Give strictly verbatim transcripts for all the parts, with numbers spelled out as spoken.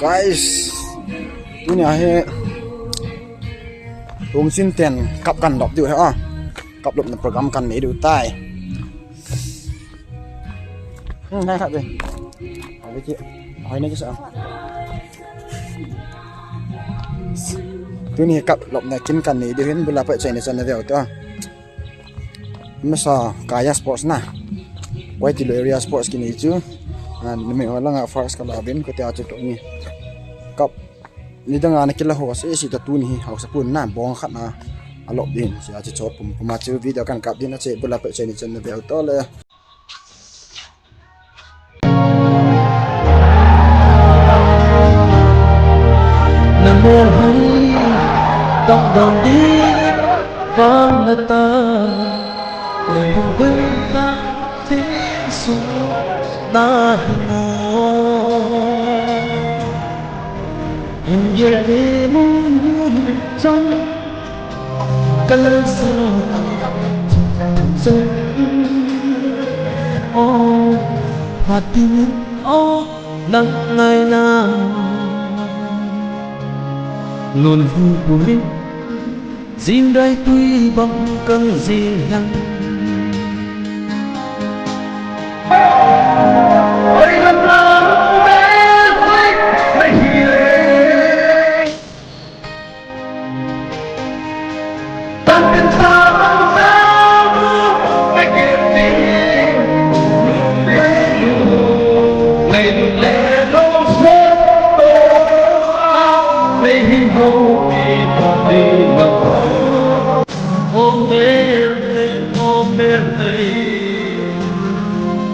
Guys, tunia hi Lhumchin ten cup kan lop diu ahi a. Cup lopna program kan nei diu tai. Hmm, nai khat ve. Ave ki, hoi nei kisa. Tuni cup lopna kin kan nei diu hin bula pa chaina chan na veu ta. Masa Kaya Sports na. Koi ti lo area sports kinei chu. Ah, numei ho langa first kala vin ko tia chu tuni. Cup nidanga na kila ho se si ta tuni hi haosa pun na bong khat na. Alop din sia chu chot pum pum a chu video kan kap din a che bula pa chaina chan na veu to le. Na mel hai tong don di vang la ta, oi bu bu ta ti su na hi mo. Hung ye ni mu chang Kalang sa, sa, oh, phatin, oh, nang ngai na. Lun hu bu min, jing dai tui bang kang jing lang. Oi, lam lam, me, oi, me, hi, le.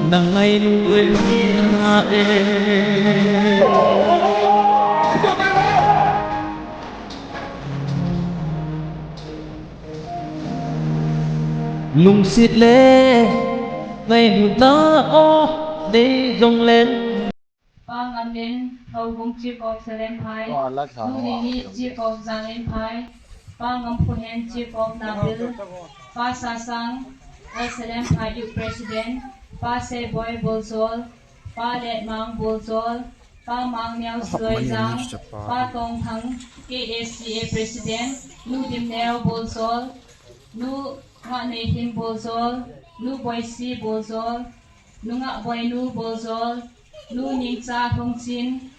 Nang ai lu e. Lungset le ngailutna o nei jong le. Pa Ngamlen Houbung Chief of Salenphai, Nu Nini Chief of Jalenphai, Pa Ngamkhohen Chief of Nabil, Pa Sasang, Salenphai Youth President, Pa Seboi Boljol, Pa Letmang Boljol, Pa Mangneo Sloijang, Pa Tongthang, K S C A President, Nu Dimneo Boljol, Nu Nganeihim Boljol, Nu Boisi Boljol, Nu Ngahboinu Boljol, Nu Ningcha Lhungchin,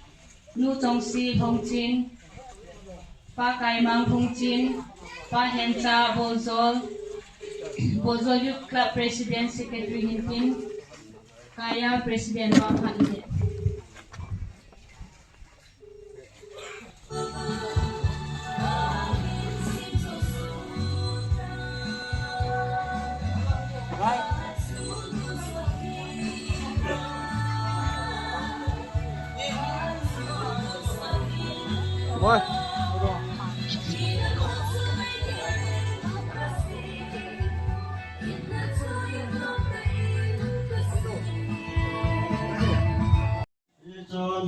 Nu Chongsi Lhungchin, Pa Kaimang Lhungchin, Pa Hencha Boljol, Boljol Youth Club President Secretary hintin, Kaya President vang khat le. Hichun,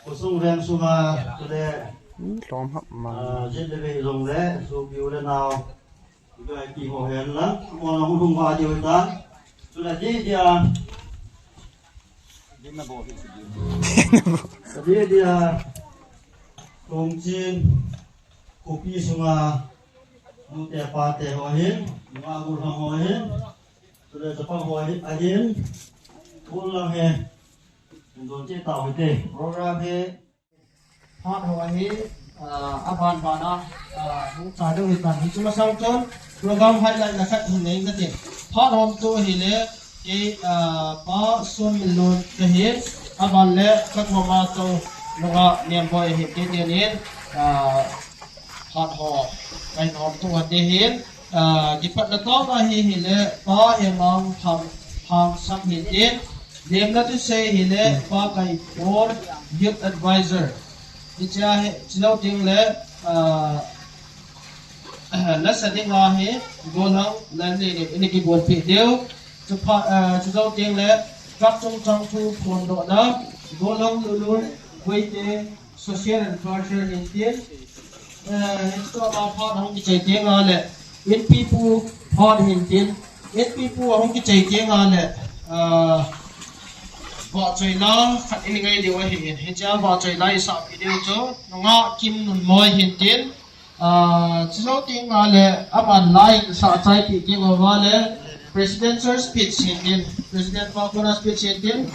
khosung veng sunga, chule, hmm, lhom hap ma. Ah, jin le vei jong le, sopi u le nao, V I P ho hen lang, mo lang hung va diu ta. Chule di dia. Di dia. Lhungchin, khopi sunga, nute pate ho hin, nunga gulhang ho hin. Chule chapang ho hi, ahin, kul lang hi, indon che tau hite. Program hi, phat ho hi, ah, aban ban a, ah, hung cha ding hitan. Hichu masang chun, program highlight na khat hin nei kate. Phat hom tu hile, kei, ah, Pa Somminlun kahin, aban le, ka thoma to, nunga Nemboi ahin, kei tenin, ah, phat ho, kahin hom tu hate hin, Ah, kipatna tah a hi, hile, Pa Hemang Ham, Hangsam hintin, lemna thusei hile, Pa Kaipon, Youth Advisor. Hichea hi, chujou teng le, ah, lasa dinga hi, Golhang Lalnini, ini kibolpeh diu. Chuphat, ah, chujou teng le, Kapchung Changthu phondohna, Golhang Lulun, Guite, Social and Culture hintin, eh, hichu ama phat ahung kichai teng le, Inpipu phat hintin, Inpipu ahung kichai teng le, ah, Vahchoi la khat in ngai diu ahi in. Hiche a vahchoi la i sahpi diu chu nungah Kimnunmoi hin tin. Ah, chujou teng le aman la in sahchai ti ti uva le presidential speech hin tin. President pa kona speech hin tin.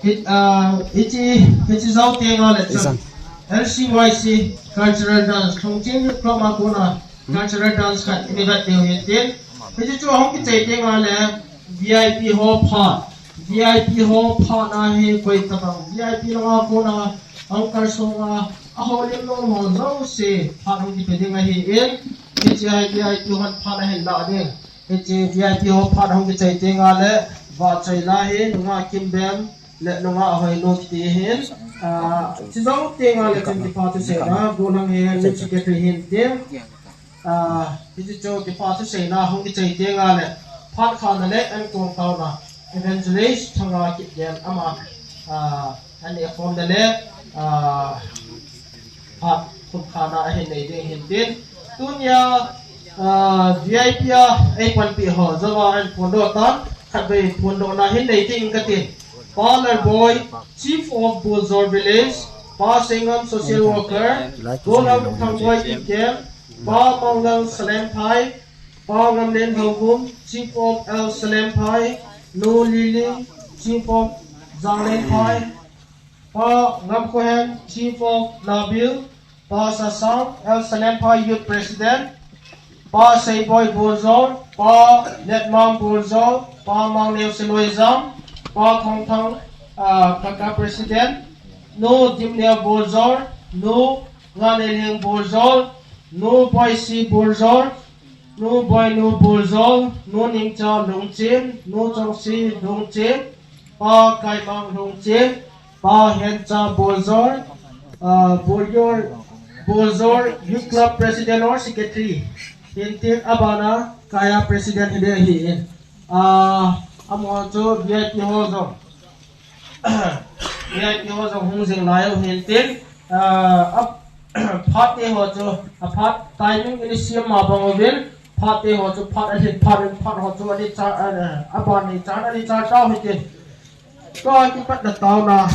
Hi, ah, hiche, hiche jou teng le chun L C Y C cultural dance, Lhungching Youth Club a kona cultural dance khat in i vet diu hin tin. Hiche chu ahung kichai teng le V I P ho phat, V I P ho phat na hi koi tabang, V I P langa kona ahung kalsong a, ahoulim nom ho jouse phat hung kipe ding ahi in, hiche a V I P hon phat ahin lah ding. Hiche V I P ho phat hung kichai teng le vahchoi la hi nungah Kimbem le nungah Hoinu kiti hin, ah, chujou teng le chun kipa thuseina, gollhang hi Lead Secretary hin tin. Ah, hiche chu kipa thuseina hung kichai teng le phat khana le ankong taona Evangelist Thanga Kipgen ama, ah, ani form na le, ah, phat khum khana ahin nei ding hin tin. Tunia, ah, V I P a ei panpi ho jouva ahin phondoh tan, khatvei phondohna hin nei ding katin. Pa Lalboi, Chief of Buljor Village, Pa Sengam, Social Worker, Gollhang Thangboi Kipgen, Pa Manglal Salemphai, Pa Ngamlen Lhouvum, Chief of L Salemphai, Nu Liling, Chief of Janglenphai, Pa Ngamkhohen, Chief of Nabil, Pa Sasang, L Salemphai Youth President, Pa Seiboi Buljor, Pa Letmang Buljor, Pa Mangneo Seloijam, Pa Thongthang, ah, Kaka President, Nu Dimneo Buljor, Nu Nganelhing Buljor, Nu Boisi Buljor, Nu Boinu Buljor, Nu Ningcha Lungchim, Nu Chongsi Lungchim, Pa Kaimang Lungchim, Pa Hencha Buljor, ah, Buljor, Buljor Youth Club President or Secretary, hintin abana Kaya President hide ahi. Ah, amaho chu V I P ho jong, V I P ho jong hung jing lai u hintin, ah, ap-, phat te ho chu, a phat timing in i siam ma bang uvin, phat te ho chu, phat a hin, phat in, phat ho chu, ani cha, ah, aban ni cha, ani cha cha hintin. Tua kipatna taona,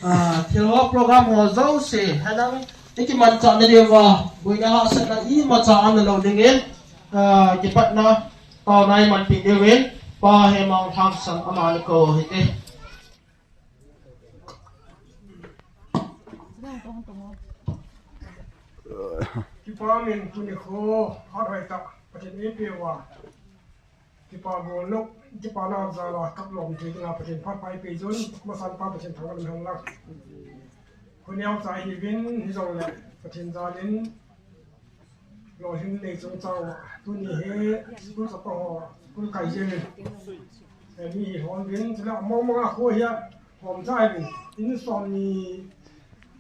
ah, thil ho program ho jouse, hanang, i kimanchah na diuva, boina hahsatna imacha ana lou dingin, ah, kipatna taona i manpi diuvin, Pa Hemang Lhangsan ama ni kou hite. Kipa min tuni kho, hat hoi ta, Pathen in eipeuva. Kipa golnop, kipana jala kaplom thei dinga Pathen phat pha eipeh jun, masan pa Pathen thangvah in umhen lang. Kho neocha ihiuvin, hijongle Pathen jalin lolhin nei chungchang uva, tuni hi school chapa ho school kai jeng in, eh, mi hi hon vin, chule among mong a kho hi a hom chai vin, in som ni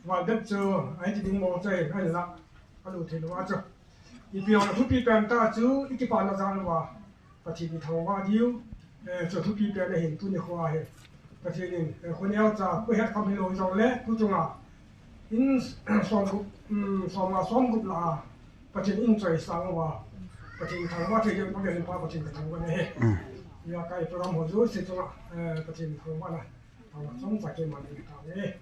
val bep chu ahi ti ding mong chai, ahi la, alu thei lou a chu. Ipi hon a thupi pen tah chu, i kipana jal uva Pathen i thangvah diu, eh, chu thupi pen ahin tuni kho a hi. Pathen in, eh, kho neocha, kho hetkham hilou jongle, kho chunga in som gup, um, som nga som gup lah a Pathen in choisang uva, Pathen thangvah thei diu, Pathen pa Pathen ka thangvah na ahi. Mm. Hia kai program ho jouse chunga, eh, Pathen thangvahna, thangvah chomcha keiman nei tauve.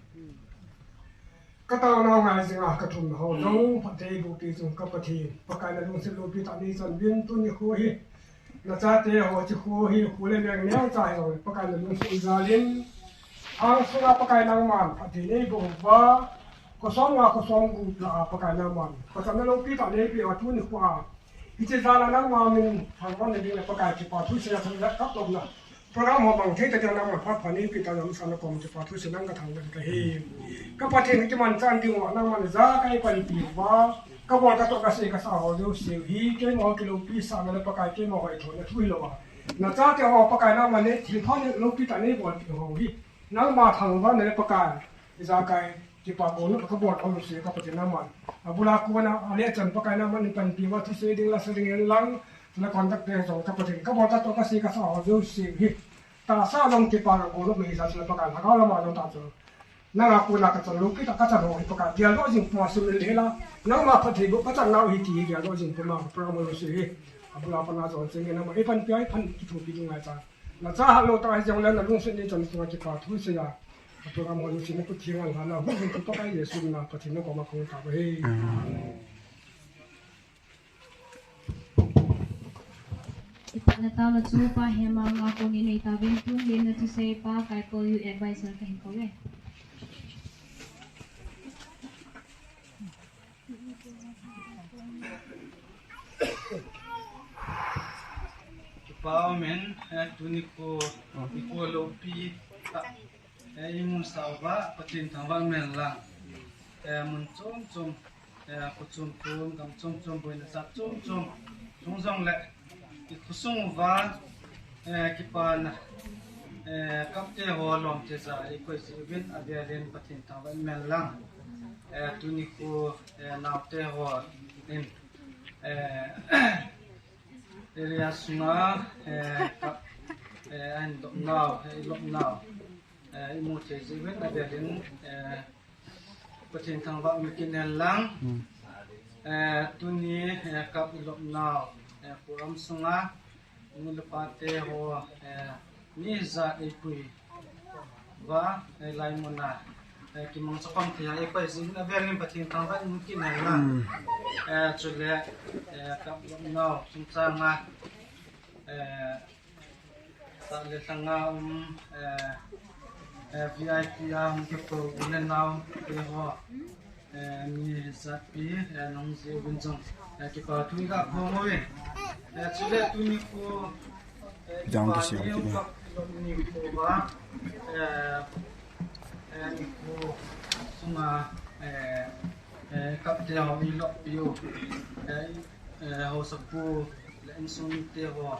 Ka taona ngai jinga ka thumna ho jong phatthei boh peh chung ka Pathen, Pakai na lungset loupi tah nei chan uvin tuni kho hi. Na chate ho chu kho hi, kho le meng neocha hi jong Pakai na lungset jalin, ang sunga Pakai nangman phatthei nei boh uva, kho som nga kho som gup lah a Pakai nangman phatthei na loupi tah nei peh uva tuni kho a. Hiche jal a nangma min thangvahna ding le Pakai kipa thu seina thangvah kaplomna. Program ho mang thei tah ding nangman phat pha nei peh tah jong sa na kom kipa thu seina ka thangvah ka hi. Ka Pathen ka kimanchah ding uva nangman ijakai panpi uva. Ka bol ka toh ka sei ka sa ho jouse hi. Keima ho kiloupi sahna le Pakai keima ho ithohna thu hilou a. Na chate ho Pakai nangman nei thilpha nei loupi tah nei bolpeh ho hi. Nangma thangvahna le Pakai. Ijakai, kipa golnop ka bol thou jouse ka Pathen nangman. Abul a kona, ale chan Pakai nangman in panpi uva thusei ding la sa ding in lang, la contact te jong ka Pathen. Ka bol ka toh ka sei ka sa ho jouse hi. Tahsa jong kipa golnop nei ja chu la Pakai lhagao lama jong ta chu. Nanga kona ka chan loupi tah ka chan ho hi Pakai. Geldoh jing puma sum in hela. Nangma phatthei boh ka chan nau hi ti geldoh jing puma program jouse hi. Abul a pana jong cheng in nangma ei panpi a ei pan kithopi ding ngai cha. Nacha halo ta hijongle nalungset ni chan sunga kipa thu seiya. Program ho ni sina pu thinga lana hu hu to kai Jesu na Pathen na koma kong ta ba he. Amen. Kipana taona chu Pa Hemanga kong in nei tauvin, tun lemna thusei Pa Kaikol Youth Advisor kahin kou e. Kipa umin, eh, tuni kho, nikho loupi, eh, imu sauva, Pathen thangvah in umhen lang. Eh, mun chom chom, eh, kho chom chom, gam chom chom, boina jat chom chom, sung jongle, ikhosung uva, eh, kipana, eh, kapte ho lom theija, eikoi jeh uvin, avelin Pathen thangvah in umhen lang. Eh, tuni kho, eh, naote hon, eh, area sunga, eh, kap, eh, ahin lop nau, eh, ilop nau. Eh, imu thei jeh uvin avelin, eh, Pathen thangvah um kit hen lang. Hmm. Eh, tuni, eh, kap ilop nau, eh, program sunga, nu le pa te ho, eh, mi hijat eipui uva, eh, hilai muna, eh, kimangcha khom thei a eikoi jeh uvin avelin Pathen thangvah in um kit hen lang. Hmm. Eh, chule, eh, kap ilop nau chungchanga, eh, Sah le lhanga um, eh, eh, V I P a um, kipa u le nao te ho, eh, mi hijat pi, eh, nahung jeh uvin jong, eh, kipa thu iga phong uve. Eh, chule tuni kho, eh, kipa ni um, kap lom nikho uva, eh, eh, nikho sunga, eh, eh, kapte ho ilop piu, eh, eh, haosapu le insung mite ho,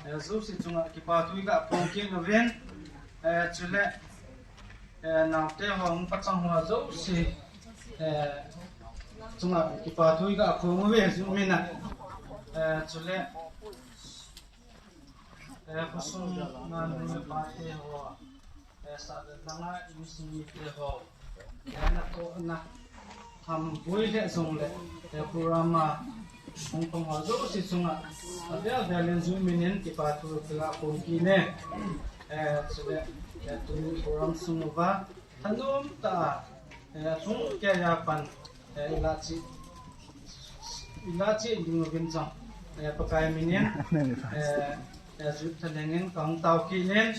eh, jouse chunga kipa thu iga phong kit uvin, eh, chule, eh, naote ho, um, pachang ho jouse, eh, chunga kipa thu iga phong uve, jumina, eh, chule, eh, khosung a nu le pa te ho, eh, sah le lhanga insung mite ho, eh, natohna, Thamboi le jongle, eh, program a hung pang ho jouse chunga, avel vel in jumina kipa thu kaga phong kit e. Eh, chule, eh, tuni program sung uva, thanom tah a, eh, lhung keiya pan, eh, ila che, ila che ding uvin jong, eh, Pakai minin, eh, Eh, Juh Thalheng in kahung tao kit in,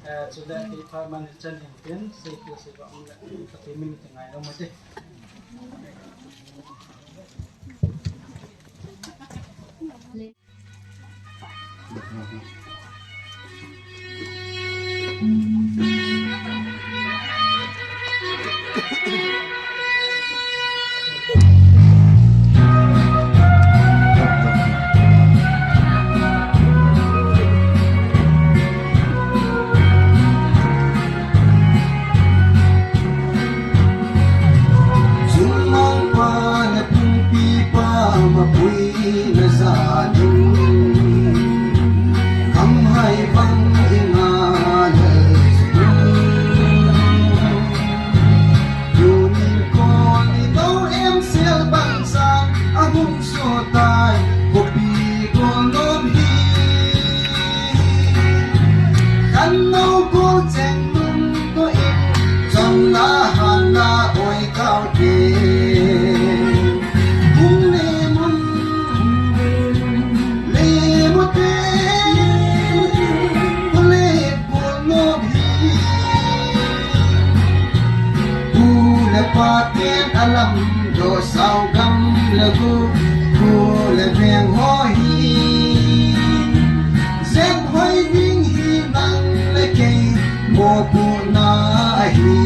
eh, chule kei phat man hichan hin tin, sei kit sei ba um le, ka ti min ti ngai lo mo ti. Chungmang pa le pumpi pa mapui na jat in, kamhai bang i ngah lel jin. Tunin kon i do em sel bang sang ahung so tai, khopi gol nom hi. Khannou gol cheng mun to in, chon la han la oi kau ke. Hung le mun, le mu te, hung le Pu le pa ten alamdoh sao gam le go, khu le veng ho hi. Jet hoi ding hi nang le kei mopohna ahi.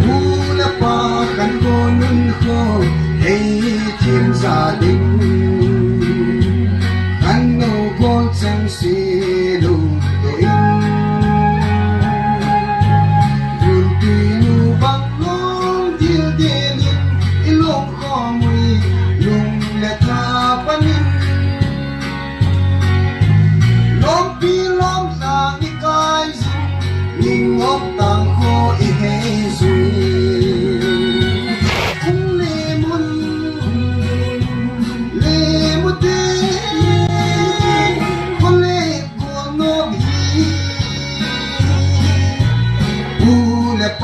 Pu le pa khankhou nunkho hei thim ja ding. Khannou gol cheng se lungto in. Gunti nu bang lom dildel in i lom khom ui lung le tha pan in. Lo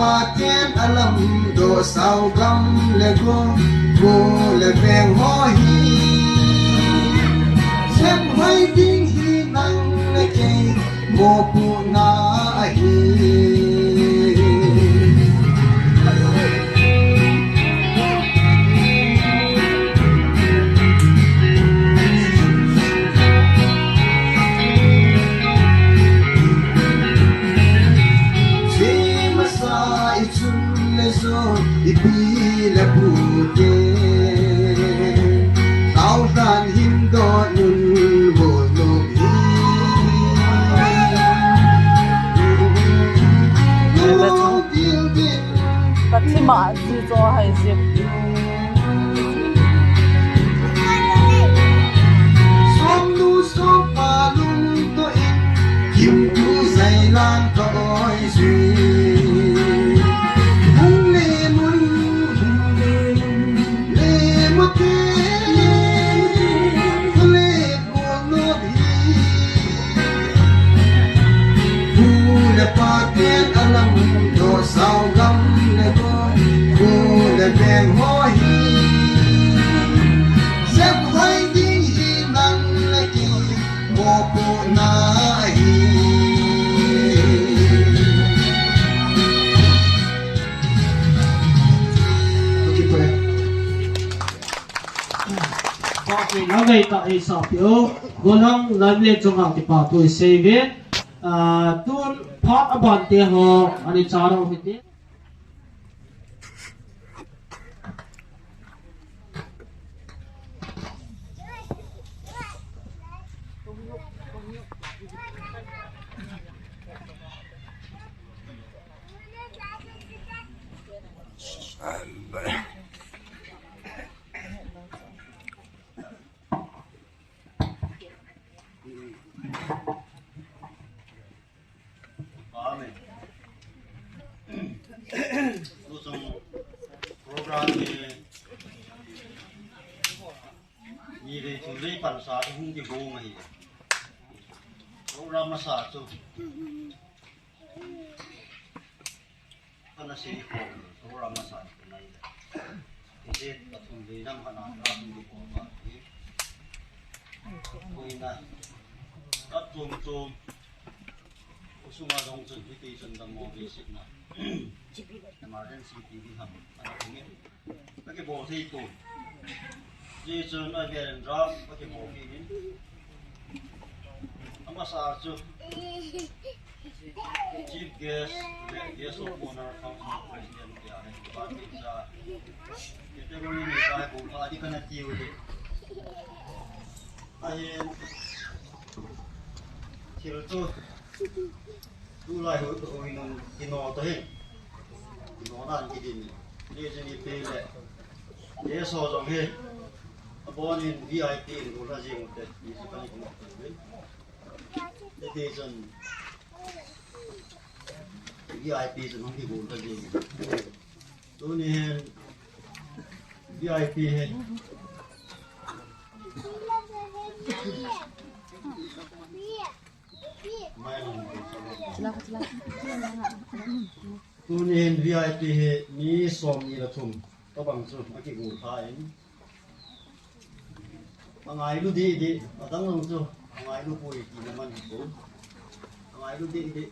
Pathen alamdoh sao gam le go, go le veng ho hi. Sep hoi ding hi nang le kei, mopohna ahi. Chun le jo, ipi le pu te, tao dan hin doh nun bol nom hi. Lo dil dil. Ka thima ji jo hai ji. Som nu som pa lung to in, kim tu zai lang to oi ji. Hung le mun, hung le mun, le mo te, le mo no hi. Pu le pa ten alamdoh sao gam le go, pu le veng ho hi. Sep hoi ding hi nang le kei, mopohna ahi. Okay, pare. Okay, na ngai ta ei sa pio. Golang lam le chunga kipa tu sei ve. Ah, tun phat aban te ho, ani cha ro hite. Amen. Tusung program hi ni le chu le pan sa chu hung kibol ahi. Program masa chu kana sei ko, program masa chu nai le. Ije, ka thum ve dam kana, ka thum ve ko ba. Koina, ka thum thum, usunga dong chun, hiti chun dam mo ve sik na. Emergency ti di ham, ana thum e. Ka kibol thei ko. Ji chun a ve ren ra, ka kibol ki min. Amasa chu. Chief guest, guest of honor, council president, ya, department cha, category ni kai bung pha di kana tiu di. Ahin, thil chu, tulai ho, ho nun, kino to hin. Kino nan ki din. Ni jini pe le. Guest ho jong hi. Abonin V I P in ula jing te. Ni si pani kuma. Hiti chun V I P chun hung kigol ta jing. Tuni hin V I P hi. Tuni hin V I P hi mi som ni le thum. Tabang chu akigol tha in. Angailu didi, adang lang chu, angailu poi tina man hi ko. Angailu didi,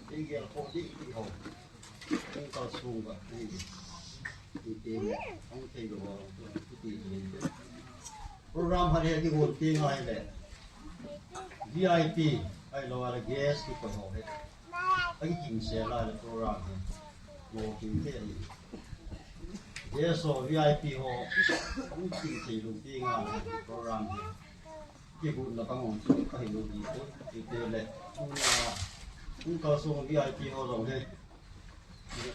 didi gel ko didi ho. Hung kalsung ba, didi. Didi, hung thei lo ho, didi, didi. Program ha le kigol ti ngai le. V I P, ahilou le guest kikoi ho hi. Akikim sel a le program hi. Mo kim te ni. Guest ho V I P ho. Hung kim thei lou ti ngai le program hi. Kigotna pang hung chu kahi lou di ko. Ti te le. Hung a, hung kalsung V I P ho jong hi.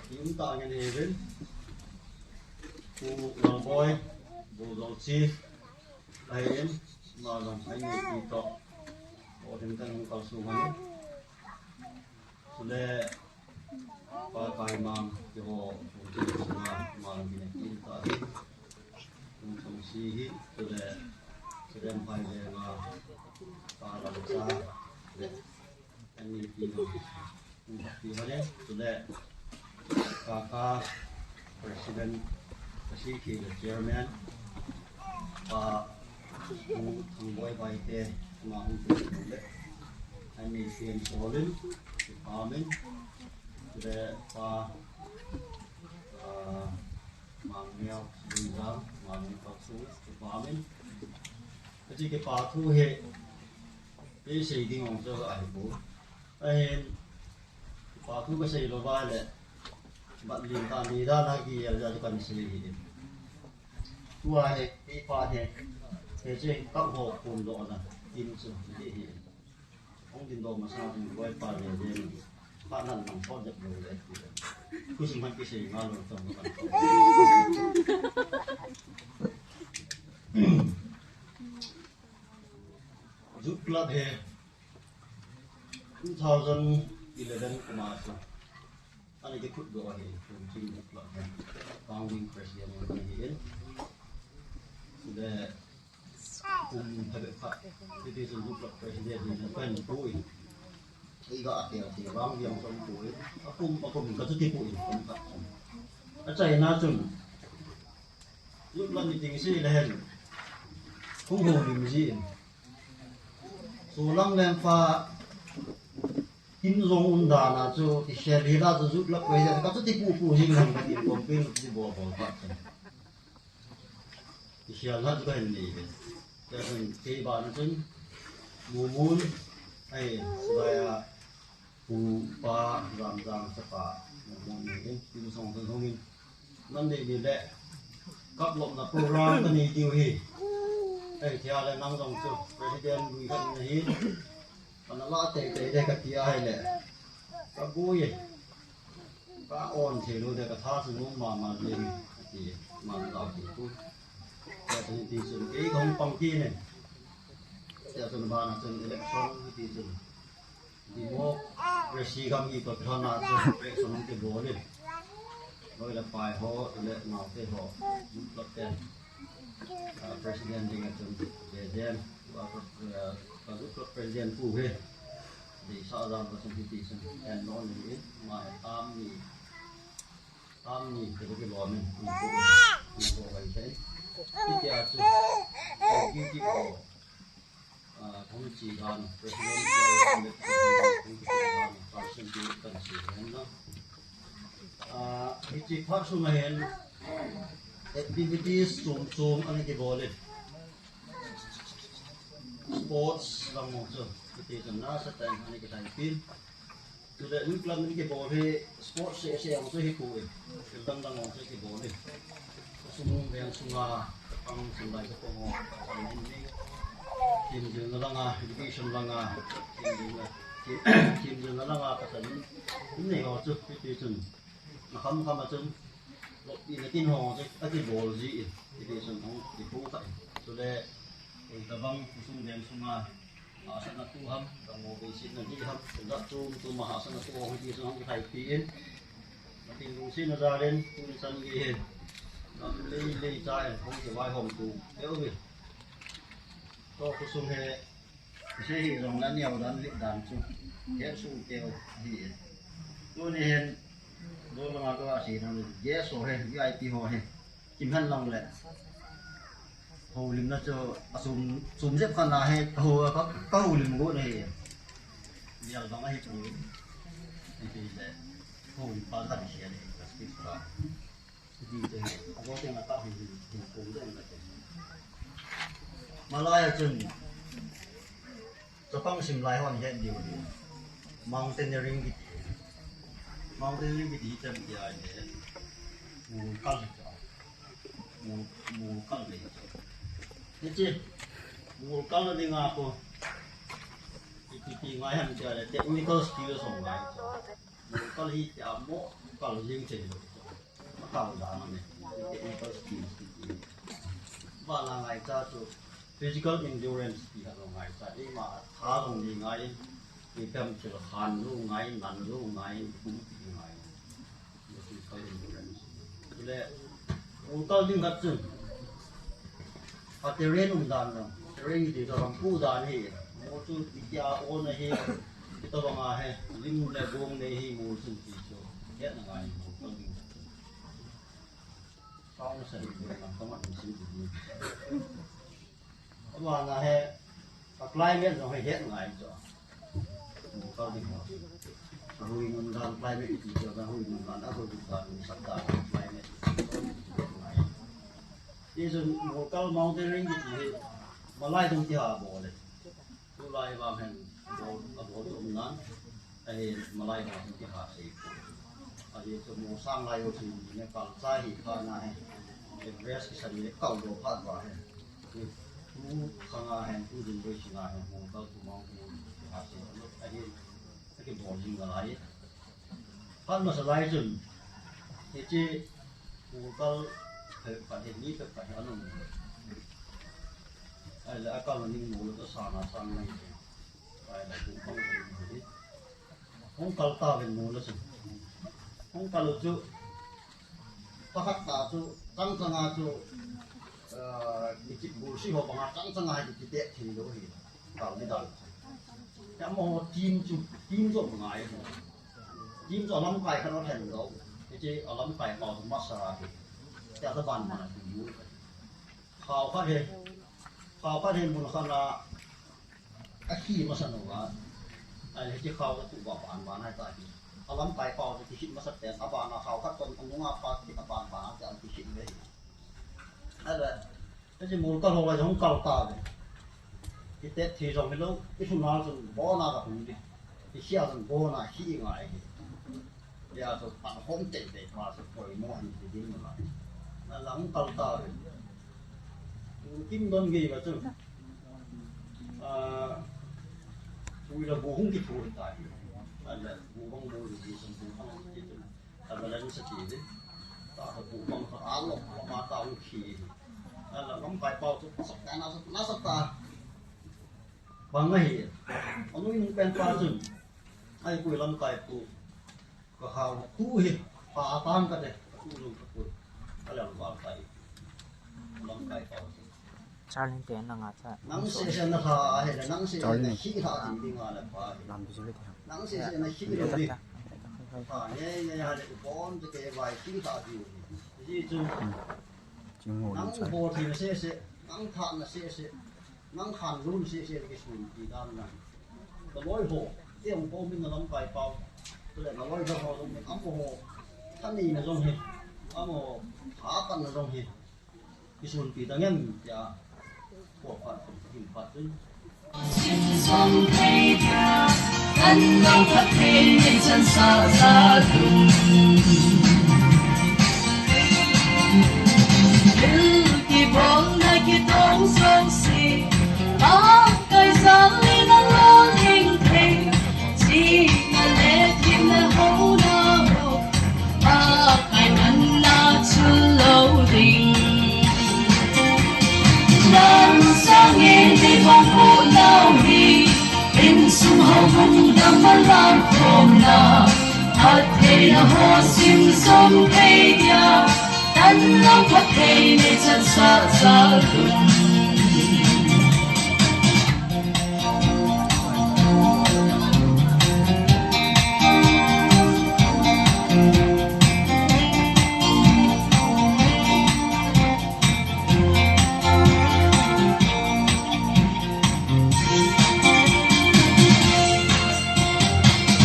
Ti um ta ngen hi ven. Pu Lalboi, Pu Lal Chief. Ahin, ma jong ahin ti to. O hin kan hung kalsung hi. Chule, Pa Kaimang, keiho, hung ti sunga, ma jong hin ti ta hi. Hung chang si hi, chule, Chirem Phai le nga, Pa Lamcha, le, N E P no. Ti ho le, chule, Kaka President, Kasi Kila Chairman, Pa Thang-, Thangboi Baite, ama hung tu le, ani Sian Solin, Pamin, le Pa, ah, Mangneo, Luiza, Mangneo Paksu, Pamin. Achi kipa thu hi, kei sei ding ong chu ahi bu. Ahin, kipa thu kasei lou va le, bat lim ta ni da na ki ya ja kan sei hi. Tua hi, kipa hi, hiche ka ho kum lou na, tin chu hi hi. Hung din do masa ding loi pa le le ni. Pa nan nang ko jep lou le. Ku sim han kisei nga lou tong kan. Youth Club hi two thousand eleven kum a chu ani kiphut doh ahi, Chungching Youth Club hi. Founding President ani ahi. Chule kum phabep khat, hiti chun Youth Club President ni kan pui. Ei ga ate ate vang viang kan pui. A kum, a kum ka chuti pui, kum khat chun. Achaina chun Youth Club meeting sei le hen. Hung houlim jin. Solang Lengpa Kim Jong Un dan a chu, i khel hi la chu Youth Club President ka chuti pu pu jing lang ka ti, campaign chu bol bol pa chun. I khel la chu ka hin nei ve. Ka hin kei ba na chun, Mumun, ai, Sibaya, Pu Pa Ramjang Sapa, Mumun ni, Kim Jong Un hung in. Nan nei ni le, kap lopna program ka nei diu hi. Ei, thia le nang jong chu, President lui khat na hi. Kana la tei tei de ka ti a hai le. Ka bui. Ka on thei lou de ka tha chu nung ma ma de. Ka ti, ma ma ti ku. Ka ti ti chun, kei kong pang ti ne. Tia chun ba na chun election ti chun. Democracy gam i toh kilhon a chu election hung kibol in. Loi le pai ho, le naote ho, Youth Club te, ah, President ding a chun, President, ah, ah, Youth Club President pu hi, deisah jal a chun hiti chun, en lou ni in, ma he tam ni, tam ni, te ko kilom in, ni ko, ni ko vai te. Hiti a chu, ah, ki ki ko, ah, committee dan, President, President, President, President, President, President, President, President, Ah, hiche phat sung a hin activities chom chom ana kibol in. Sports lang mo chu, hiti chun nasatah in ana kilhai pin. Chule Youth Club in kibol hi sports se se ang chu hi pu in. Thil dang dang ang chu kibol in. Sung veng sunga, ang sung lai ka pong ho, ka chang hin ni. Themjilna langa, education langa, themjilna, them-, themjilna langa ka chang hin ni ho chu, hiti chun. Na kham kham a chun, lop i na kin ho chu, a kibol ji in, hiti chun hung kipu kha in. Chule, oi tabang, sung veng sunga, Hahsatna thu ham, ka mo beisitna di ham, ka chom chom a hahsatna thu ham, hiti chun hung kihai pi in. Ka tin lungsetna jal in, tun chan gei hin. Ka lei lei cha in, hung kivaihom tu, teu in. Tua khosung hi, kisei hi jong le neo dan, lit dan chu. He sung teu hi in. Tuni hin, do lama ka va sei dan, guest ho hi, V I P ho hi. Kim hen lang le. Houlimna chu a sum, sum jep khat na hi ka hou, ka, ka houlim go na hi. Mial bang a hi chu. Hi hi le. Houlim pa ka hi le ka speak pa. Hi te. A go te na ta hi hi hi ko de na te. Malaya chun. Chapang simlai hon het diu hi. Mountaineering kiti. Mountaineering kiti hi chem ti ahi le. Mol kal hi cha. Mol, mol kal hi cha. Hiche. Mol kal na dinga ko. Iti ti ngai ham cha le technical skills hong ngai cha. Mol kal hi tia mo, kal jing thei lou. Kal dan a ne. Technical skills ti. Ba la ngaicha chu physical endurance ti khat lo ngaicha. Eima tha jong nei ngai. Ipi ham thil khan lou ngai, nan lou ngai, kum ti ngai. Physical endurance. Le, mol kal ding khat chun. A terrain um dan lo. Terrain ti chu ram pu dan hi. Mo chu itia on ahi. Itobang a hi. Lim le gong nei hi mo chu ti chu. Hetna ngai mo. Abana hi, a climate jong hi het ngai chu. Molkal ding ho. Ahui mun dan climate iti chu, ahui mun dan, ahui mun dan, sak dan climate. Hichun Molkal mountaineering kiti hi, malai dong kiha bol e. Tulai vang hin, abol, abol um nan, ahi malai vang hin kiha sei. Ahi chu Molsang lai ho chu Nepal cha hi kha na hi. Everest kisem le kau do phat va hi. Tu, tu khang a hin, tu generation a hin, Molkal tu mountaineering kiha sei. Ahi, akibol jing nalai. Phat masa lai chun, hiche Molkal phabep phabep hi, mi phabep phabep hi ana um. Ahile akal na ning mol a chu sana sang nai chu. Ahile kum pang chu hi. Hung kal tauvin mol a chu. Hung kal u chu. Pakhat ta chu, chang chang a chu, eh, mi kit bul si ho banga chang chang a hi kite thei lou hi. Kal ni dan. Amaho team chu, team chu ngai ho. Team chu alamkai khat alhen lou. Hiche alamkai pau chu masa hi. Tia ta ban man a chu. Khao khat hi. Khao khat hi mun khat a akhi masa uva. Ahile hiche khao chu tu ba ban ban hai ta hi. Alamkai pau chu kikhi masa ten, abana khao khat ton anunga pa kikhi aban ban a chu kikhi le. Ahile, hiche Molkal ho a jong kal tauve. Kite thei jong hilou, ilhun a chun bon a kalhun ding. Ikhi a chun bon a khi ngai ding. Hia chu pan hom tei tei pa chu poimo ahi ti ding nalai. Alang kal tauve. Kim don gei va chu. Ah, ui la bu hung kithu ta hi. Ahile bu bang bu hi, bu bang bu hi. Abalan sa ti di. Ta ka bu bang ka alo, ma ta u khi. Ala lamkai pau chu sak ta na sak, na sak ta. Bang ahi. Anu in pen pa chun. Ai pui lamkai pu. Ka hau tu hi. Pa tang ka de. Tu lu ka pu. Ala lamkai. Lamkai pau chu. Charlene te nanga cha. Nang sese na lha ahi le, nang sese na khi lha ti ding a le pa ahi. Lam bi le ti. Nang sese na khi lo di. Ha, ne, ne, ha le upon te ke vai khi lha ti. Ji chu. Nang bol thei na sese, nang tha na sese, nang khan lun sese kisun ti dan na. Ka loi ho, te hung ko min na lamkai pau. Tule na loi ho ho, amaho. Tha nei na jong hi. Amaho. Tha pan na jong hi. Kisunpi ta ngen tia. Ko phat, ko phat chun. Sim som thei tia, kan lo phat thei nei chan sa sa lung. Thil kibol na kitong song si, a kai sang ni na lo ling thei, si na le thim na ho na ho. Pakai manna chu lo ding. Lam sangin eivangboh nau hi, insung houbung dam a lamkhomna, phattheina ho sim som thei dia, tan lo phatthei nei chan sa sa lung.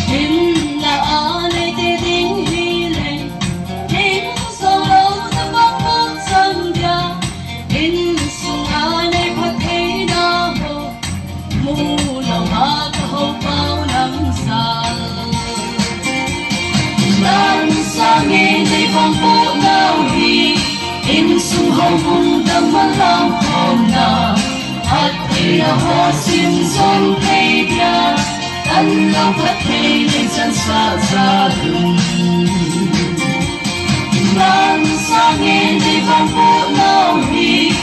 Hinna a nei te ding hileng, ding solo na pa pok sang dia, insung a nei phattheina ho. Mu lou a ka hou pau lam sal. Lam sangin eivangboh nau hi, insung houbung dam a lamkhomna, phattheina ho sim som thei dia, tan lo phatthei nei chan sa sa lung. Lam sangin eivangboh nau hi,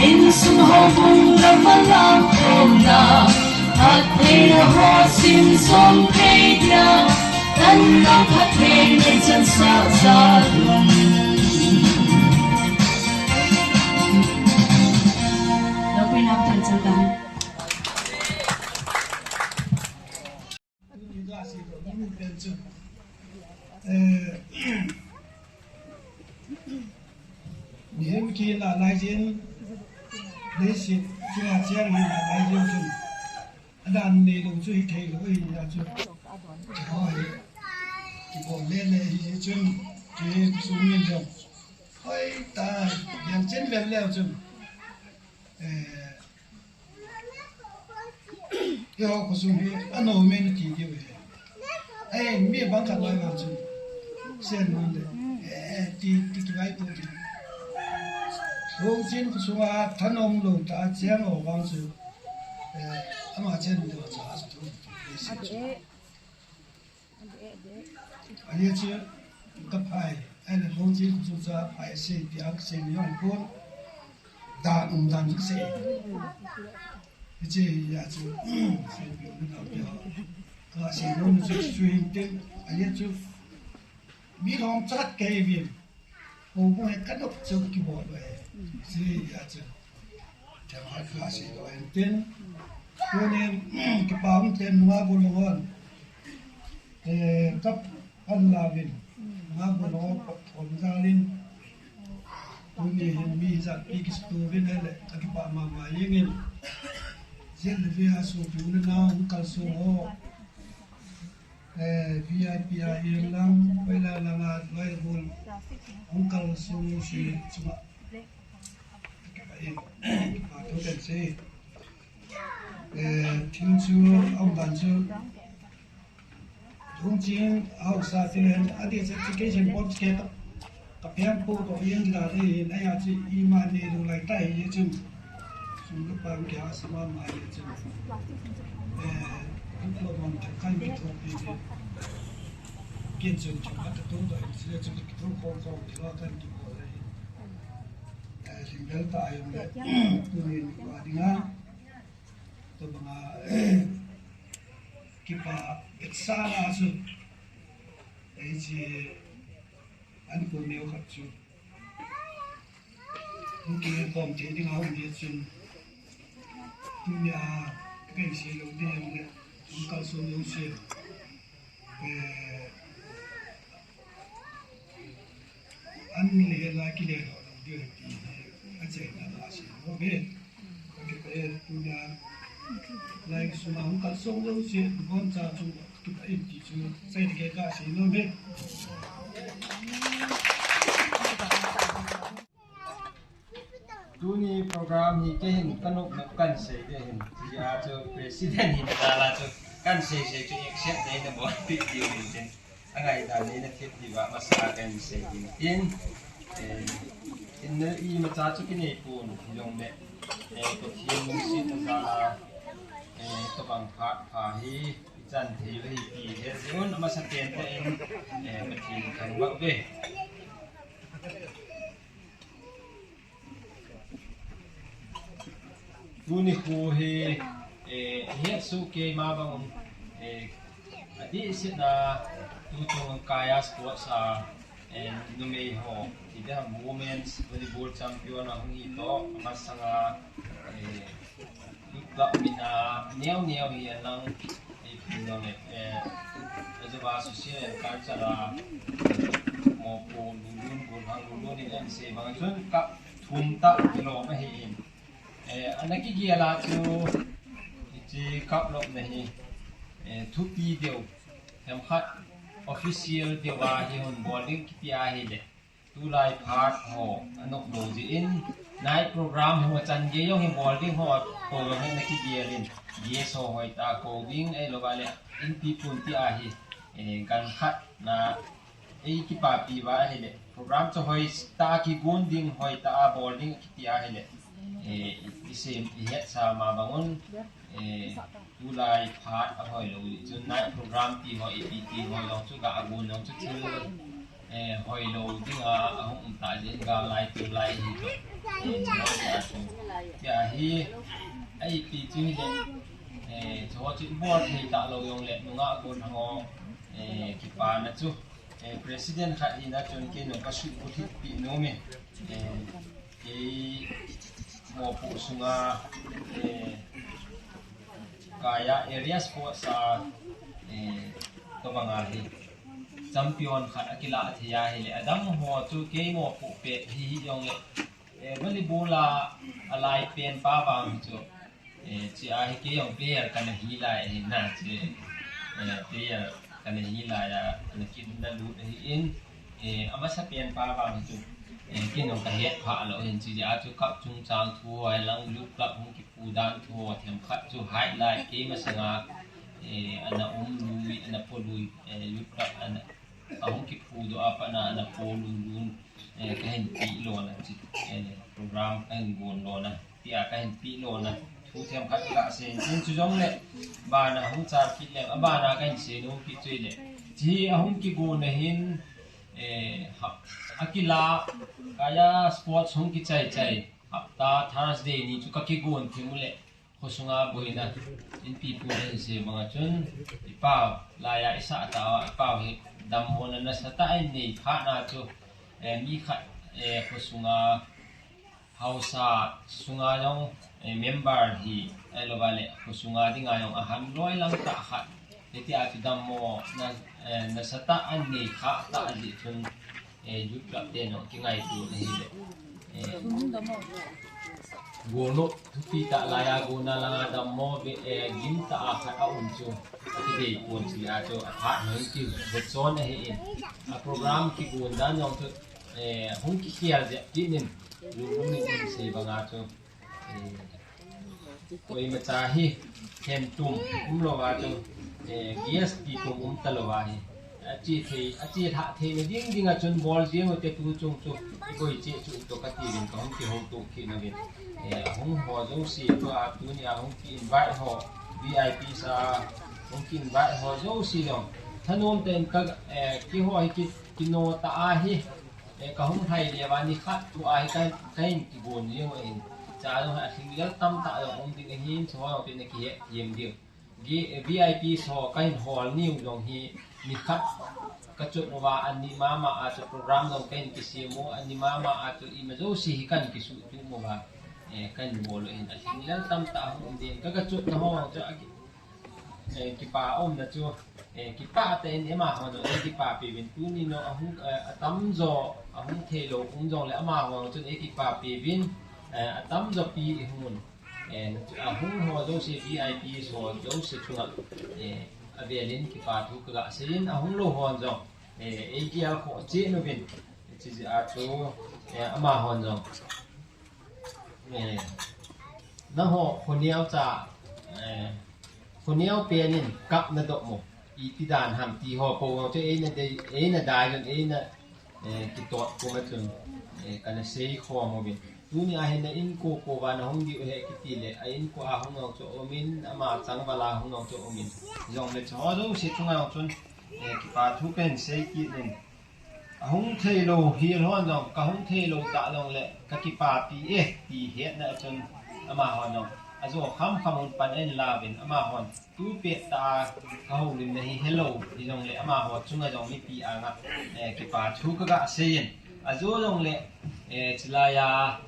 insung houbung dam a lamkhomna, phattheina ho sim som thei dia, tan lo phatthei nei chan sa sa lung. Lo pui na chan sa ta. Juda si to, mun pen chu. Eh, Mihem kihina lai jin, leiset chunga cheng hina lai jin chun, adan neilou chu hithei lou ahi a chu. Hoi, kibol lele hi chun, kihe khosung min jong. Hoi ta, yang chen lele chun. Eh, Eiho khosung hi anom e nati diu ahi. Ei, mi bang khat loi vang chun. Sen non le. Eh, ti, ti kivaipo ti. Lhongching khosunga thanom lou tah a cheng ho vang chu. Eh, ama chen lou cha chu. Ani chu kaphai, ahile Lhongching khosung chu aphai sei, tia kasei ni jong pon. Dan um dan chu kasei. Hiche hia chu, seipi um dan pia. Kasei nom chu chu hin tin, ani chu mi lhom chat kahi vin. Houbung hi kanop chu kibol uve. Hiche hia chu. Themkhat kasei lou hin tin. Tunin, kipa um ten nunga bol lou hon. Eh, kap an lavin. Nunga bol lou hon, kap thon jalin. Tuni hin mi jat pi kisutu vin hele. Kakipah mama jengin. Jen le via sopi u le nao, hung kalsong ho. Eh, V I P a ilang, koila langa, loi bul, hung kalsong si, chunga. Ka in, ka tu kan si. Eh, thil chu, aum dan chu. Lhongching, haosa tin hen, adeh chu education board ke ta. Kapeng po to yen la le hin, ahi a chu ima neilou lai ta hi chun. Sum le pai kia sa mama hi chun. Eh, diploma themkhat kithopi hi. Ken chun themkhat katoh doh in, sile chun kitoh khom khom thua kan kibol le hin. Eh, lhingbel tah a jong le, tunin pa dinga. Tobanga, eh, kipa vetsahna chu. Hiche, ankol neo khat chu. Hung kikhom thei ding a um ding chun, tunia kahin sei lou ding le, hung kalsong lou se. Eh, an le la kile lou ding ti hi, achaina la sei lou ve. Kakipah e, tunia lai sunga hung kalsong lou se, boncha chu kipah e ti chu, sei ding kasei lou ve. Tuni program hi keihin kanop nop kahin sei ding ahin. Hijeh a chu president hin jal a chu kahin sei sei chu accept nei nabol pi diu hin tin. Angai dan nei nathip diuva masa kahin sei ding tin. Eh, in na imacha chu kinei pon hijongle. Eh, Pathen lungsetna jal a. Eh, tobang phat pha hi ichan thei u ahi ti het jeh un amasapen tah in, eh, Pathen thangvah uve. Tuni khu hi, eh, ihet soh keima bang un, eh, adeh sehna tuchung Kaya Sports a, eh, numei ho, tideham women's volleyball champion ahung hi toh, amasanga, eh, Lut lah mina neo neo hi alang, ipi nong, eh, ajeh a social and culture a, mopo lulun, bulhang lulun in ahin sei bang chun cup thum tah kilom ahin. Eh, ana kigel a chu, hiche cup lomna hi, eh, thupi deu, themkhat official deu a hi hung bol ding kiti ahile. Tulai phat ho, anop lou jeh in, night program ho, chan gei jong hi bol ding ho, kou jong hi ana kigel in, guest ho hoitah a kou ding, ahilouva le, inpi pun ti ahi, eh, gan khat na, ei kipapi uva ahile, program chu hoitah a kigon ding, hoitah a bol ding kiti ahile, eh, i, isem, ihetsa ma bang un, eh, tulai phat ahoilou jeh chun night program ti ho, ipi ti ho jong chu ga agon jong chu thil, eh, hoilou dinga ahung um tah jeh in ga lai tulai hi chu. Eh, tia hi, a ipi chu hile, eh, chuho chu ibol thei talou jongle, nungah gon ho, eh, kipana chu. Eh, president khat hina chun kei jong kasuhbulhit peh nom e. Eh, kei mopo sunga, eh, Kaya Area Sports a, eh, tobanga hi. champion khat akilah thei ahile, adang ho chu keimo pu pet hi hi jongle, eh, volleyball a alai pen pa vang hi chu, eh, chi a hi kei jong player kana hi lai ahi na chi, eh, player kana hi lai a, ana kin na lut ahi in, eh, amasa pen pa vang hi chu, eh, kei jong ka het pha lou hin chi a chu cup chungchang thu ho lang youth club hung kipu dan thu ho themkhat chu highlight kei masanga, eh, ana um lui, ana po lui, eh, youth club ana, ahung kipu doh a pat na ana po lui lui, eh, kahin pi lona chi, eh, program kahin gon lona, tia kahin pi lona, thu themkhat ka sei, in chu jongle, bana hung char kit leng, abana kahin sei nom kit chu ile, chi ahung kigon ahin, eh, ha, akila, kaya sports hung kichai chai, hapta Thursday ni chu ka kigon thim ule, khosunga boina, inpipu hin sei banga chun, ipau, laiya isa ta, ipau hi, dammo na nasatah in nei phat na chu, eh, mi khat, eh, khosunga, haosa sunga jong, eh, member hi, ahilou vale, khosunga dinga jong ahan loi lang tah khat, hitia chu dammo na, eh, nasatah in nei kha tah jeh chun, eh, youth club te jong kingaito na hile. Eh, gono, thupi tah laiya gona langa dammo, ve, eh, gim tah a khat aum chu, akidei pon chi a chu, aphat hung kivotchon ahi in. A program kigon dan jong chu, eh, hung kikhel jep kit in, lunglung in sei banga chu, eh, koimacha hi, hen tum, umlou a chu, eh, guest pi tum um talou a hi. Ache thei, ache lhah theina ding dinga chun bol jeng ute tu chung chu, ikoi che chu to kati vin kahung kihouto kit nauvin. Eh, ahung ho jouse tua tunia hung ki invite ho, V I P sa, hung ki invite ho jouse jong. Thanom tah in ka, eh, keiho hi ki, kino tah ahi. Eh, kahung lhai leuva nikhat tua hi ka, kahin kigon jeng u ahin. Cha jong hi alhinglel tamtah jong um ding ahin, chu ho jong pen kihet jem diu. Gi-, V I P ho kahin hol niu jong hi nikhat kachot uva ani mama a chu program jong kahin kisem u, ani mama a chu ima jouse hi kahin kisuhtup uva. Eh, kahin bol u ahin alhinglel tamtah hung um ding. Ka, kachotna ho jong chu aki, eh, kipa umna chu, eh, kipah tah in eima hon jong eikipapi uvin tuni jong ahung, eh, atamjo, ahung theilou um jongle amaho jong chun eikipapi uvin, eh, atamjo pi ihung un. Eh, ahung ho jouse V I P ho jouse chunga, eh, avel in kipa thu kaga sei in ahung lou hon jong, eh, eigel khoh cheh uvin. Chi jeh a chu, eh, amahon jong. Eh, nangho khoneo cha, eh, khoneo pen in kap nadoh mo. Iti dan ham ti ho po chu eina dei, eina dai jong eina, eh, kitot puma chun, eh, kana sei khom uvin. Tuni a hin na inko kova nahung diu ahi kiti le, a inko a hung jong chu um in, ama changval a hung jong chu um in. Jongle chu ho jouse chunga jong chun, eh, kipa thu kahin sei kit in. Ahung theilou hi lhon jong, kahung theilou tah jongle, kakipapi e, ti hetna chun, amahon jong ajo khamkham un pan ahin lauvin, amahon tu pet tah a kahoulimna hi helou, hijongle amaho chunga jong mipi anga, eh, kipa thu kaga sei in. Ajo jongle, eh, chulaiya,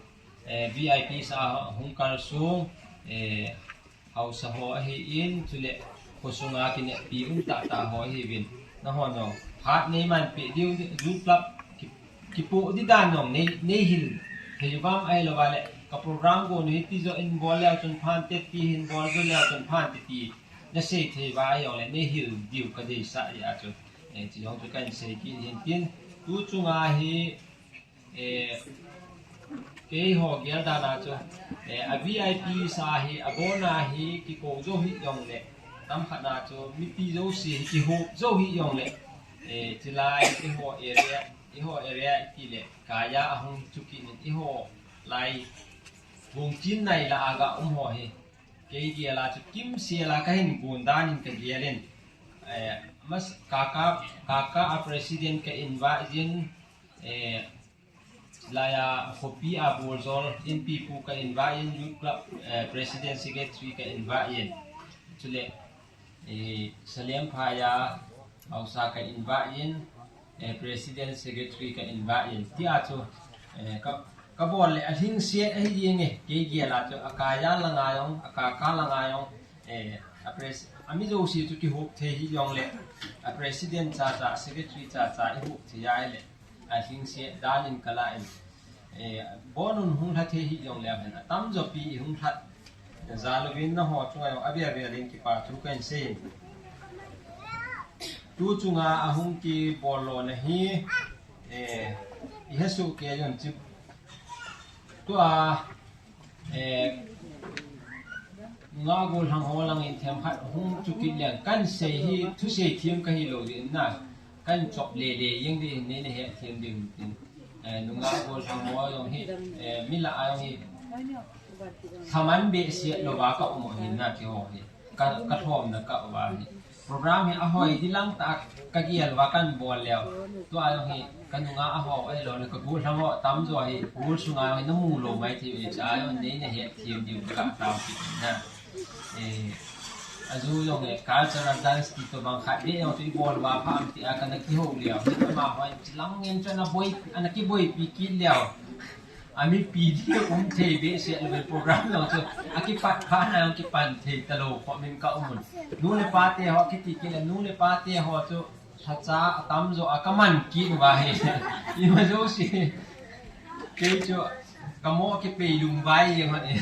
eh, V I P sa hung kalsong, eh, haosa ho ahin, chule khosunga kineppi um tahtah ho ahiuvin. Nahon jong phat neiman peh diu, youth club ki, kipoh di dan jong nei, neihil thei uvam, ahilouva le ka program gon hiti jo in bol leu chun phante ti, hin bol jo leu chun phante ti nasei thei uva ahijongle neihil diu kadeisah jeh a chu, eh, chi jong chu kahin sei kit hin tin, tu chunga hi, eh, keiho gel dan a chu, eh, a V I P sa hi, abona hi kikou jou hih jongle, tamkhat na chu mipi jouse hi kihop jou hih jongle, eh, chulai eiho area, eiho area itile, kaiya ahung chu kit in eiho lai Bungchin nai lah a ga um ho hi, kei gel a chu kimsel a kahin gon dan in kagel in, eh, mas, Kaka, Kaka a president ka invite in, eh, laiya khopi a boljol inpipu ka invite in, youth club, eh, president secretary ka invite in. Chule, eh, Salem phaiya haosa ka invite in, eh, president secretary ka invite in. Tia chu, eh, ka, kabol le alhingset ahi ding e, kei gel a chu akaiya langa jong, akaka langa jong, eh, a pres, ami jouse chu kihop thei hih jongle, a president cha cha, secretary cha cha i hup thei a ile, a hingse dan in ka la in. Eh, bon un hung lha thei hi jong le hen, a tamjo pi i hung lhat. Jal uvin na ho chunga jong a bia bia ding kipa thu ka in sei. Tu chunga a hung kibol lo na hi, eh, i he su ke yon chi. Tua, eh, nga gollhang ho lang in themkhat hung chu kit leng, kan sei hi thusei thiam ka hi lo ding na, kan chop le le jeng ding nei na he thiam ding tin. Eh, nunga gollhang ho jong hi, eh, mi la a jong hi, thaman be siat lo va ka um hin na ki ho hi. Ka, ka thom na ka va hi. Program hi a hoi di lang ta ka gial va kan bol leo. Tua jong hi ka nunga a ho ai lo na ka gollhang ho tamjo hi. Gol sunga jong hi na mu lo mai thei ve cha jong nei na he thiam ding ka tao ki na. Eh, a ju jong le cultural dance ti to bang khat be jong chu i bol va pha am ti a ka na ki ho leo. Ama hoi chi lang ngen chu na boi, ana ki boi pi ki leo. A mipi di um thei be se lo program lo chu. A kipat pha na jong kipan thei ta lo ko min ka um un. Nu le pa te ho kiti ki le nu le pa te ho chu lhacha a tamjo a ka man ki va he. I ma jo si. Kei chu ka mo ki pe lung vai ye ma ne.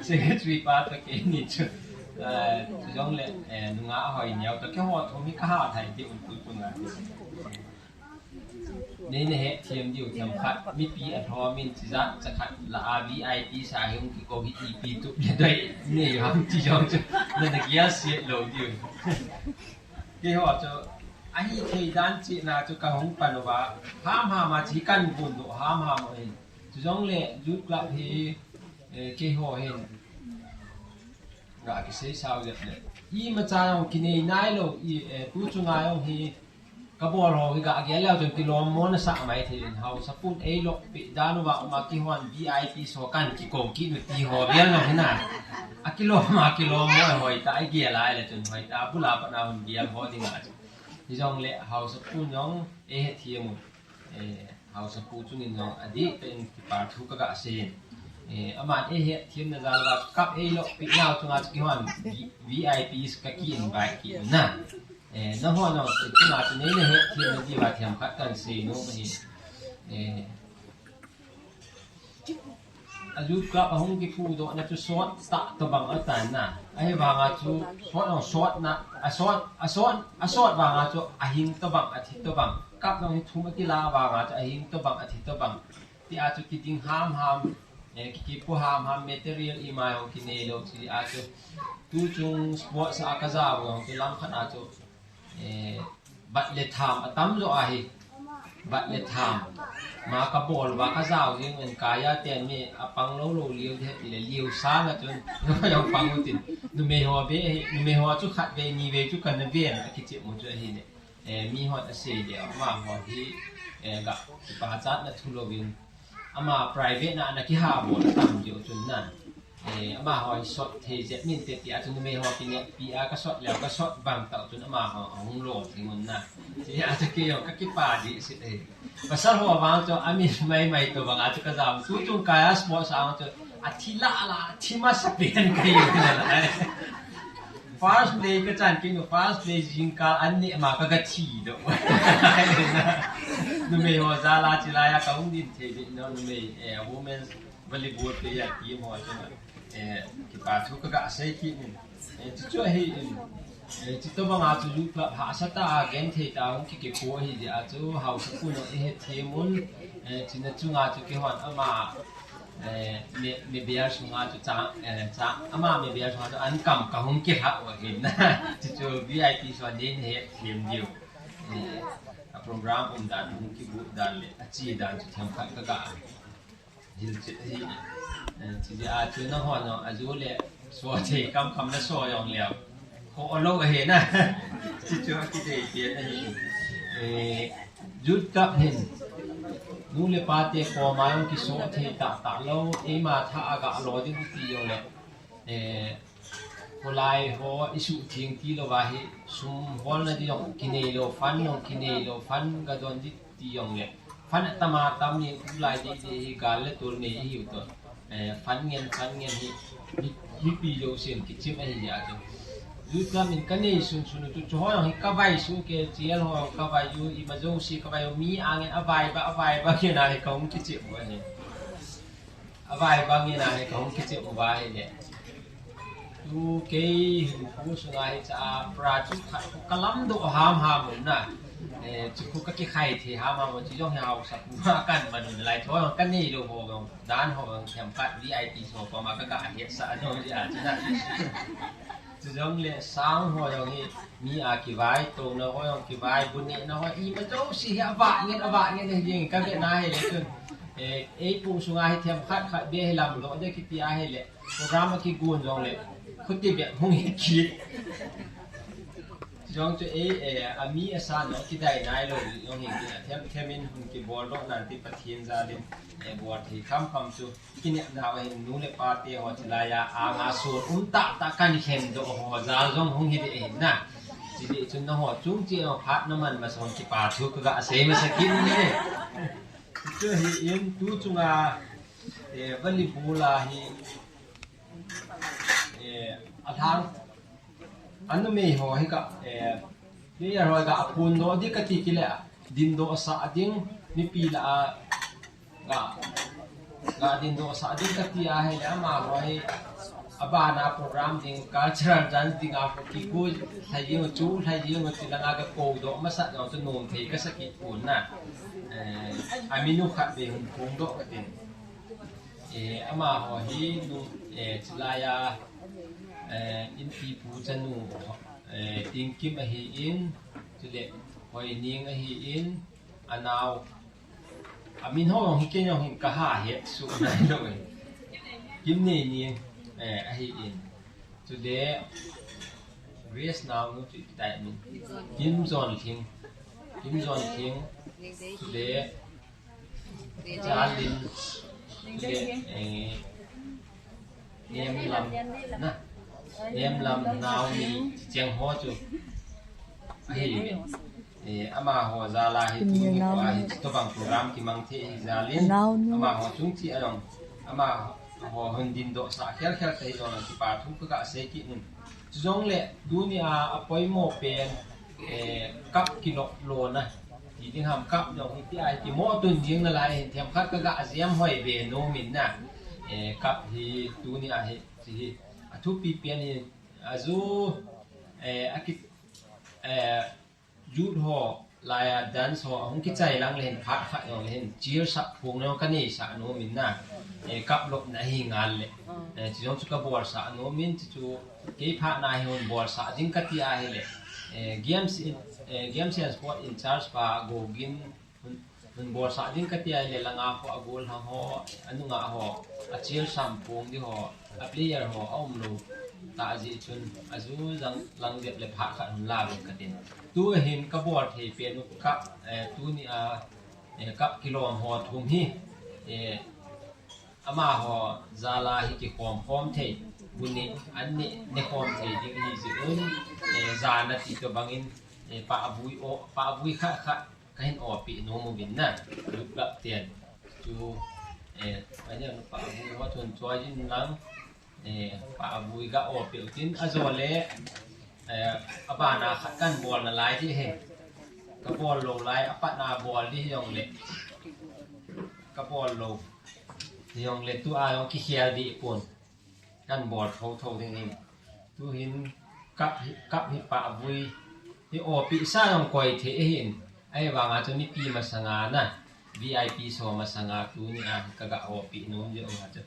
Secretary pa to ke ni chu. Eh, chu jong le, eh, nunga a hoi neo to ke ho thu mi ka ha thai ti un tu tu nga. Nei na he thiam diu themkhat, mipi a thom in chi jat cha khat la a V I P sa hi hung ki ko hi ipi tu le doi nei ham chi jong chu na na gial siat lo diu. Kei ho chu a hi thei dan chi na chu ka hung pan uva, ham ham a chi kan bun do ham ham o hin. Chu jong le Youth Club hi, eh, kei ho hin. Ga ki sei sao jep le. I ma cha jong ki nei nai lo, i, eh, tu chunga jong hi, ka bol ho hi ga gel leo chun kilom mo na sa mai thei in hausa pun ei lok pi dan uva ma ki hon V I P so kan ki ko ki nu ti ho bel no hi na. A kilom ma kilom mo hoi ta ai gel ai le chun hoi ta bula pa na hun gel ho ding a chu. Hi jong le hausa pun jong e he thiam u. Eh, hausa pu chungin jong a di pen kipa thu ka ga sei. Eh, aman e he thiam na jal va kap ei lok pi nau chunga chu ki hon V I Ps ka ki invite ki na. Eh, na ho no, chunga chu nei na he thiam na di va thiam khat kan sei no ma hi. Eh, a Youth Club a hung kipu doh na chu sot ta to bang a tan na. A hi vanga chu sot no sot na, a sot, a sot, a sot vanga chu a hing to bang, a thi to bang. Kap no hi thum a kila vanga chu a hing to bang, a thi to bang. Ti a chu ki ding ham ham, eh, ki kipu ham ham material i mai hung ki nei lo chi a chu. Tu chung sports a ka ja vang chu lam khat a chu. Eh, bat le tham a tam jo a hi. Bat le tham. Ma ka bol va ka jao jing en ka ya ten mi a pang lo lo liu de le liu sa na chun. Yo pang u tin. Nu me ho be hi, nu me ho chu khat ve ni ve chu kan ve na ki chi mu chu hi ne. Eh, mi ho a sei le ma ho hi, eh, ga pa chat na thu lo vin. Ama private na, na kiha bol tam diu chun na. Eh, ama ho sot thei jep min te ti a chun numei ho ki neh pi a ka sot leo ka sot bang tau chun ama ho hung lo ti ngun na. Ti a chu kei jong ka kipa di si e. Pasal ho vang chu a min mai mai to vang a chu ka jam. Tu chung kaya sports a chu a thi la la, thi masa pen ka hi na la. First play ka chan kei nu, first play jingkah an neh ma ka ga thi doh. Numei ho jal a chi lai a ka hung din thei di no numei, eh, women's volleyball player team ho chu, eh, kipa thu ka ga sei kit in. Eh, chu chu hi in. Eh, chu to bang a chu Youth Club hahsa ta a gen thei ta hung ki kipu hi di a chu hausa pu no i he thiam un, eh, chu na chunga chu ki hon ama Eh, me, me bial sunga chu cha, eh, cha, ama me bial sunga chu an kam ka hung ki ha wa hin. Chu chu V I P so din he lim diu. Eh, a program um dan hung ki bu dan le, a chi dan chu thiam khat ka ga. Hil chi hi. Eh, chi a chu na ho no, a ju le, so thei kam kam na so jong leo. Ko lo he na. Chi chu ki dei pian ahi. Eh, Youth Club hin. Nu le pa te koma jong kiso thei tah tah lou. Eima tha a ga lo ding ti jong le. Eh, kholai ho i suhtheng ti lou va hi. Sum hol na di jong kinei lou, fund jong kinei lou, fund ga don di ti jong le. Fund a tam a tam ni, tulai di di hi gal le tul nei hi u to. Eh, fund ngen, fund ngen hi, mi, mipi jousen kichim ahi a chu. Tutam in kanei sunsun u chu, chu ho jong hi kavai su ke, chiel ho kavai u, ima jouse kavai u, mi angin avai ba, avai ba, kena hi kahung kichep u ahi. Avai ba ngena hi kahung kichep u va ahile. Tu kei hinkho sunga hi cha pra chu khat kalamdoh hamham un na. Eh, chu khu kakikhai thei hamham un, chu jong hi haosa pu ma kan man un lai tho, kanei lou ho jong, dan ho jong, themkhat V I P so pa ma kaga hetsah jong jia chu na. Chu jong le sang ho jong hi mi a kivai, tona ho jong kivai, bu nehna ho, ima jouse hi avah ngen, avah ngen hi jeng, kavetna hile chun. Eh, eipu sunga hi themkhat khat beh hi lamdoh ding kiti ahile, program akigon jong le, khuti bep hung hi kit. Jong chu ei, eh, ami asa no kidai nai lou jong hi kit, athem them in hung kibol doh nan ti Pathen jal in, eh, bol thei kham kham chu. Kinepna u hin nu le pa te ho chilai a, anga sun um tah tah kan khen doh ho jal jong hung hi ding ahin na. Chule chun nangho chung cheh a phat naman masa hon kipa thu kaga sei masa kit in. Chu hi in tu chunga, eh, volleyball a hi, eh, alhang Anumei ho hi ka, eh, player ho hi ka aphun doh ding kati kile, dindoh sah ding, mipi lah a, ka, ka dindoh sah ding kati ahile amaho hi, abana program ding, cultural dance ding a kikou lhai jeng u chu, lhai jeng u chu langa kakou doh masat jong chu nom thei kasa kit pon na. Eh, amin u khat vei hung phongdoh katin. Eh, amaho hi nu, eh, chilai a, eh, Inpipu chanu, eh, Tingkim ahin, chule Hoining ahin, anao, amin ho jong hi kei jong hin kaha het suh nai lou e. Kimneining, eh, ahin. Chule Grace naonu chu ipi tai amin. Kimjonlhing. Kimjonlhing. Chule Jalin, le, eh, Nemlam, na. Nemlam, Naomi, cheng ho chu. Ahi, eh, amaho jal a hi tuni nikho a hi, chutobang program kimang thei ahi jal in, amaho chung cheh a jong, amaho hung dindoh sah khel khel thei jong, kipa thu kaga sei kit in. Chujongle, tuni a, apoimo pen, eh, cup kilop lona. Ti ding ham, cup jong hiti a, hiti mo tun ding nalai hin themkhat kaga jem hoi ve nom in na. Eh, cup hi tuni a hi, chi hi. Athupi pen hi, aju, eh, aki, eh, youth ho, laiya dance ho, ahung kichai lang le hin, phat khat jong le hin, cheer sah phung jong kanei sah nom in na. Eh, cup lopna hi ngal le. Eh, chi jong chu kabol sah nom in, chi chu, kei phat na hi hung bol sah ding kati ahile. Eh, games in, eh, games and sport in charge pa Gogin, Hung, hung bol sah ding kati ahile langa ho, agol ho, anunga ho, acheer sam pung di ho, aplayer ho, aum lou. Tah jeh chun, aju jang lang jep le phat khat hung la vin katin. Tu hin kabol thei pen u cup, eh, tuni a, eh, cup kilom ho thum hi, eh, amaho jal a hi kikhom khom thei, bu neh, an neh, neh khom thei ding ahi jeh un, eh, jana ti tobang in, eh, pahvui o, pahvui khat khat, kahin opi nom uvin na, lupgap ten. Chu, eh, ani anu pahvui ho chun choi in lang, eh, pahvui ga opi u tin, ajo le, eh, abana khat kan bol nalai di he. Kabol lou lai, apat na bol di jong le. Kabol lou. Jong le tu a jong kikhel di pon. Kan bol tho tho ding in. Tu hin cup hi, cup hi pahvui. Hi opi sa jong koi thei hin. Ahivanga chu mipi masanga na. V I P so masanga tuni a kaga opi nom jeh u chu.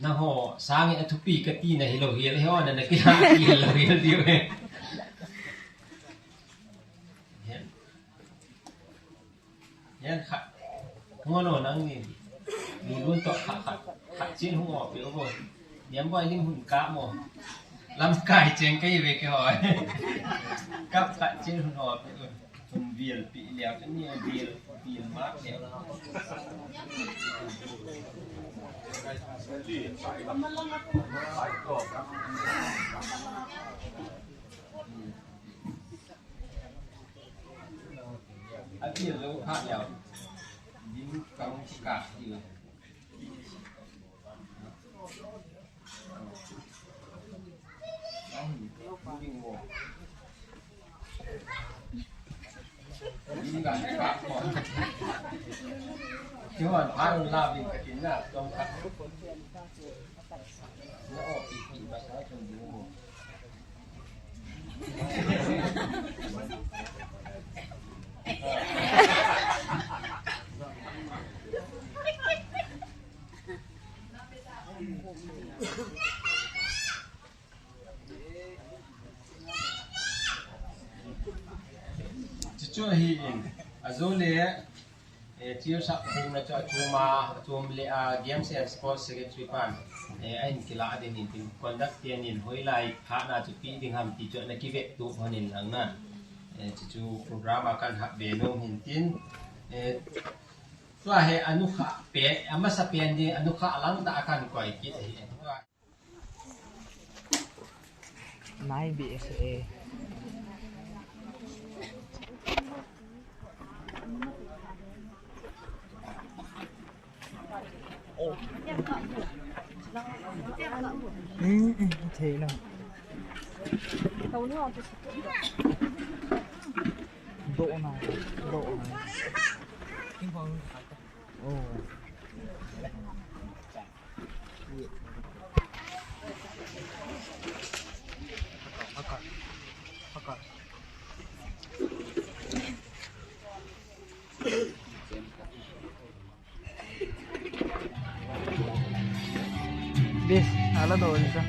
Nangho sange athupi kati na hilou hel, he ona na kila hilou hel diu he. Yan khat. Hung o nang ni. Lulun to khat khat. Khat chin hung o pe o. Yan boi lim hun ka mo. Lamkai cheng kai ve ke hoi. Kap khat chin hun o pe o. Hun vil pi liao ni vil, vil mak liao. Api lo kha liao. Ding kang ka ti. Ang ding wo. Chuchu ahin, ajole, eh, chiu sak khum na chu achuma, achum le a Games and Sports Secretary pan, eh, ahin kila ding in tin conduct te nin hoilai phat na chu pi ding ham ti chu ana kivet tu honin lang na. Eh, chuchu program a kan hap ve nom hin tin, eh, tua hi anukha pe, amasa pen ding, anukha lang ta akan koi kit ahi. Nai B S A. Ừ, ừ, thế nào? Độ này, độ này. Ồ. Bis, ala do isa.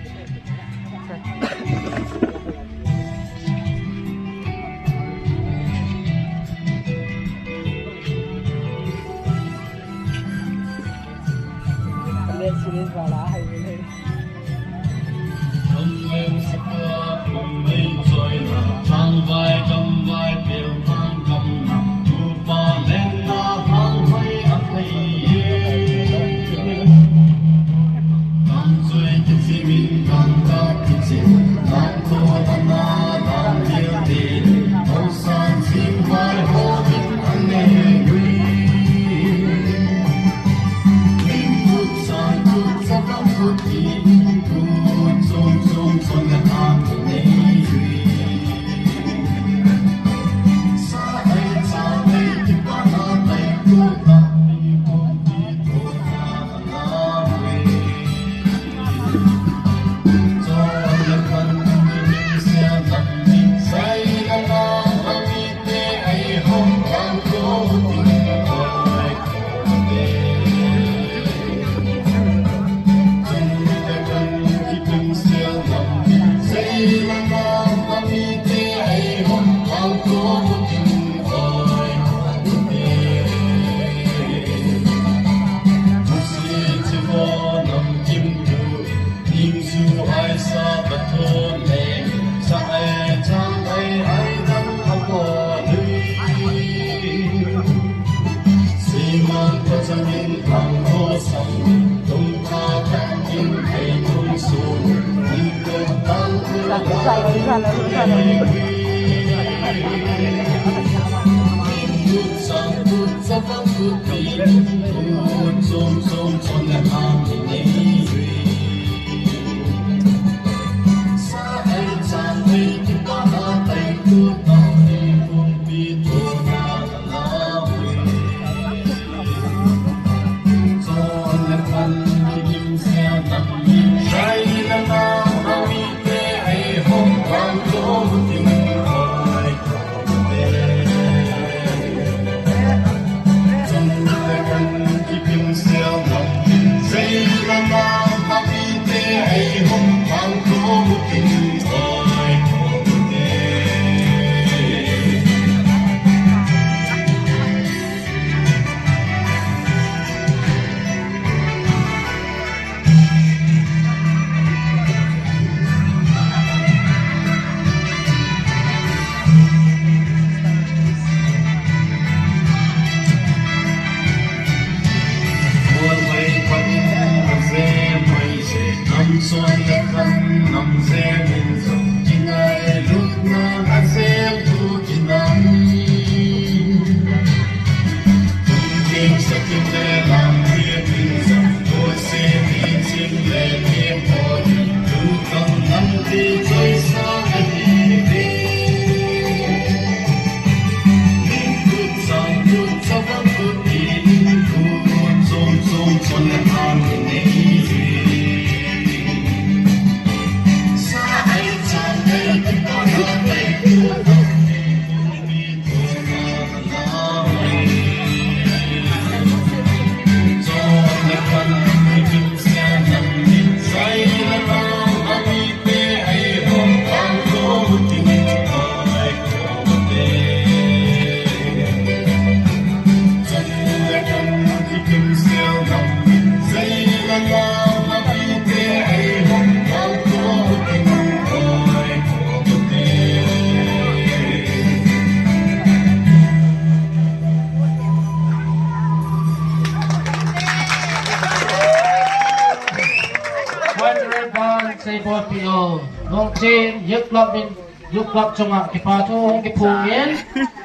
P O, Longchen Youth Club in, Youth Club chunga kipa thu hung kiphong in.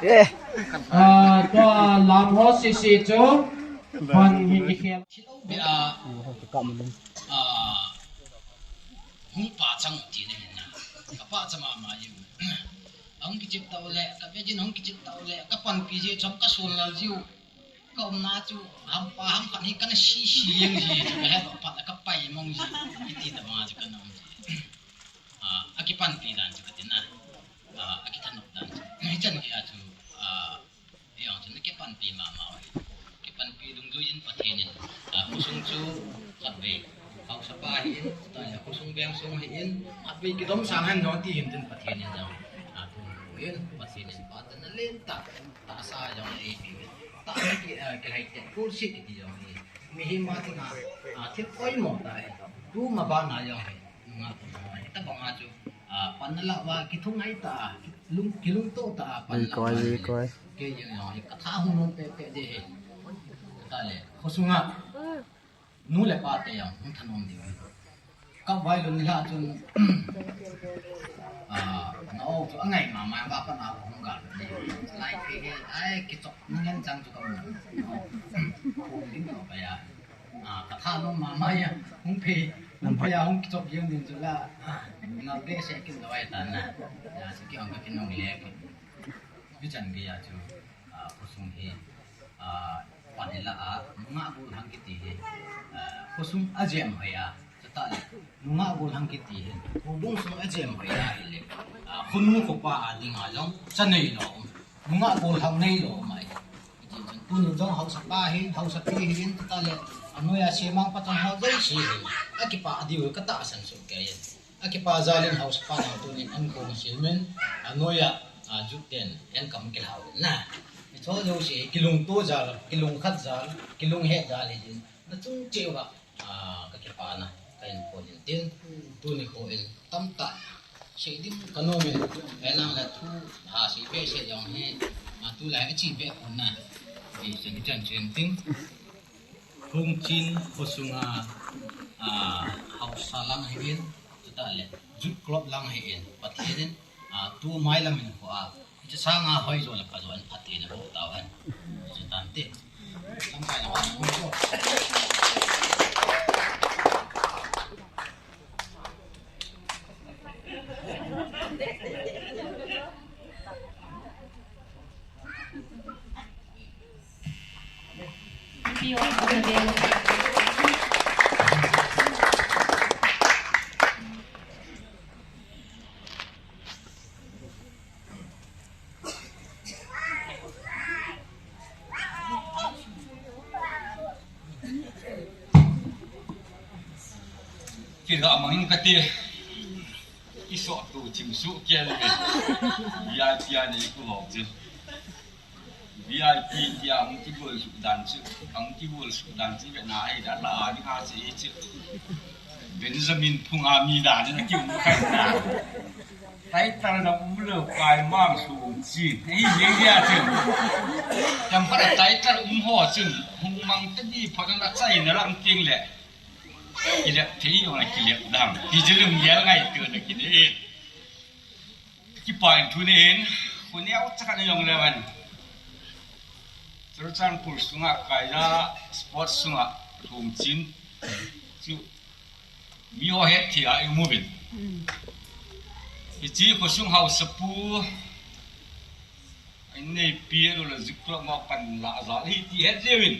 Eh. Ah, tua lam ho sisi chu pan hin kikhel. Be a, ah, hung pachat ti ne na. Ka pachat mama in. Ahung kichep tau le, ka be jin hung kichep tau le, ka panpi ji chom ka sun lal jiu. Ka umna chu hampa ham khat hi kana sisi jeng ji chu, ka het pat ka pai mong ji. Iti ta ma chu kana um ji. Ah, akipanpi dan chu ka tin na. Ah, akithanop dan chu. Hichan gei a chu, ah, ijong chu na kipanpi mama u hi. Kipanpi dungjui in Pathen in, ah, khosung chu khatvei haosapa hi in, tua le khosung beng sung hi in, khatvei kidom sang hen jong ti hin tin Pathen in jong, ah, thu hin Pathen in pachatna lentah tahsa jong eipeh in. Tahsa ki, ah, kilhai te, kursi kiti jong hi. Mihem a dinga, ah, thil oimo tah ahi. Tuma bana jong hi. Nunga tuma hi. Tabang a chu, ah, panna lah uva kithungai tah a, lung, kilungto tah a, panna lah uva. Kei jong jong hi. Ka tha hung nom pehpeh ding ahi. Tua le, khosunga. Nu le pa te jong, hung thanom diu. Ka vailun ni la chun, ah, na o chu angai mama, ba pa na hung ga ni. Lai ke ke, ai, kichok, na ngen chang chu ka mu. Hung ding to pa ya. Ah, ka thanom mama ya, hung phe, hung phe ya, hung kichok jeng ding chu la. Ah, na be se kin lo ai ta na. Ya, chu ki ong ka kin ong le. Hichan gei a chu, ah, khosung hi, ah, pan ila a, nungah golhang kiti hi, ah, khosung ajem hoi a, chutah le, nungah golhang kiti hi, khobung sung ajem hoi a, hile, ah, khonu khopa a dinga jong, cha neilou, nungah golhang neilou mai. Hiti chun, tuni jong haosapa hin, haosapi hin, chutah le, anoiya semang pachang ho jouse hin, akipa diu ka tahsan soh kei in. Akipa jal in haosapa nang tunin an kong sil min, anoiya, a, jut ten, an kam kilhau na. Hicho jouse, kilungto jal, kilungkhat jal, kilunghet jal hi din, na chung cheh uva, a, ka kipana, ka in phon in tin, tuni kho in, tamtah, sei ding ka nom in, ahinla thu, ha, sei be sei jong hi, a, tulai a chi be phon na, ti sei chan chen tin. Longchen khosunga, a, haosa lang hi in, chutah le, Youth Club lang hi in, Pathen in, a, tu mailam in ho a, hiche sanga hoijo le phajo in Pathen in ho tau hen. Chutan te. Lamkai na ho ko. Kila mangin kati. Isoh tu chim su kial. Ya tia ni ku ho chi. V I P tia hung kibol suk dan chu, hung kibol suk dan chu, ve na ai da la ni a chi chu. Benjamin Phung a mi dan na ki um khai na. Title na um lo kai mang su um chi. Ei ye ya chu. Tam para title um ho chu. Hung mang ta di pho na chai na lam ting le. Kilep thei jong na kilep dam. Ki jilum yel ngai tu na ki ni. Kipa in tuni in, khu neo chakhat na jong le van. Churachandpur sunga kaija sports sunga Longchen chu mi ho het thei a i um uvin. Hiche khosung haosapu, a inneipi a lo le Youth Club ma pan la jal hi ti het jeng uvin.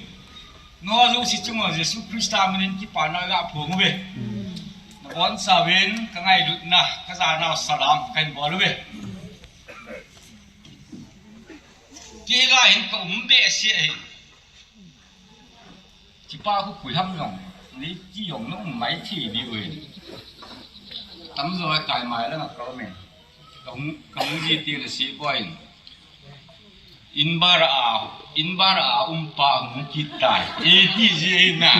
Nangho jouse chunga Jesu Christa minin kipana ga phong uve. Nabonchauvin ka ngailutna, ka jana salam kahin bol uve. Kei la hin ka um behseh e. Kipa khu khui ham jong, nei ti jong na um mai thei diu e. Tamjo kai mai la na ka me. Ka hung, ka hung ji ti le si boy. In bar a, in bar a um pa hung kit tai. E ti ji na.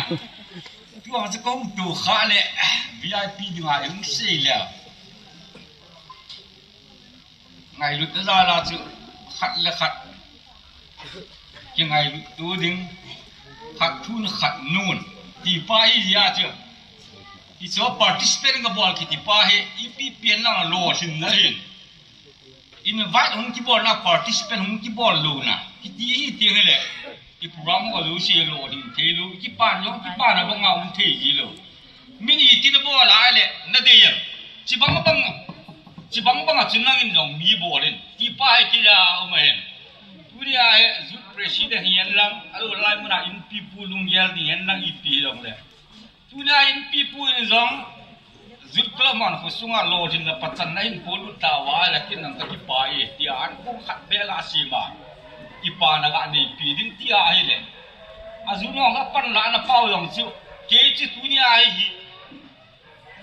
Tua chu kong tu kha le, V I P dinga hung sei le. Ngailut na jal a chu khat le khat. Kingailut tu ding, khat thun khat nun. Ti pa hi ja chu. Hichu participant kabol kiti pa hi, ipi pen lang lolhinna hin. Invite hung kibol na, participant hung kibol lou na. Hiti hi ti hi le. I program ho lou si lolhin thei lou, kipan jong, kipan a bang a um thei ji lou. Min iti nabol a le, nadei em. Chibang bang, chibang bang a chun nangin jong mi bol in. Ti pa hi kila um a hin. Tuni a hi, youth president hi en lang, alou lai mun a inpipu lunggel ding en lang ipi jong le. Tuni a inpipu in jong, youth club man khosunga lolhinna pachanna hin polut tauva, lakin nang ka kipa e, tia an kong khat bel a sima. Kipana ga neipi ding tia ahile. A youth nong ka panlahna pau jong chu, kei chu tuni a hi,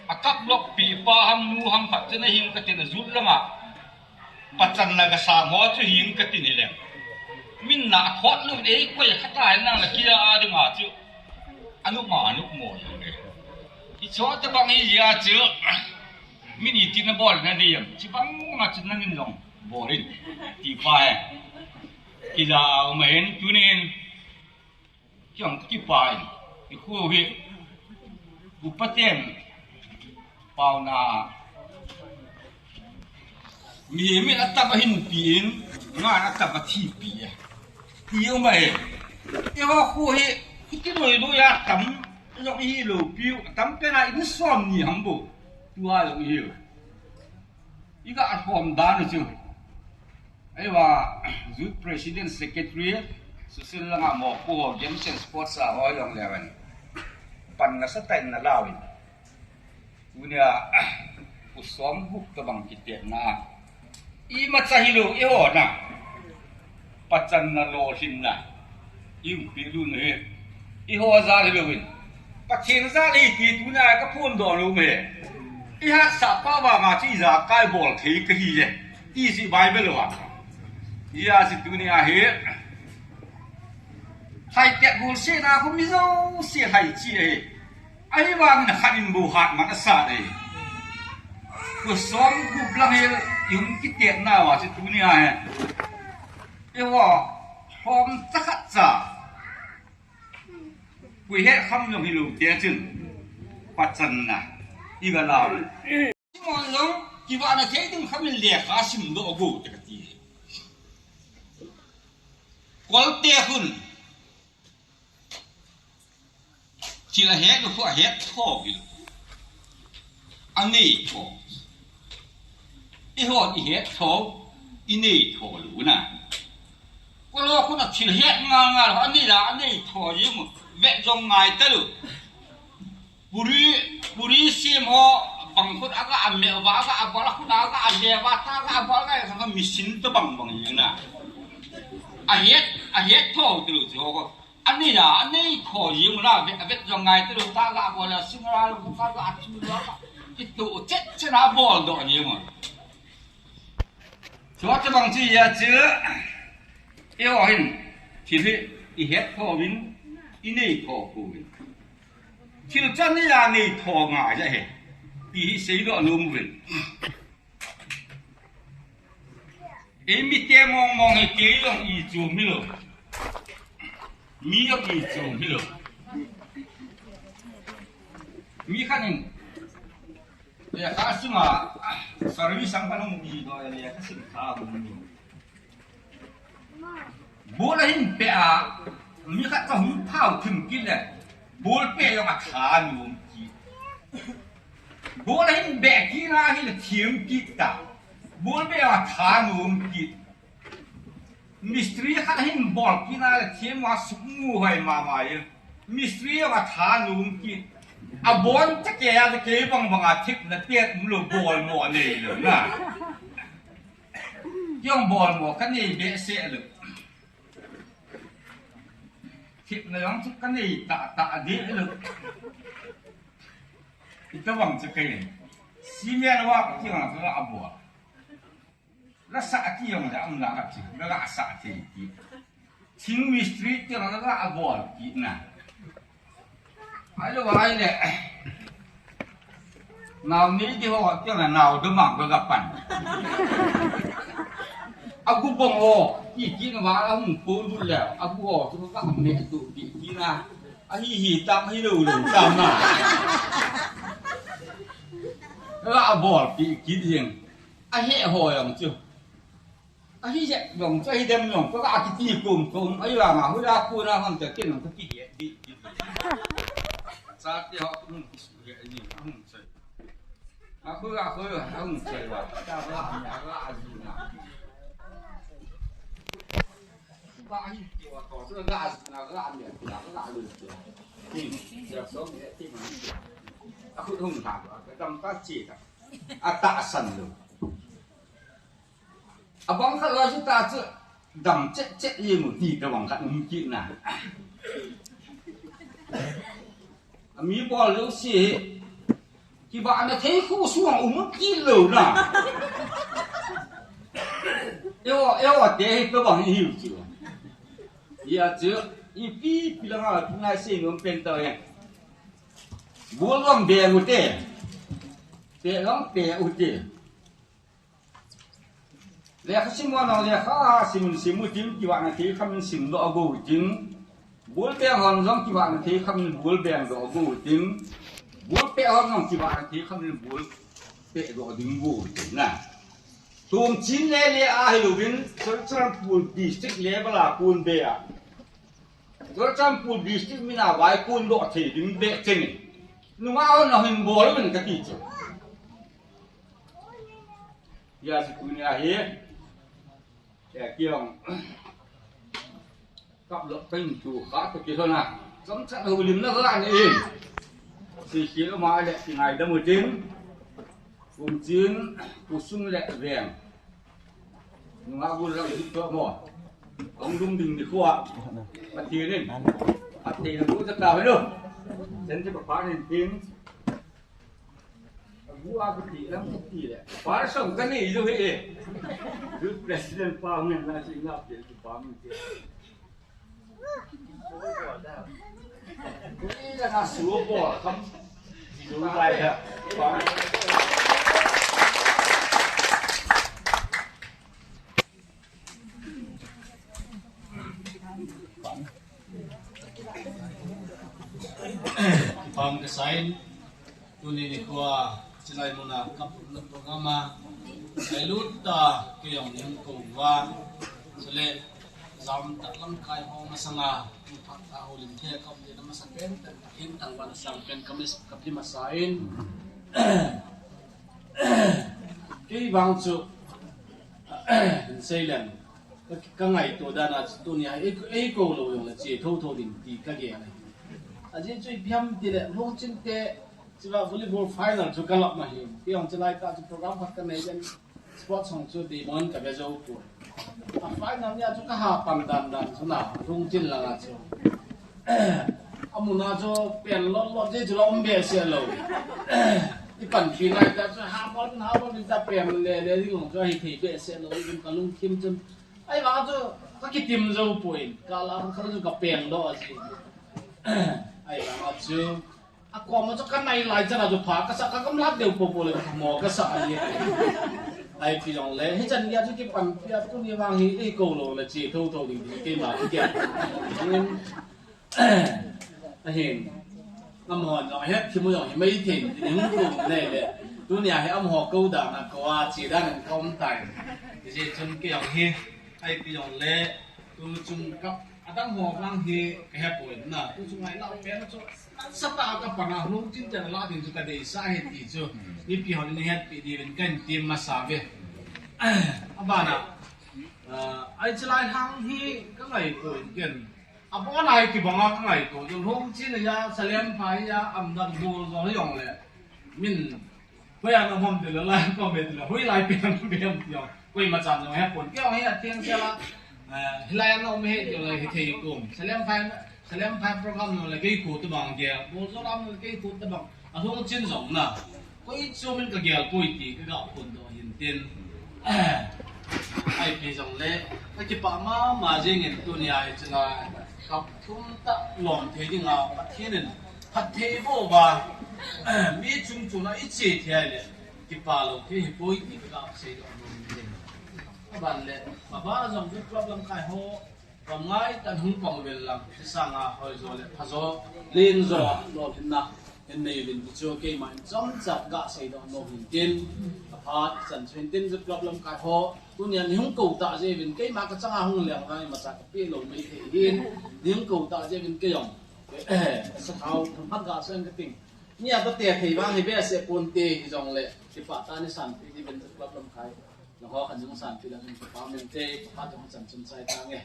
a kap lok pi pa ham nu ham khat chu nahin katin a youth lama. Pachanna kasam ho chu hin katin hileng. Min na khot lou ei koi khata hin nang la kia a dinga chu. Anu ma anu mo jong le. Hichu tabang hi jia chu. Min iti nabol nadei em. Chibang ma chu nangin jong bol in. Ti pa e. Kila um a hin tunin. Kiang kipa in, i khu hi, upa ten, pau na, mi, mi a tapa hin pi in, nga a tapa thi pi e. Ti um a e. I ho khu hi, i ki loi loi a tam, jong i hi lou piu, tam pen a in som ni ham bo. Tu a jong i hi. I ga a khom dan u chu. Ei va, Youth President Secretary, Susil langa mo ko, Games and Sports a ho jong le van. Pan nasa tah in na lau in. Tunia, u som gup tabang kiti na. Imacha hilou, i ho na. Pachanna lolhinna. I umpi lun hi. I ho jal hilou in. Pathen jal hi ti tuna ka phondoh lou me. I hatsah pa vanga chu ijakai bol thei kahi e. Ti chu Bible vang. Hijeh chun tunia hi. Hai tet bol se na khu mi jouse hai chi e. Ahivangin khat in bou hat man asat e. Ko som gup lang hi i um kiti nauva chu tunia hi. Eiho, khom cha khat cha. Koi het kham jong hilou te chun. Pachanna. I ga lau. Simon jong, kivahna thei ding kham in lekha simdoh go te kati. Kolte khun. Thil ahet lou khu ahet tho hilou. Anei tho. Eihon ihet tho, inei tho lou na. Kolo khun a thil het ngal ngal, anei la, anei tho jing u. Vet jong ngai talou. Puri, puri sem ho, bang khun aga ame uva, aga abol, khun aga ame uva, ta aga abol, aga sang machine tabang bang jing na. Ahet, ahet tho talou chu ho. Anei la, anei tho jing u la, vet, vet jong ngai talou, ta aga bol a, sing la, ta aga chu la, kitoh chet chet a bol doh jing u. Chua tabang chu hia chu, eiho hin, thil hi, ihet tho uvin, inei tho pouvin. Thil chan ni la nei tho ngai ja he, ti hi seidoh nom uvin. Ei mite mong mong hi kei jong i chom hilou. Mi jong i chom hilou. Mi khat in, lekha sim a, service ang kanung mi do lekha sim kha hung mi. Bol ahin pe a, mi khat ka hung thau thim kit le, bol pe jong atha nom kit. Bol ahin beh kit na hile thim kit ta. Bol pe jong atha nom kit. Mistri khat ahin bol kit na le thim a suk mu hoi mama e. Mistri jong atha nom kit. Abon cha kei a cha kei bang bang a thip na tet um lou bol mo nei lou na. Jong bol mo ka nei behseh lou. Thipna jong chu ka nei tah tah deh lou. Itobang chu kei. Cement work ti jong chu abol. La sah ti jong le um la ka ti. La la sah ti ti. Thing mistri ti jong la abol ti na. Ahilou ahile. Nao nei di ho, ti na nao do mang ko ga pan. Agu bong ho, ti ti na wa a hung po lu le. Agu ho, tu ka me tu ti ti na. Ahi hi tam hi lo lo tam na. Ka bol pi kit jeng. A he ho jong chu. A hi je jong chu, a hi dem jong chu, ka kiti kum kum, a hi vang a, hu ya ku na hon te kin jong chu ki he di di. Sa ti ho ku mun ki su he ni, a hung chai. A hu ya, hu ya, a hung chai wa. Ta wa, a ya, a ya, a ju na. Ba hi ti wa to, so ga na ga mi, ga ga lu ti. Ni, ya so mi ti ma. A khu hung ta, ka dam ta chi ta. A ta san lu. A bang khat la chu ta chu dam chet chet ye mu ti ta bang khat um ki na. A mi bol lo si. Kivahna thei khu suang um kit lou na. Eo, eo, te hi tobang hi hiu chu. Hia chu, ipi, ipi langa, ngai se nom pen tau e. Bul bang be u te. Pe bang pe u te. Lekha sim mo nang lekha sim sim u tin, kivahna thei kham sim doh go u tin. Bul peng hon jong kivahna thei kham bul peng doh go u tin. Bul peh hon jong kivahna thei kham bul peh doh ding go u tin na. Tum chin le le a hi lo vin, Churachandpur district level a kun be a. Churachandpur district min a vai kun doh thei ding be chen. Nunga hon na hin bol min ka ti chu. Ya si kun ya hi. Ya kiong. Kap lok pen tu kha to ki thona. Chomcha houlim na ga ni in. Si si lo ma le ki ngai da mu tin. Kum chin, kusung le veng. Nunga bu la di to mo. Kong dum ding di khua. Patien in. Patien bu ta ta lo. Sen ti pa pa ni tin. Gua kuti lam kuti le. Par song kani ju he. Ju president pa ngen la si ngap de pa ngen te. Kuni la na su po kam. Ju bai da. Pa. Kipam ka sign, tuni nikho a, chilai mun a, kap na program a, ai lut ta, kei jong ning ko va, chule, jam ta lamkai ho masanga, tu phat ta ho lim the kam de na masa pen, pen, pen tang van sang pen kamis, kapi masa in. Kei vang chu, hin sei leng, ka, ka ngaito dan a chu tunia, ei, ei kou lou jong le che thotho ding ti ka gel ahi. Ajeh chu ipi ham tile, Lhungchin te, chiva volleyball final chu ka lap ma hi. Kei jong chilai tah chu program khat ka nei den, sports hong chu dimon ka ve jou poi. A final nia chu ka ha pan dan dan chu na, Lhungchin langa chu. Amun a chu pen lot lot je chu la um behseh lou. I panpi lai ta chu ha bol, ha bol ta pen le le ding chu hi thei behseh lou, i ka lungthim chun. Ahivang chu ka kitim jou poi, ka la ka chu ka peng doh a chu. Ahivang chu a kom a chu ka nai lai chan a chu pha ka sa, ka gamlat deu popo le ka mo ka sa a ye. Ai pi jong le, hichan nia chu kipanpi a tuni vang hi ei kou lou le che thotho ding ding keima kigel. Ahin, amaho jong het thim u jong hi maithei in hung kou nei le. Tunia hi amaho kou dan a kou a che dan in ka um tai. Hijeh chun kei jong hi, ai pi jong le, tu chung kap adang ho vang hi ka hepoi na. Tu chung ai lau pen chu, nasatah a ka pan a Lhungchin te la ding chu ka deisah ahi ti chu. Mipi hon in hetpi diuvin ka in tim masa ve. Abana, ah, ai chilai hang hi ka ngaito in ken. Abon a hi kibang a ka ngaito chu, Lhungchin a, Salemphai a, Amdan Bol jong hi jong le. Min, hoiya na hom ti le lai ko me ti le, hoilai pen pen ti jong. Koima chan jong hepon. Kei jong hi athiang sela, eh, hilai a na um hi ti le hi thei kum. Salemphai, Salemphai program jong le kei khu tabang gel. Bol jong lam le kei khu tabang. A Lhungchin jong na. Koi chu min ka gel poi ti ka ga phon doh hin tin. Ai pi jong le, ka kipah mama jing in tunia hi chila kap thum ta lom thei ding a Pathen in phatthei boh uva, mi chung chuna i che thei le, kipah lou thei hi poi ti ka ga sei doh hin tin. Aban le, baba jong ka club lamkai ho, Kam ngai tan hung pang vel lang, ti sanga hoi jo le pha jo, len jo, lolhinna. Hin nei uvin ti chu keima in chomcha gasei doh nom in tin, aphat chan chu hin tin, Youth Club lamkai ho, tunia nei hung kou tah jeh uvin, keima kachanga hung leng vang imacha kapeh lou maithei hin, nei hung kou tah jeh uvin kei jong, eh, sathau themkhat gasei inge kating. Nia kate thei vang hi behseh ponte, hijongle kipah tah in nei sanpeh diuvin Youth Club lamkai. Nangho khat jong sanpeh lang in kipah mente, kipah tah in chan chun chai tange.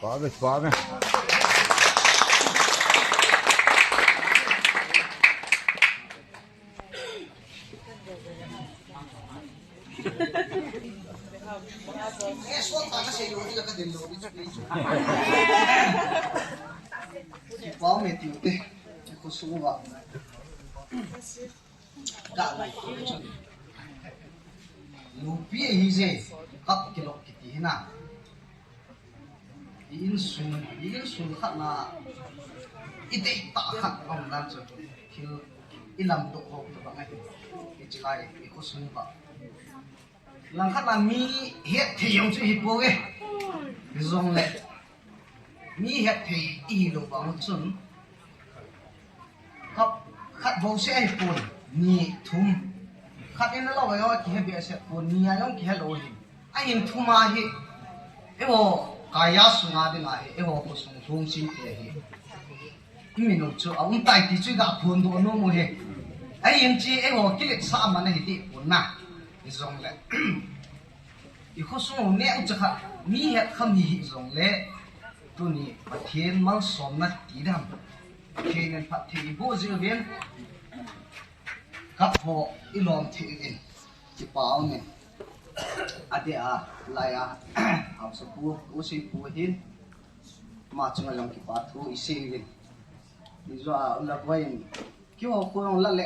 Pah ve, pah ve. Kipah me tiu te, ko su va. Ga lai ko chun. Nupi hi je, kap kilok kiti hi na. I insung, i insung khat na, i deitah khat a um dan chu, thil i lamdoh ho tabang ahi, i chilai, i khosung ba. Langkhat na mi hetthei jong chu hi poi. Hijongle, mi hetthei i hi lou vang chun, Khat, khat bou seh ahi pon, ni thum. Khat in alou ahi, kihe behseh pon, ni a jong kihe lou ahi. Ahin thum ahi, eiho, kaiya sunga ding ahi, eiho khosung lhung sing te ahi. I min u chu, a um tai ti chu i ga phondoh nom u ahi. Ahin chi, eiho kiletsah man ahi ti pon na. Hijongle. I khosung u neo cha khat, mi hetkham hi hijongle. Tuni, Pathen malsomna ti dam. Pathen in phatthei iboh jeh uvin. Kap ho ilom thei uvin. Kipah um in. Adeh a, lai a, haosapu, Useipu hin. Ama chunga jong kipathu isei uvin. Ijo a, ula koi in. Kihou koi jong la le.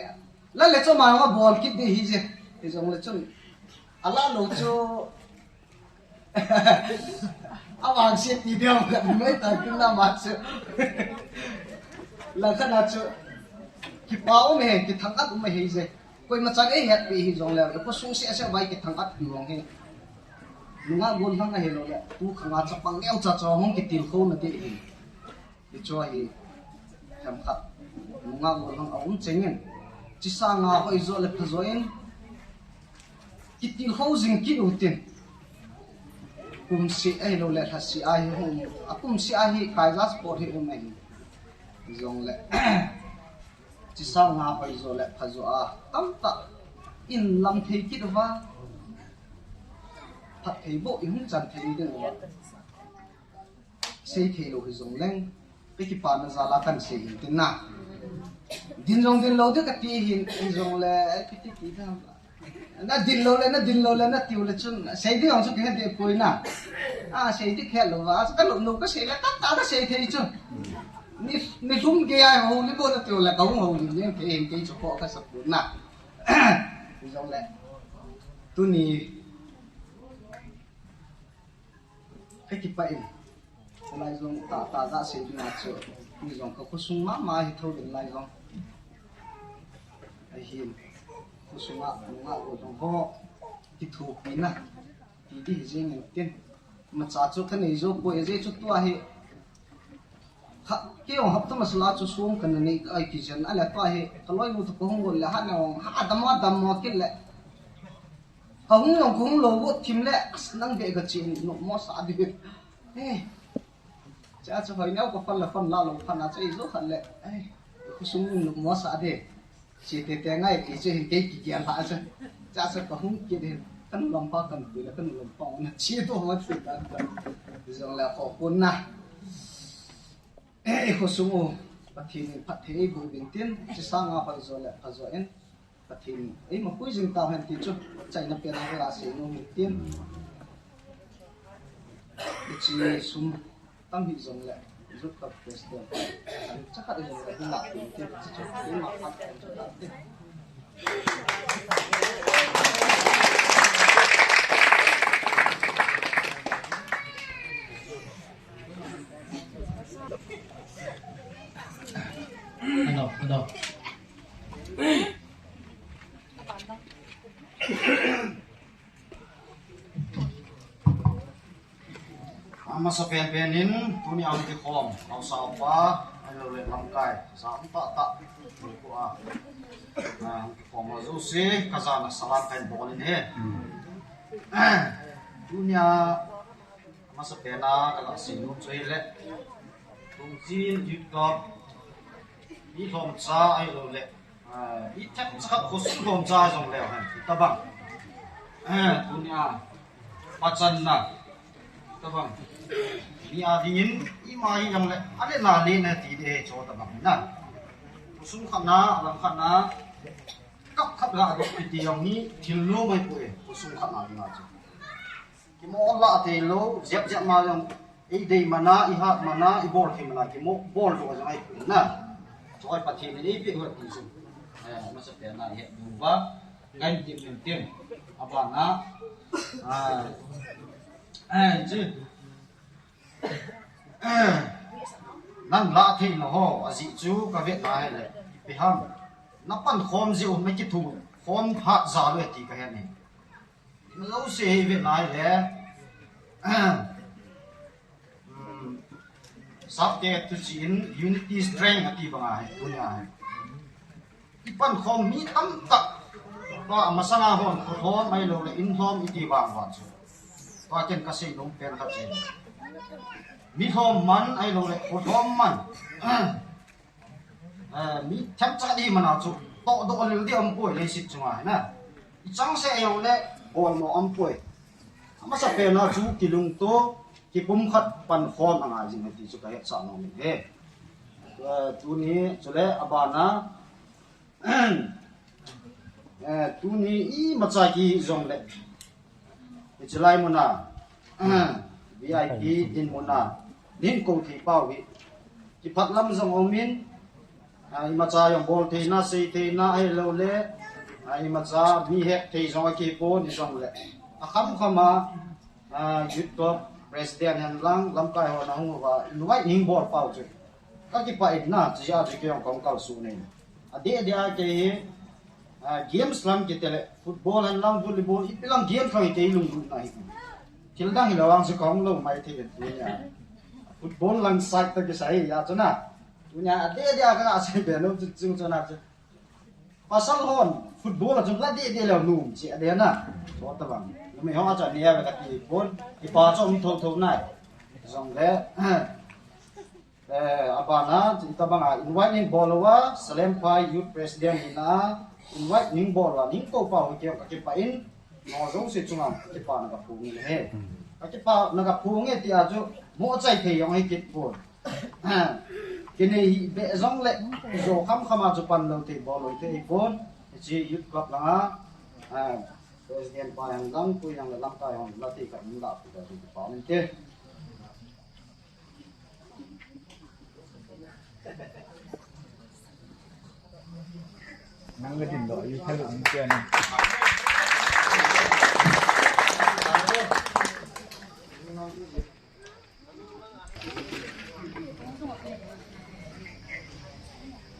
La le chu ama jong abol kit ding ahi je. Hijongle chun. Ala lou chu. Avangse ti ding, mai ta kin na ma chu. Langkhat na chu. Kipah um e, kithang-at um e hije. Koima chan eihetpi hijongle, khosung seh seh vai kithang-at pi vang hi. Nungah gollhang ahilou le, tu khanga chapang neocha cha hung kitilkhou na ding ahi. Hichu hi themkhat nungah gollhang a um chengin, chesanga hoijo le phajo in kitilkhou jing kit utin. Kum seh ahilou le lha seh ahi hung, a kum seh ahi kaija sport hi um ahi. Jongle chesanga hoijo le phajo a tamtah in lam thei kit uva, phatthei boh i hung chan thei ding uva. Sei thei lou hijongleng, ka kipana jal a kan sei in tin na. Din jong din lou ding kati hin, hijongle, kiti ti ta. Na din lou le, na din lou le, na tiu le chun, sei ding jong chu kihe deh poi na. A, sei ding kihe lou va, ka lou lou ka sei le, ka ta ka sei thei chu. Ni, ni lhum gei a houlim bol na tiu le, ka hung houlim jeng thei hin kei chu ko ka sa pon na. Hijongle, tuni, Ka kipah in. Lai jong tah tah gasei ding a chu. Ni jong ka khosung mama hi tho ding lai jong. Ahin. Khosunga, nungah gollhang ho. Kithopi na. Ti ding hi jeng in tin. Imacha chu ka nei jou poi, ajeh chu tua hi. Kha, kei jong hapta masala chu som kana nei, ai kijen a le tua hi, ka loinu toh ka hung gon le ha na jong, ha dam a dam mo kit le. Ka hung jong ka hung lou got thim le, as nang beh ka chi in nopmo sa ding. Eh. Cha chu hoi neo ka phal le phone la lou phat na chu ei jou khat le. Eh. Khosung in nopmo sa ding. Chi tete ngai, kei chu hin kei kigel lha chu. Cha chu ka hung kit hin, ka nu lampa kan pui le, ka nu lampa na chi to ma chu ta ta. Jongle kho pon na. Eh, khosung u, Pathen in phatthei eiboh uvin tin, chesanga hoijo le phajo in, Pathen in eima pui jing tau hen ti chu, chaina pen a ka sei nom in tin. Hiche sum Tam hijongle, Youth Club President, an chakhat hijongle, hung lah peh in tin, chu chu, keima phat kan chu ta te. Ano, ano. Masa penpen in tuni a hung kikhom haosa upa, ahilou le lamkai, ja um tahtah, tuni ko a, ah, hung kikhom ho jouse, kajana salam kahin bol in ahi. Tuni a masa pen a kaga seinom chu ahile, Lungjin Youth Club mi lhomcha ahilou le, ah, mi themcha khat khosung lhomcha jong leu hen, hitobang, ah, tuni a pachanna, hitobang mi a dingin ima hijongle, ale na le na ti ding ahi, chutobang na. Khosung khat na, alam khat na, kap khat ga dong kiti jong hi thil nom ahipoi, khosung khat na dinga chu. Kimo lah theilou, jep jep ma jong, eidei mana, ihat mana, ibol thei mana, kimo bol doh jong ahipoi na. Choi Pathen in eipeh u ahi ti chu, eh, masa pen a ihet diu va, kahin tep in tin. Abana, ah, eh, chu, eh, nang lah theina ho, ajeh chu kavet na ahile, ipi ham, napankhom jeh u nakithukhom hat jal u ahi ti kahet e. Jouse hi vet na ahile, um, sapte thuchih in unity strength ati bang ahi, tunia hi. Ipankhom mi tamtah, tua masanga hon, kho lhom ahilou le in lhom iti vang uva chu, tua ken kaseinom pen khat chu, mi lhom man ahilou le kho lhom man, eh, mi themcha di mana chu, tohdoh lel di umpoi leiset chunga hi na. Ichangseh jongle bolmo umpoi. Amasa pen a chu kilungto, kipumkhat pankhom angai jing ahi ti chu kahetsah nom in ahi. Eh, tuni chule abana, eh, tuni imacha kihi jongle, hiche lai muna, V I P dinmun a nahin kou thei pau hi, kipah lam jong aumin, ah, imacha jong bol theina, sei theina ahilou le, ah, imacha mi hetthei jong akipon hijongle, akhamkham a, ah, Youth Club President hen lang, lamkai hon ahung uva invite nahin bol pau chu kakipah in na, chujeh a chu kei jong kahung kalson in. Adeh deh a kei hi, ah, games lang kiti le, football hen lang, volleyball, ipi lang games lang hi kei lunglutna ahi. Thil dang hilou vang chu kahung lou maithei in tunia. Football lang side toh kisai ahi a chu na. Tunia adeh deh a kaga sei be nom chu, chu, chu na chu, pasal hon football a chu la deh deh leu nom chu adeh na. Chutobang, numei ho a chu anei ve kati pon, kipa chu um thotho nai. Jongle, eh, abana, hitobanga invite nahin bol uva, Salemphai Youth President hina, invite nahin bol uva, nahin kou pau hi kei jong kakipah in, nangho jouse chunga kakipana kaphong in ahi. Kakipana kaphong e tia chu, moh chai thei jong ahi kit pon. Kinei hih beh jongle, ijo khamkham a chu pan lou thei, bol lou thei ahipon, hiche Youth Club langa, ah, President pa hen lang, koi hen lang, lamkai hon la thei khat in lah pi ta chu kipa um inte. Nang ka din doh, you tell me, kya na.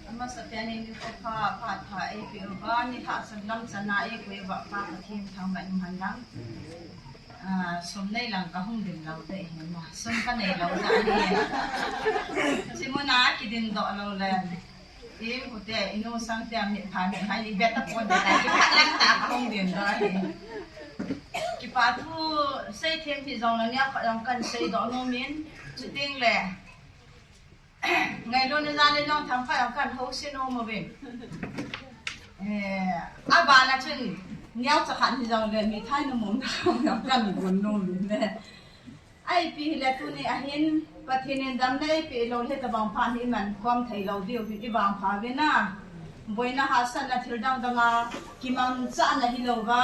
Amasa pen in nikho pha, phat pha eipeh uva, nilhah sun lam channa eikoi uva Pa Pathen thangvah in umhen lang. Ah, sum nei lang kahung din lou ding ahi na. Sum kanei lou ding ahi. Hiche muna kidin doh lou le, i u te, i nu sangte, mitpha, mitpha, i be tapon te, i khat lang tah kahung din doh ahi. Kipa thu seithem hih jongle, neokhat jong kahin seidoh nom in, chuteng le, ngailutna jal in jong themkhat jong kahin housen nom uvin. Eh, abana chun, neocha khat hih jongle, mithai numei jong kahin gon nom uvin le. Ipi hile tuni ahin, Pathen in damna eipeh lou le hitobang phat hi iman khom thei lou diu hi ivangpha uvin a. Boina hahsatna thil dang dang a, kimangchahna hilouva,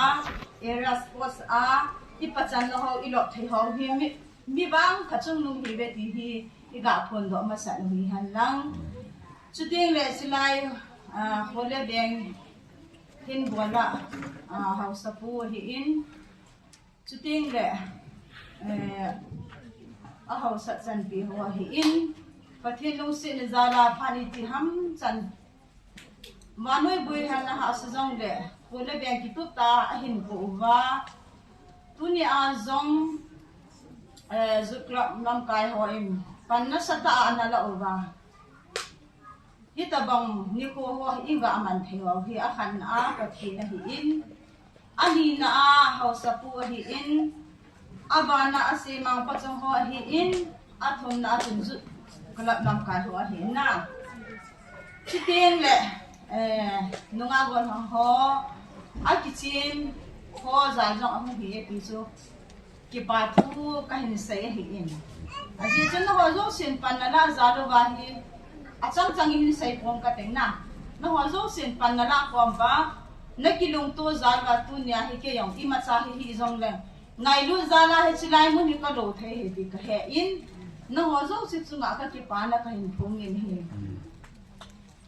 area sports a, ipachatna ho, ilop thei ho hi mi, mi vangpha chungnung ahiuve ti hi iga phondoh masat u hihen lang. Chuteng le chulai, ah, Kho le Veng hin bol a, ah, haosapu ahin, chuteng le, eh, ahaosat chanpi ho ahin, Pathen lungsetna jal a phat iti ham chan, vannoi boina hahsa jongle, Kho le Veng kitup tah a ahin kou uva, tunia jong, Eh, Youth Club lamkai ho in pan nasatah a ana la uva. Hitabang nikho ho hi iga man thei u hi akhan a Pathen ahin, anina a Haosapu ahin, abana a Semang Pachong ho ahin, athumna a chun Youth Club lamkai ho ahin na. Chuteng le, eh, nunga golhang ho, akichen ho jal jong ahung hi e ti chu kipa thu kahin sei ahi in. Ajeh chu nangho jousen pan nala jal uva hi, achang chang in hin sei pon kate na. Nangho jousen pan nala khom uva, nakilungto jal uva tunia hi kei jong imacha hi hijong le ngailut jal a hiche lai mun hi kalo thei ahi ti kahe in. Nangho jouse chunga kakipana kahin phong in ahi.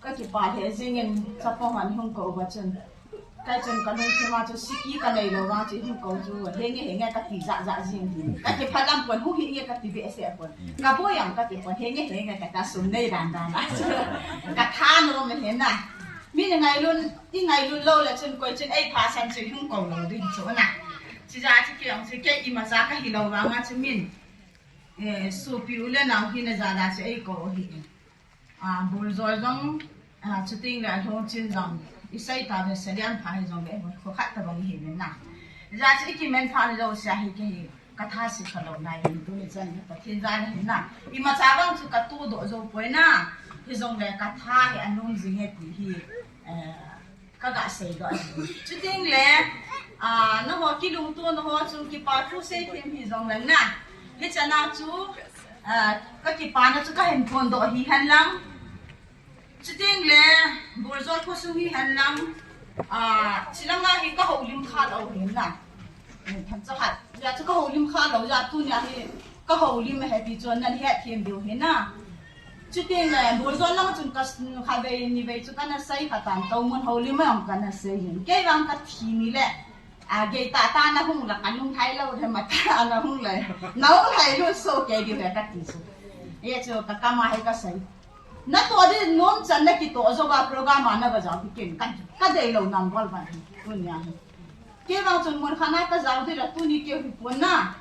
Kakipa lheh jing in, chapang hon hung kou uva chun. Kei chun kalungthim a chu siki kanei lou vang chu hung kou chu, henge henge kati jahjah jing. Kakiphalam pon, huhhing e kati behseh pon. Kaboi jong kati pon, henge henge kati a sum nei dan dan a chu. Kathanom ahi na. Min ngailut, ingailut lou le chun koi chun eiphasan chu hung kou lou ding chu na. Chijeh chu kei jong chu kei imacha kahi lou vang a chu min, eh, sopi u le nao hina jal a chu eikou ahi. Ah, Buljol jong, ah, chuteng le alhomchen jong, isei tauve, Salian pha hijong le, kho khat tabang ihiuvin na. Hijeh chun ikimen pha lou seh ahi kei hi, katha se kha lou nai hin tuni chan hi Pathen jal ahin na. Imacha vang chu katoh doh jou poi na, hijong le katha hi anom jing e ti hi, eh, kaga sei doh ahi. Chuteng le, ah, nangho kilungto nangho chu kipa thu sei them hijong leng na. Hichan a chu, ah, kakipana chu kahin phondoh ahi henlang. Chuteng le, Buljol khosung hi henlang. Ah, chilang a hi kahoulim kha lou hin na. Thancha khat. Hijeh chu kahoulim kha lou jeh a tunia hi kahoulim ahi ti chu nahet them diu ahi na. Chuteng le, Buljol lang chun ka, khatvei nivei chu kana sei kha tan, tou mun houlim a jong kana sei hin. Kei vang kathi ni le, a, gei tah tah a nahung le, kanung lhai lou, themtah a nahung le. Nahung lhai lou soh kei diu ahi kati chu. Hijeh chu kakam a hi kasei. Natoh ding nom chan nakitoh jou va program a naga jao hi ken ka, kadei lou nam bol va hi. Tunia hi. Kei vang chun mun khat a kajao ding le tuni keu hi pon na.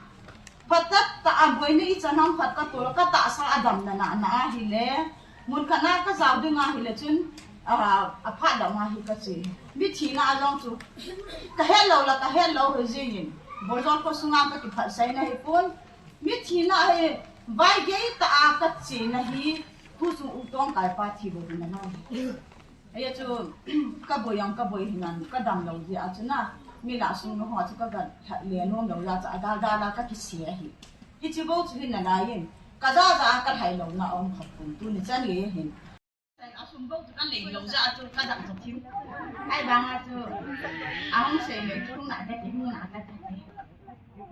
Phatah tah a boina ichan ham khat katoh le katahsa a damna na, na ahile. Mun khat a kajao ding ahile chun, a, aphat dam ahi kache. Mithi na a jong chu. Kahet lou le kahet lou hi jing in. Buljol khosung a kakiphat sei na hi pon. Mithi na hi, vai gei tah a kachena hi, khosung u tong kaipa thi bou hi na nai. Hijeh chu, kaboi jong kaboi hinan, kadam lou jeh a chu na, mi lah sung nangho chu kaga lhat le nom lou jeh a chu adal dal a kakise ahi. Hiche bou chu hi nalai in, kaja ja a kalhai louna aum kha pon tuni chan le hin. Asum bou chu kanei lou jeh a chu kadam thim. Ahivang a chu, ahung sei le chu hung na kati, hung na kati.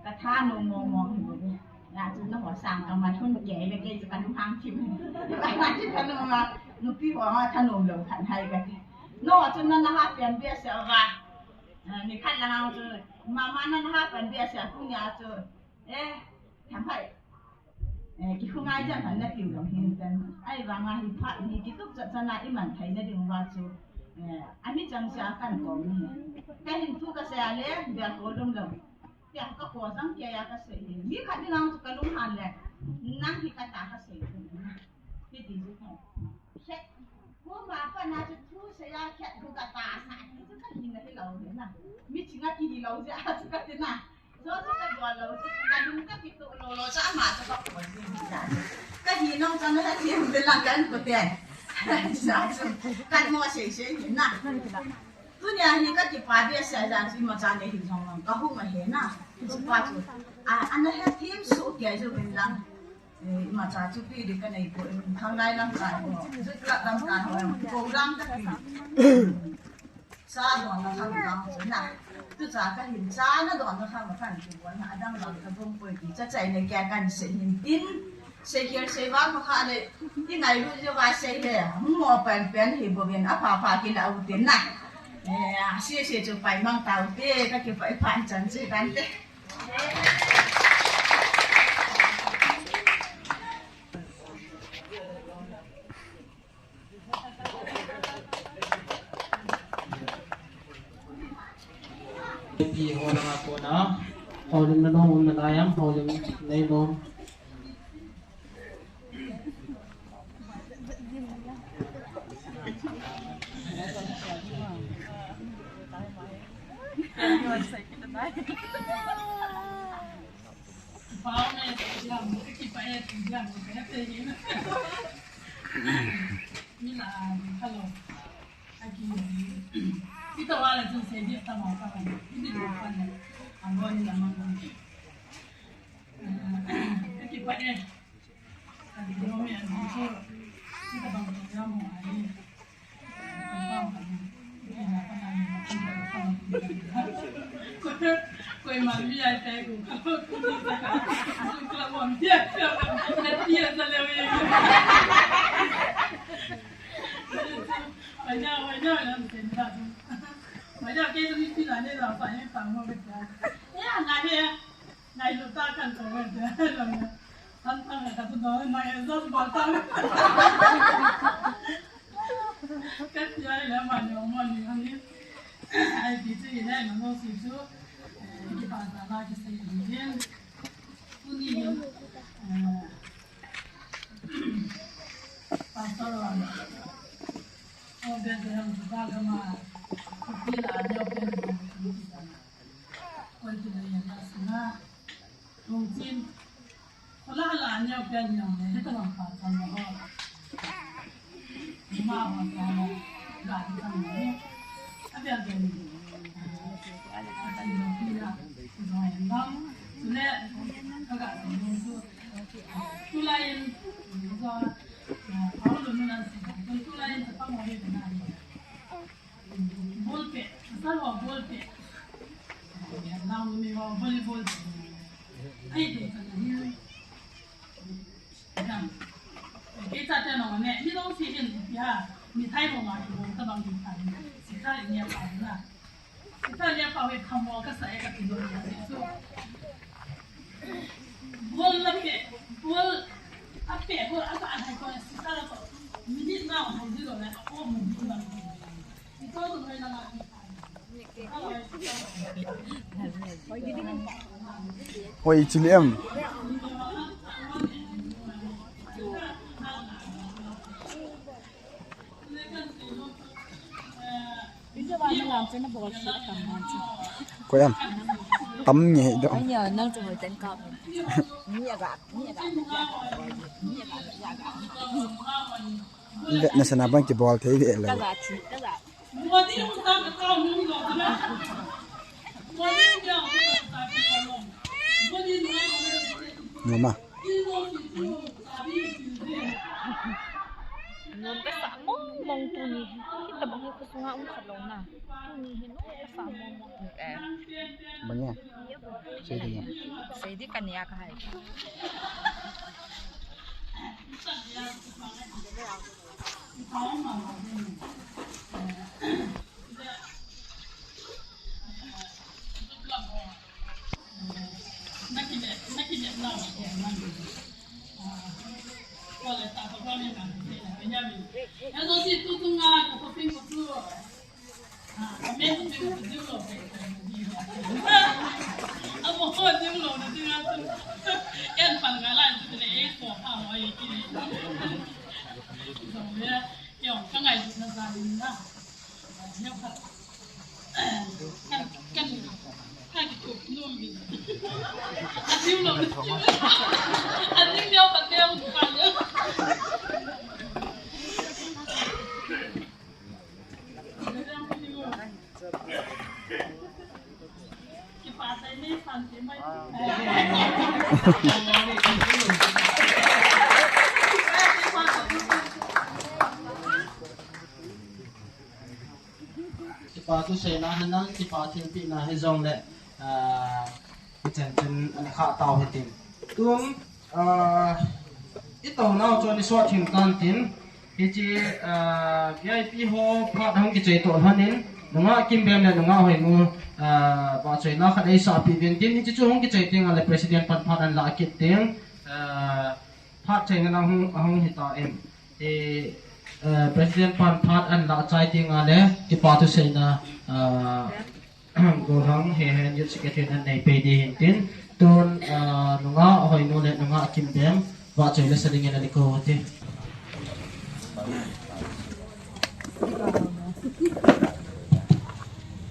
Kathanom mong mong hi bou. Hijeh chun nangho sang kaman hun kei le kei chu kalunghang thim. Kalunghang thim kalunghang. Nupi ho a thanom lou khat hai kati. Nangho chun nana hat pen behseh uva. Ah, nikhat lang a chu mama nana hat pen behseh a tunia chu. Eh, tham hai. Eh, kikhongai jam han natiu lou hin tan. Ahivang a hi phat hi kitup chat chan a iman thei na ding uva chu. Eh, ani chang sia kan kom ni. Kahin thu kasei a le, bia ko lum lou. Tia ka ko jang kia ya kasei hi. Mi khat ding ang chu kalunghan le. Nang hi kata kasei. Hiti chu thei. Khet. Ko ma pa na chu thu sei a khet ko kata sa. Chu kahin na hilou na. Mi chinga kihilou jeh a chu kati na. Chu chu kabol lou chu kalung kakituh lou lou chu ama chu kakoi jing hi ja. Kahi nom chan na ka thim de lang kan ko te. Sa chu. Kan mo sei sei hi na. Tunia hi kakipa behseh a chu imacha nei hin jong lang kahung ahi na. Chupa chu, a, ana hethem soh kei jouvin lang. Eh, imacha chu pi di kanei poi, khanglai lamkai ho. Youth Club lamkai ho. Ko lang kati. Cha don na khang lang chu na. Tucha kahin cha na don na khang khan chu bon na. Adang lang kabol poi ti. Cha chai na kei kan sei hin tin. Sei khel sei vang pha kha le, ingailut jou va sei le, hung mo pen pen hi bouvin, apha pha kila u tin na. Eh, ase ase chu paimang tau te, kakipai phan chan chu kante. Pi ho langa kona, Holim na nom um na lai am, holim na nom. Ball peh, sir ho ball peh. Nang mi ho volleyball peh. Ai, dei ka na hi. Dam. Kei chate nong ne, mi dong si hin, ya, mi thai mo ma ki bol ta bang ki thai. Si thai ni pa na. Si thai ni pa we kham mo ka sa e ka ti do ni. So, ball la peh, ball a peh, ball a ka hai ko si thai ko. Minute na hai di do na, ko mo di na. Hoi, chili em. Koi em. Tam nge do. Anya, nang chu hoi ten kap. Ni aga, ni aga, ni aga, ni aga, ni aga. Vetna sana bang kibol thei ve lo. Ka ga thi, ka ga. Noma. Nom ka sa mong mong tuni. Kita bang ko sunga um khat lo na. Tuni hi nom ka sa mong mong. Eh. Bang ya. Sei di ya. Sei di ka nia ka hai. Kipa thu seina hi nang, kipa thilpehna hi jong le, ah, kichen chen ana kha tau hitin. Tun, ah, i tou nau chun i suat thim tan tin, hiche, ah, V I P ho phat hung kichai toh lhon in, nungah Kimbem le nungah Hoinu, ah, vahchoina khat ei sah peh uvin tin, hiche chu hung kichai teng le President pan phat an la kit teng, ah, phat chaina hung, hung hita em. Eh, eh, President pan phat an la chai teng le, kipa thu seina, ah, Gollhang, he hen Youth Secretary in anei pei ding ahin tin, tun, ah, nungah Hoinu le nungah Kimdem, vahchoi le sa dingin ana kou ute.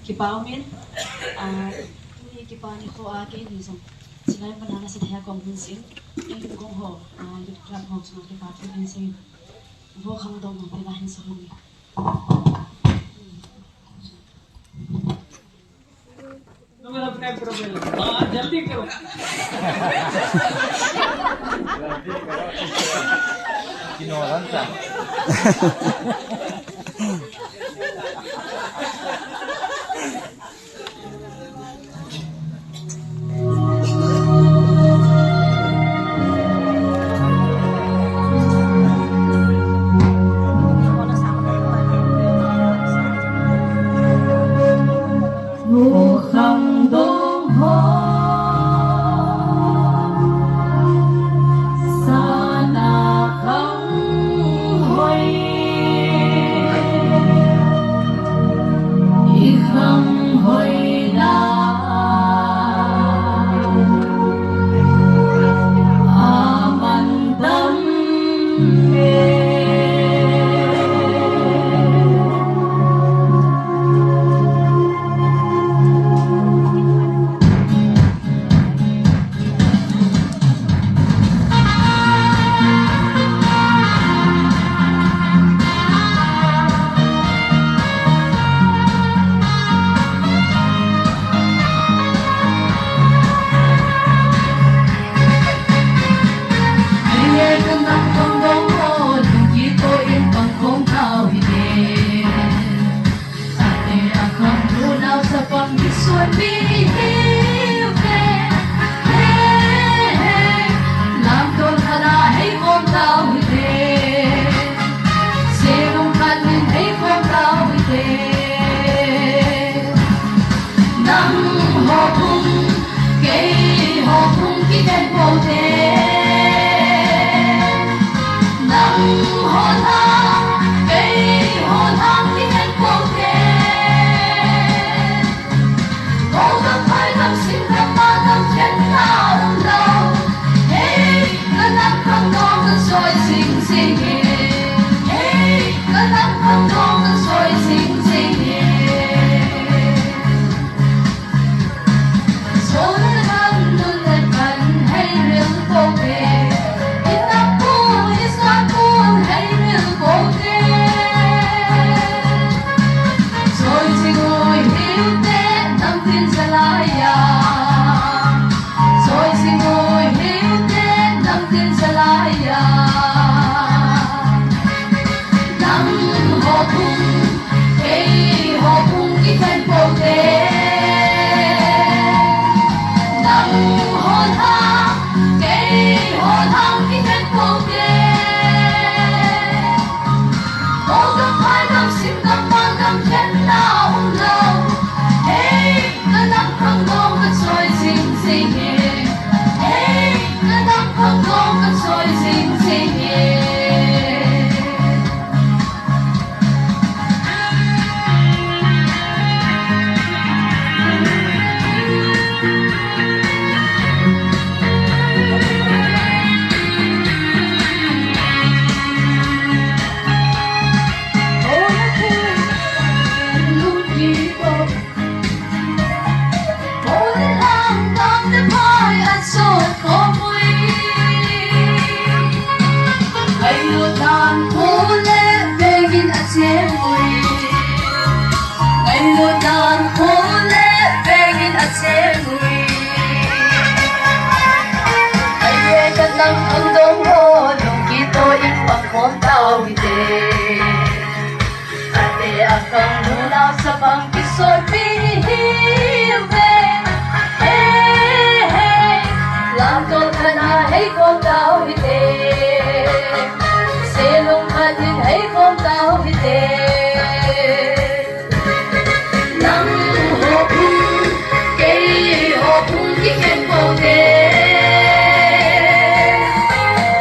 Kipa umin, ah, tuni kipa nikho a keini jong, chilai mana na sa thei a kong hin sin, in kong ho, ah, Youth Club ho chunga kipa thu hin sin, vo khangdong ho te la hin sa hon. हाँ, जल्दी करो। Nang ho phung, kei ho phung kikhen pou te. Nang ho lhang, kei ho lhang kikhen pou te. Ho gam phai gam sim gam ma gam khen na um lou. Hey, ka dang khangdong ka soi jing jing e. Hey, ka dang khangdong ka soi jing jing e. Nang ho phung, kei ho phung kikhen pou te. Nang ho lhang, kei ho lhang kikhen pou te. Ho gam phai gam sim gam ma gam khen na um lou. Hey, ka dang khangdong ka soi jing jing e. Hey, ka dang khangdong ka soi jing jing e. Ate a khangdong ho sapang kisoi pi hi ve. Hey, hey. Lamtol khat a hei khom tau hite. Selung khat in hei khom tau hite. Nang ho phung, kei ho phung kikhen pou te.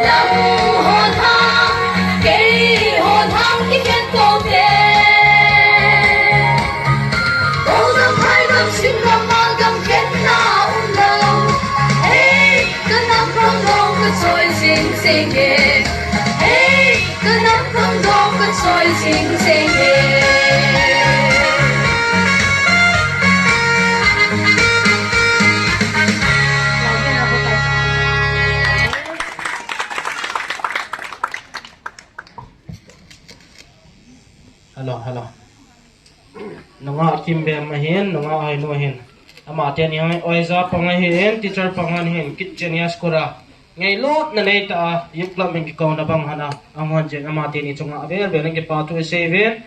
Nang ho lhang, kei ho lhang kikhen pou te. Ho Hey, ka nam khang dong ka choi sing sing e. Hello, hello. Nungah Kimbem ahin, nungah Hainu ahin. Ama teni hi oja pang ahin, teacher pang ahin, kit chenia school a. Ngailutna neitah a, youth club in kikouna bang hana, ahung hon jeh in ama teni chunga avel vel in kipa thu isei uvin.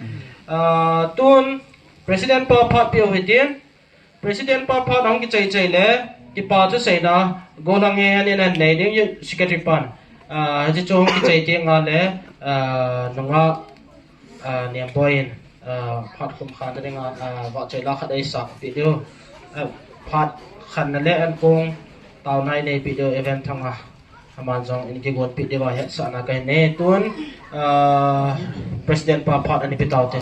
Ah, tun, President pa phat peh u hitin. President pa phat ahung kichai chai le, kipa thu seina, gollhang he han in an nei ding, youth secretary pan. Ah, hiche chu hung kichai teng le, ah, nungah, ah, Nemboi in, ah, phat khum khanna dinga, ah, vahchoi la khat eisang peh diu. Ah, phat khanna le ankong taona inei peh diu, Evan Thanga. Aman jong in kigon peh diuva hetsahna kahin nei tun, ah, President pa phat ana pe taute.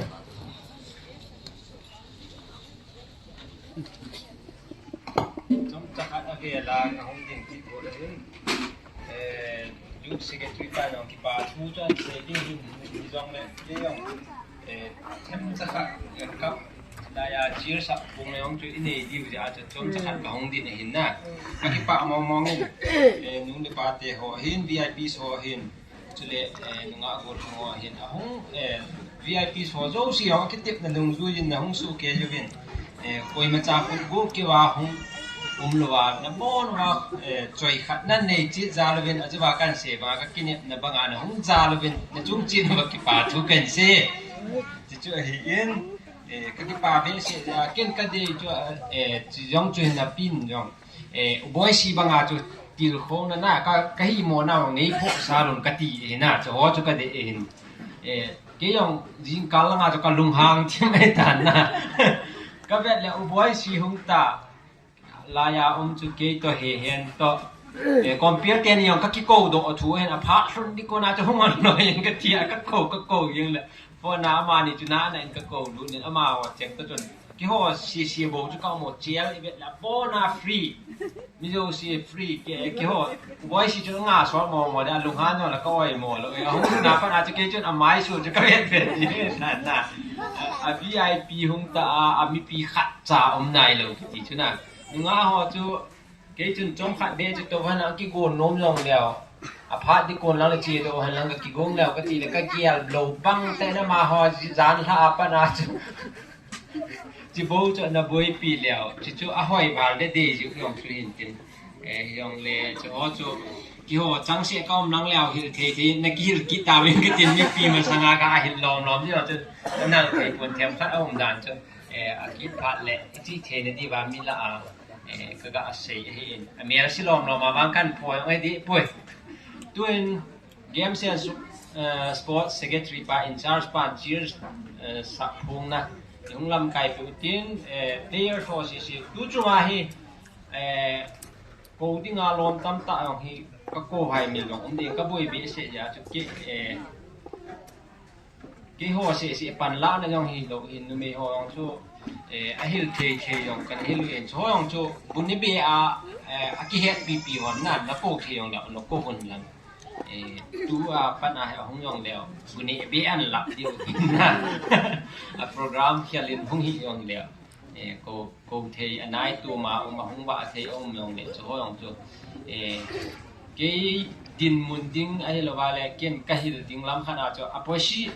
Chomcha khat avela kahung ding kit u le hin. Eh, Youth Secretary pa jong kipa thu chu asei ding hin, hijongle, kei jong, eh, themcha khat, eh, kap, laiya cheer sap pung le jong chu inei diu jeh a chu chomcha khat kahung ding ahin na. Kakipah mong mong in, eh, nu le pa te ho hin, V I Ps ho hin, chule, eh, nungah gollhang ho hin ahung, eh, V I Ps ho jouse ho kitepna dungjui in ahung sohkei uvin. Eh, koimacha khut guh keu a hung umlouva, nabon uva, eh, choi khat nanei chet jal uvin, ajeh uva kahin sei banga kakinepna banga nahung jal uvin, nachung chet uva kipa thu kahin sei. Chuchu ahin, eh, kakipah behseh a, ken kadei chu, eh, chi jong chu hin napin jong. Eh, U Boisi banga chu tilkhouna na, ka, kahimo na ngei phoh sa lun kati ahi na, chu ho chu kadei ahin. Eh, kei jong jingkal langa chu kalunghang thim ahitan na. Kavet le U Boisi hung ta, laiya um chu kei toh Hehen toh. Eh, compere teni jong kakikou doh thu ahin, aphat lhun ding kona chu hung on loi in kati a, kakou, kakou jeng le. Phone a amani chu nana in kakou lut in, amaho cheng toh chun. Keiho sese bou chu ka um o, chel ivet le, abona free. Mi jouse free, kei, keiho, U Boisi chu nga sot mo mo le, alunghan jong le ka oimo lou. Eh, ahung na pat a chu kei chun amaisu chu kavet vet ji na na. A, a V I P hung ta a, a mipi khatcha um nailou kiti chu na. Nungah ho chu, kei chun chomkhat beh chu tou hen lang kigon nom jong leu. Aphat ding kon lang le chedoh hen lang kakigon leu kati le kagel lou bang tah in amaho janhi a pat a chu. Chibou chu ana boipi leu. Chuchu ahoi val deh deh jiu jong chu hin tin. Eh, jong le chu ho chu keiho changseh ka um lang leu hil thei thei na kihil kit tauvin katin mipi masanga ka ahil lom lom jiu chu. Nal thei pon themkhat aum dan chu. Eh, akiphat le, ichi theina diuva mi lah a, eh, kaga sei ahin. Amel silom lom a vang kahin phoi jong ahi deh poi. Tun Games and, eh, Sports Secretary pa in charge pan cheer, eh, sap phungna. Hung lamkai peh u tin, eh, players ho sese. Tu chunga hi, eh, kou dinga lom tamtah jong hi, kakou hai mi jong um ding kaboi behseh jeh a chu kei, eh, Keiho sese panlahna jong hilou hin numei ho jong chu, eh, ahil thei thei jong kahin hil u hin. Chu ho jong chu, bu neh beh a, eh, akihet pipi hon na, nakou thei jong leu, nakou hon lang. Eh, tua pat a hi ahung jong leu, bu neh beh a nalah diu hin na. A program khel in hung hi jong leu. Eh, kou, kou thei anai tuma um, ahung vah thei um jong le, chu ho jong chu. Eh, kei dinmun ding ahilouva le, ken kahil ding lam khat a chu, aposi,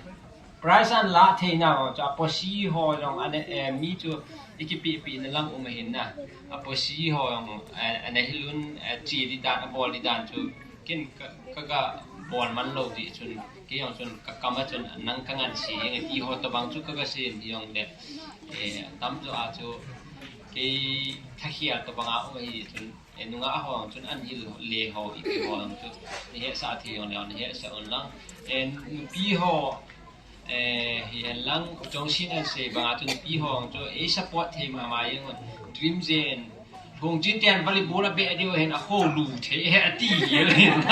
prize ahin lah theina jong chu, aposi ho jong, ane, eh, mi chu, ikipepi na lang um ahin na. Aposi ho jong, eh, ana hil un, eh, che ding dan, abol ding dan chu, ken ka, kaga bol man lou jeh chun, kei jong chun kakam a chun nang kanganse jeng e ti ho tobang chu kaga sei in jong le, eh, atamjo a chu kei thakhel tobang a um ahi chun, eh, nungah ho jong chun ahin hil le ho, ipi ho jong chu, nahetsah thei jong le, nahetsah un lang. Eh, nupi ho, Eh, hihen lang, u Chongsin ahin sei banga chu nupi ho jong chu, ei support thei mama jeng un, dream jen, Lhungchin ten volleyball abeh diu hin akholu thei e ati jeng hin.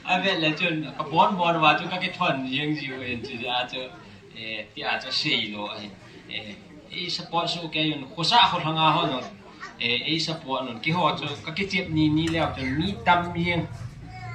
Avet le chun, kabon bon uva chu kakithon jeng jiu hin chu jeh a chu, eh, tia chu seilou ahin. Eh, ei support soh kei un, khosa kholhang a ho jong, eh, ei support un, keiho chu kakichep ni ni leu chun mi tam jeng.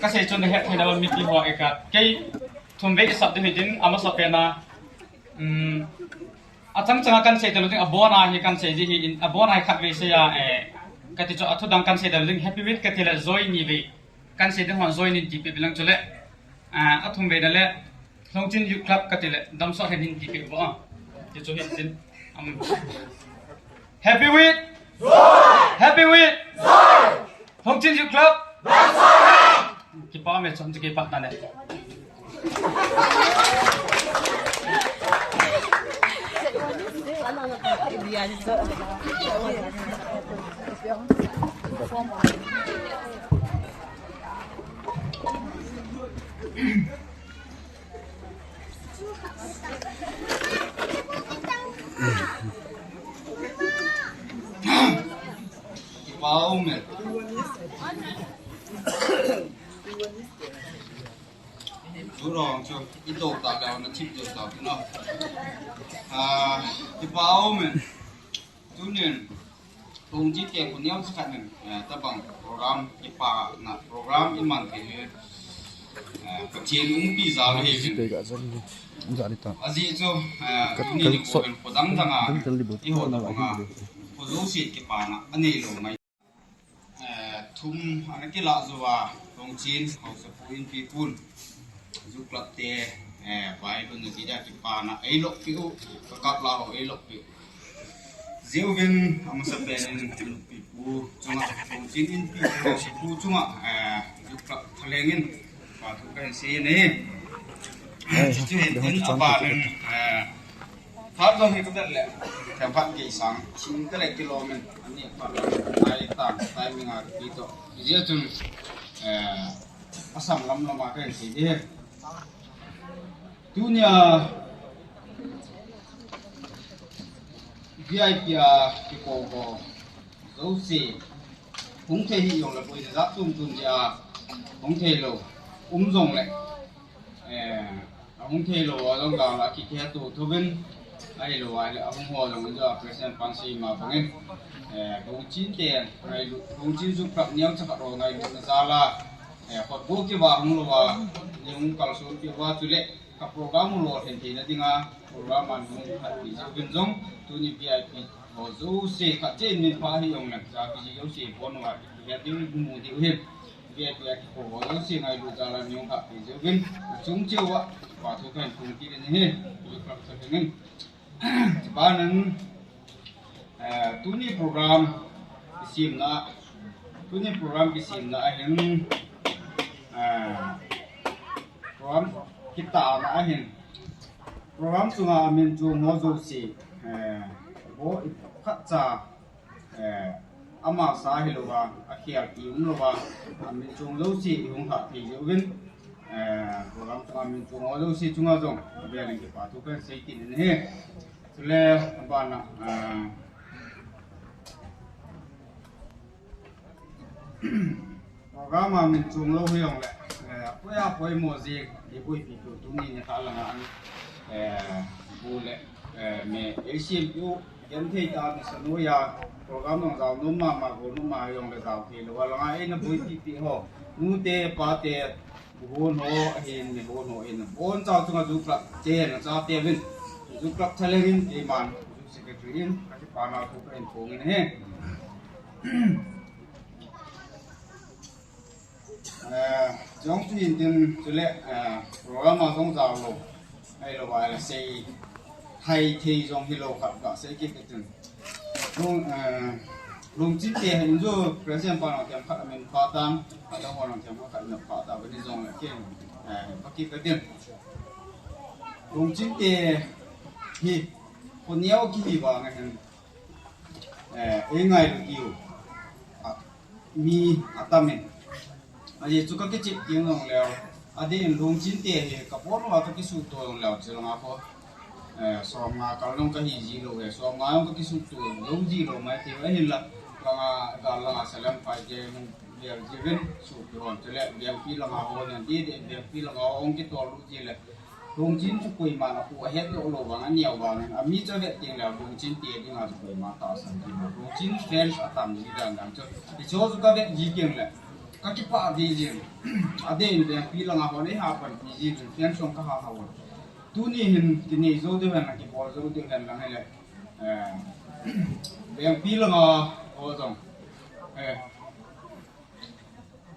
Kasei chun nahet thei nau mipi ho e ka. Kei thum vei isap ding hitin, amasapen a. Um, achang changa kansei talou ding, abona hi kansei ding hi in, abona hi khat vei seiya, eh, kati chu athu dang kansei talou ding, Happy Week kati le join ni vei. Kansei ding hon join in tipeh bilang chule. Ah, athum vei na le, Lhongchin Youth Club kati le, damsot hen hin tipeh bo a. Ti chu hitin. Um, Happy Week! Happy Week! Lhongchin Youth Club! Kipa me chom ti kipa ta ne. Kipa um e. Chu rong chu i to ta le na chip to ta no. Ah, kipa um e. Tunin Lhongchite khu neo cha khat nin, eh, tabang program, kipana program iman thei hi, eh, Pathen umpi jal hi vin. Ajeh chu, eh, tuni nikho hin kho dang dang a, eiho tabang a, kho jouse kipana anei lou ngai. Eh, thum ana kilah jou a, Lhongchin, Haosapu Inpi pun, Youth Club te, eh, Bible na ti dia kipana eilop peh u, ka kap la ho eilop peh u. Jeh uvin amasapen in Inpi pu chunga, Lhongchin Inpi pu, Haosapu chunga, eh, Youth Club thalheng in, kipa thu kahin sei e. Ai, chu hin tin aban in, eh, Phat jong hi ka vet le, themkhat gei sang, thim ka le kilom in, ani phat le, ai tan, timing a pi to. Ijeh chun, eh, asam lam lam a ka hin sei ding. Tunia, V I P a kikou ho, jouse, hung thei hi jong le boina jat chom chom jeh a, hung thei lou, um jong le, eh, ahung thei lou a jong gal a kikhe to tho vin, ahilou a le ahung ho jong in jo a President pan sei ma bangin, eh, Lhongchin te ngailu, Lhongchin Youth Club neo cha khat ho ngailutna jal a, eh, khut bu kiva hung lou a, ni hung kalson pi uva chule, ka program u lolhin theina dinga, program a ni hung khat pi jeh uvin jong, tuni V I P ho jouse khat cheh in min pha hi jong le, cha pi jouse bon uva, ki vet diu, mu diu hi. V I P a kikou ho jouse ngailut jal a ni hung khat pi jeh uvin, achung cheh uva, kipa thu kahin phong kit in ahi, Youth Club thalheng in. Chuban in, eh, tuni program isemna, Tuni program kisemna ahin, eh, program kitahna ahin, program chunga amin chong ho jouse, eh, bo khatcha, eh, amasa hilouva, akhel ti umlouva, amin chong jouse ihung lhah thei jeh uvin, eh, program chunga amin chong ho jouse chunga jong, abel in kipa thu kasei kit in ahi. Chule, abana, eh, Program a min chong lou hijongle, eh, apoimo jing, eiboipi tou tuni nikho langa an, eh, bu le, eh, me, eisem tou, genthei tah a nisa noiya, program jong jao nom mama, go nom mama jongle jao thei lou, alanga eina boipipi ho, nute, pate, bu hon ho, ahin, me hon ho, in, bon chao chunga Youth Club, te, na chate vin, Youth Club Challenge in, keiman, Youth Secretary in, kakipana thu kahin phong in ahi. Eh, jong chu hin tin chule, eh, program a jong jao lou. Ahilouva le sei, hai thei jong hilou khat kasei kit tin. Lung, eh, Lungchinte hin ju president pa nang themkhat amin pha tan, adang ho nang themkhat amin pha ta, bani jongle ken, eh, pakit tin. Lungchinte hi, kho neo kihi vang ahin, eh, eingailu diu. A, mi atamin. Ajeh chu kakichep teng jongleu. Adeh in Lungchinte hi kapon uva kakisuhto jongleu chulanga kho. Eh, somnga kal jong kahi ji lou e. Somnga jong kakisuhto lou ji lou mai thei ahinla. Langa, gal langa Salem Phai te hung vel jiuvin suhpi hon chule. Vengpi langa ho nen didi, Vengpi langa ho hung kitol lut ji le. Lungchin chu koiman akhu ahet lou lou vang, aneo vangin, ami chu avet teng le Lungchinte dinga chu koiman tahsan ji lou. Lungchin fans atam ji dan dan chu. Hicho chu kavet ji teng le, kakipah ji jing. Adeh in Vengpi langa hon eiha panpi ji jing, fans jong kaha ha u. Tuni hin kinei jou diu hen, kibol jou diu hen lang hile. Eh, Vengpi langa ho jong. Eh,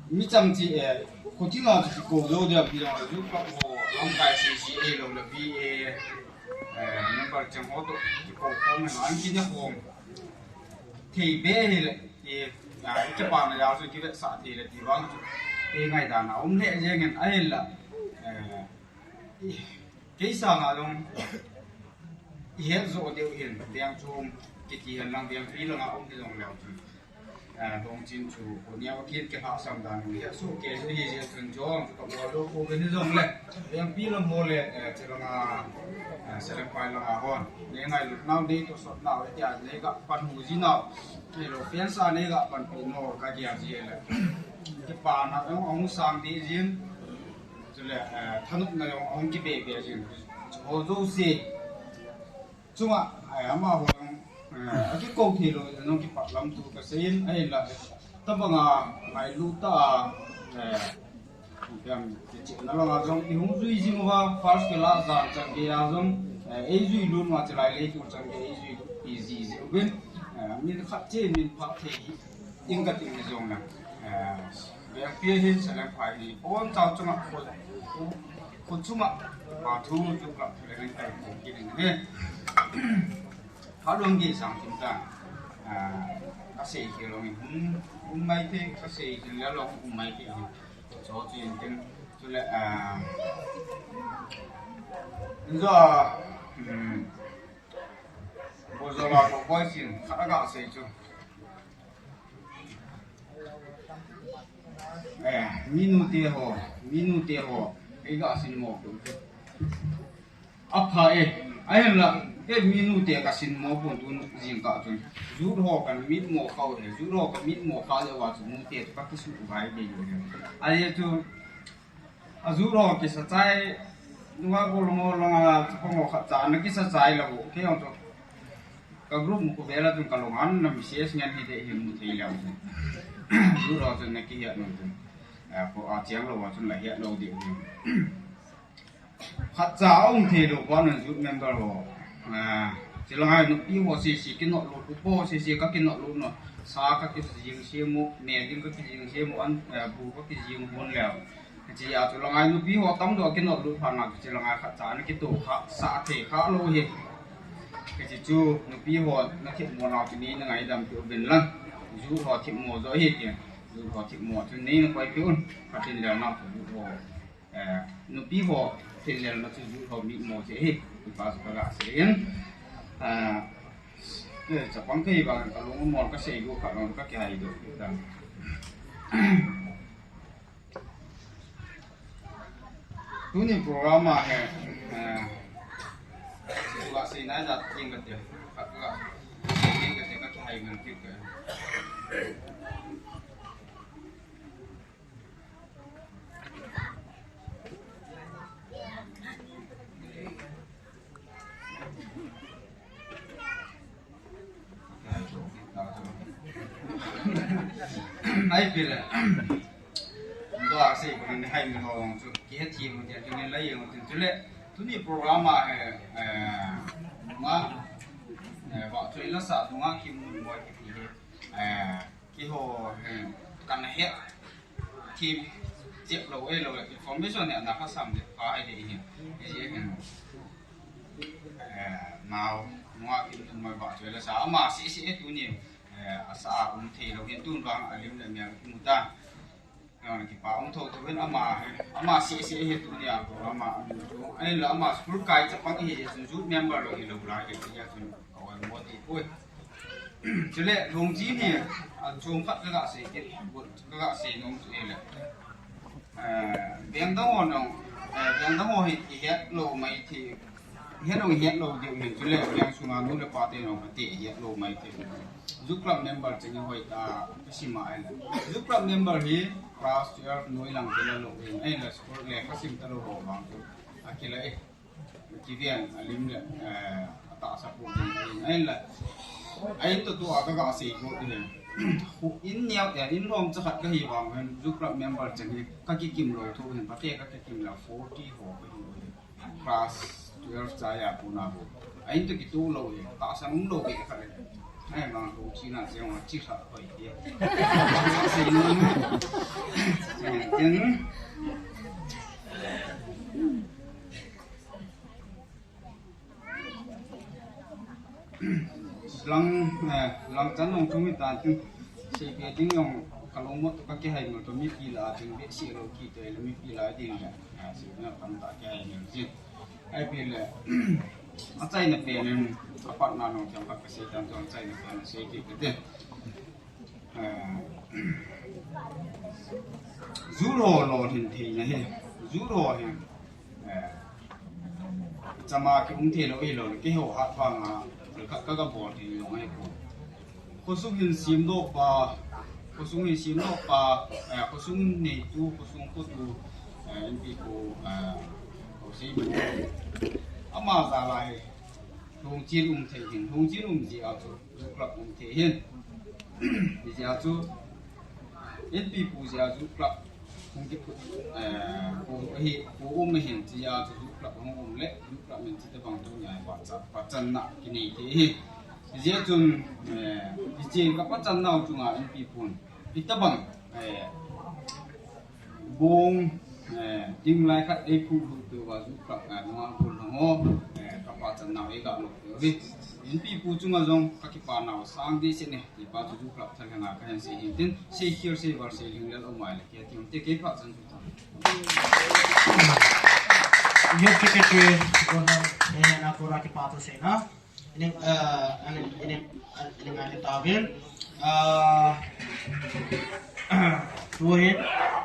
Mi chang chi, eh, kho tinga chu kikou jou dia, pi jong le ju pa ho, lamkai C C A lou le B A, eh, member chang ho toh kikou khom hen, an kine khom thei be hile, eh, ya, kipana jal chu kivetsah thei le ti vang chu, eh, ngaidan a um le jeng in ahinla, eh, Kei sanga jong, ihet jo diu hin, Vengchom kiti hen lang, Vengpi langa um hijongleu chun. Eh, Lungchin chu, kho neo a kin kilhahsam dan, ihet soh kei jong hi jeh chun jong, kabol lou pouvin hijongle. Vengpi lam ho le, eh, chulanga, eh, Salem Phai langa hon. Nei ngailut nau, nei tosot nau, itia nei ga panhu ji nau. Nei lou fans a nei ga panpi nau, kagel ji le. Kipana jong ahung sang deh jin. Chule, eh, thanopna jong ahung kibe be jin. Ho jouse chunga, eh, amaho jong, eh, akikou thei lou jong kipat lam thu kasei in, ahinla, tabanga ngailut tah a, eh, ipi ham, kichepna langa jong ihung jui jing uva, first class jan chan geiya jong, eh, eijui lut uva, chulai leiset chan geiya eijui lut pi ji ji uvin, eh, min khat cheh min phah thei hi, ing kati hi jong na, eh, Vengpi hin Salem Phai hi, pon chao chunga kho, kho chunga, pa thu chu ka thu le ngai kai kong kit in ahi. Phat lom gei sang tin ta, ah, kasei kei lou in, um, um mai thei, kasei kei le lou um mai thei, ah, cho chu in tin, chule, ah, in jo, um, bo jo la ko koi sin, khat a kasei chu. Eh, minu te ho, minu te ho, ei ga sin mo ko. Apha e, ahinla, eh, minu te ka sin mo pon tun jingkah chun. Youth ho kan mit mo kha u he, youth ho ka mit mo kha le uva chu nu te chu ka kisu vai be u he. Ahi chu, A youth ho kisa chai, nunga gol mo langa chapang ho khat cha na kisa chai lou, kei jong chu. Ka group mu ko vela chun ka lung an na message ngen hi de hi mu thei leu. Youth ho chun na kihet nom chun. Eh, ko a cheng lou a chun la het lou de hi. Khat cha a um thei lou pa nun youth member ho. Eh, chulanga nupi ho sese kinot lut, upa ho sese ka kinot lut no. Sa ka kijing semu, me ding ka kijing semu, an, eh, bu ka kijing hon leu. Hiche a chu langai nupi ho tam doh kinot lut phat na chu langai khat cha na kitoh kha, sa thei kha lou hi. Hiche chu nupi ho na themmo nau chu nei na ngaidam peh uvin lang. Youth ho themmo jo hi ti. Youth ho themmo chu nei na koi peh un, ka thinlel na chu youth ho, eh, nupi ho thinlel na chu youth ho mitmo chu hi, kipa chu ka ga sei in. Eh, eh, chapang kei ba ka lung mol ka sei lu ka lung ka kihai do ta. Tuni program a hi, eh, tu a sei nai jat ding ka ti, ka, ka, ding ka ti ka kihai ngal kit ka. Ai pile. Tua sei ko ni hai mi ho chu ki he thi mo dia chu ni lai mo tin chu le. Tuni program a he, eh, ma, eh, ba chu la sa tu nga ki mu mo ki ti he. Eh, ki ho he kan he. Ki jep lo e lo le information ne na ka sam le pa ai de hi. Ai je he. Eh, nau, nua kin tun mai ba chu la sa ama si si e tuni. Eh, asa um thei lo hin tun vang alim le mia mu ta. Nau kipa um tho tho hin ama, ama si si e tuni a ko ama um tho. Ai la ama school kai chapang hi je sun youth member lo hi lo la hi ya sun. Awan mo ti poi. Chule, Lhongchin hi, a, chom khat ka ga sei kit, ka ga sei nom chu hile. Eh, veng dang ho nong, eh, veng dang ho hi, i het lo mai thei, i het lo, i het lo diu hin chule, veng sunga nu le pa te nong, ate i het lo mai thei. Youth club member cheng hoi ta, ka sim a hile. Youth club member hi, class twelve noi lang te la lo hin, ai la school le ka sim ta lo ho vang chu, a kila e. Kiven, alim le, eh, atahsa pu ding ahin, ahin la. Ahin to to a ka ga sei ko ding. Khu in neo, eh, in lom cha khat ka hi vang hin, youth club member cheng hi, ka kikim lo tho hin, pate ka kikim la forty ho ka hi hin. Class twelve cha ya pu na ho. Ahin to kitu lo hin, tahsa um lo ke ka le. Ai ma ko chi na se wa chi sa ko ye. Sei no. Sei no. Lang, eh, lang chan long chung hi tan tin, sei pe ding long ka long mo to ka kihai mo to mipi la ding be si lo ki to le mipi la ding le, ah, si na tam ta kihai mo ji. Ai pe le, a chai na pe nen, a pat na long chang ka sei tan to a chai na pe na sei ki ke te. Eh, youth ho lolhin theina hi, youth ho hi, eh, chama ki um thei lo hi lo, keiho hat vang a, khat ka ga bol thei lo ngai ko. Khosung hin sim doh pa, khosung hin sim doh pa, eh, khosung neitu, khosung khotu, eh, N P ko, eh, ko sei ko. Ama jal a hi, Lhongchin um thei hin, Lhongchin um ji a chu. Youth club um thei hin. Hijeh a chu, N P pu jeh a youth club hung kiphut, eh, pu ahi, pu um ahin, hijeh a chu youth club hung um le, youth club min chite bang tunia hi pachat, pachatna kinei thei hi. Hijeh chun, eh, hiche ka pachatnau chunga N P pun, hitabang, eh, Bong, eh, ding lai khat ei phu lut peh uva youth club, eh, nunga phu long o, eh, ka pachatnau ei ga lou peh uve. N P pu chunga jong ka kipa nau sang ding se ne, ti pa chu youth club thal henga ka hen sei hin tin, sei khel sei val sei lhinglel um mai le, kei ti um te kei pachat chu ta. Youth Secretary, ko na, eh, na ko ra kipa thu sei na. Ning, ah, ning, ning, ning, ning, ning, ning, ning, ning, ah, tu hi,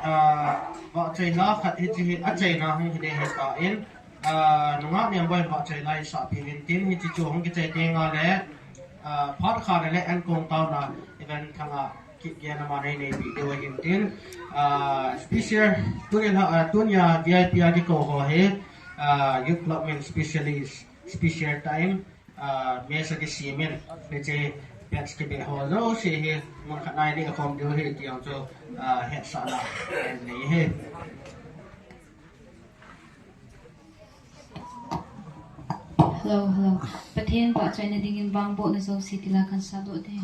ah, vahchoina khat hiche hi, achaina hung hi ding ahi tan, ah, nungah member in vahchoina isah peh uvin tin, hiche chu hung kichai teng le, ah, phat khat le ankong taona event thanga kigel na ma nei nei peh diu ahin tin, ah, special, tunia, ah, tunia V I P a kikou ho hi, ah, youth club min specialist, special time, ah, mesa kisem in, hiche batch kibe ho jouse hi, mun khat nai nei khom diu ahi ti jong chu, ah, hetsahna nei ahi. Hello, hello. Pathen vahchoina dingin vangbohna jouse tilai kahin sah doh te.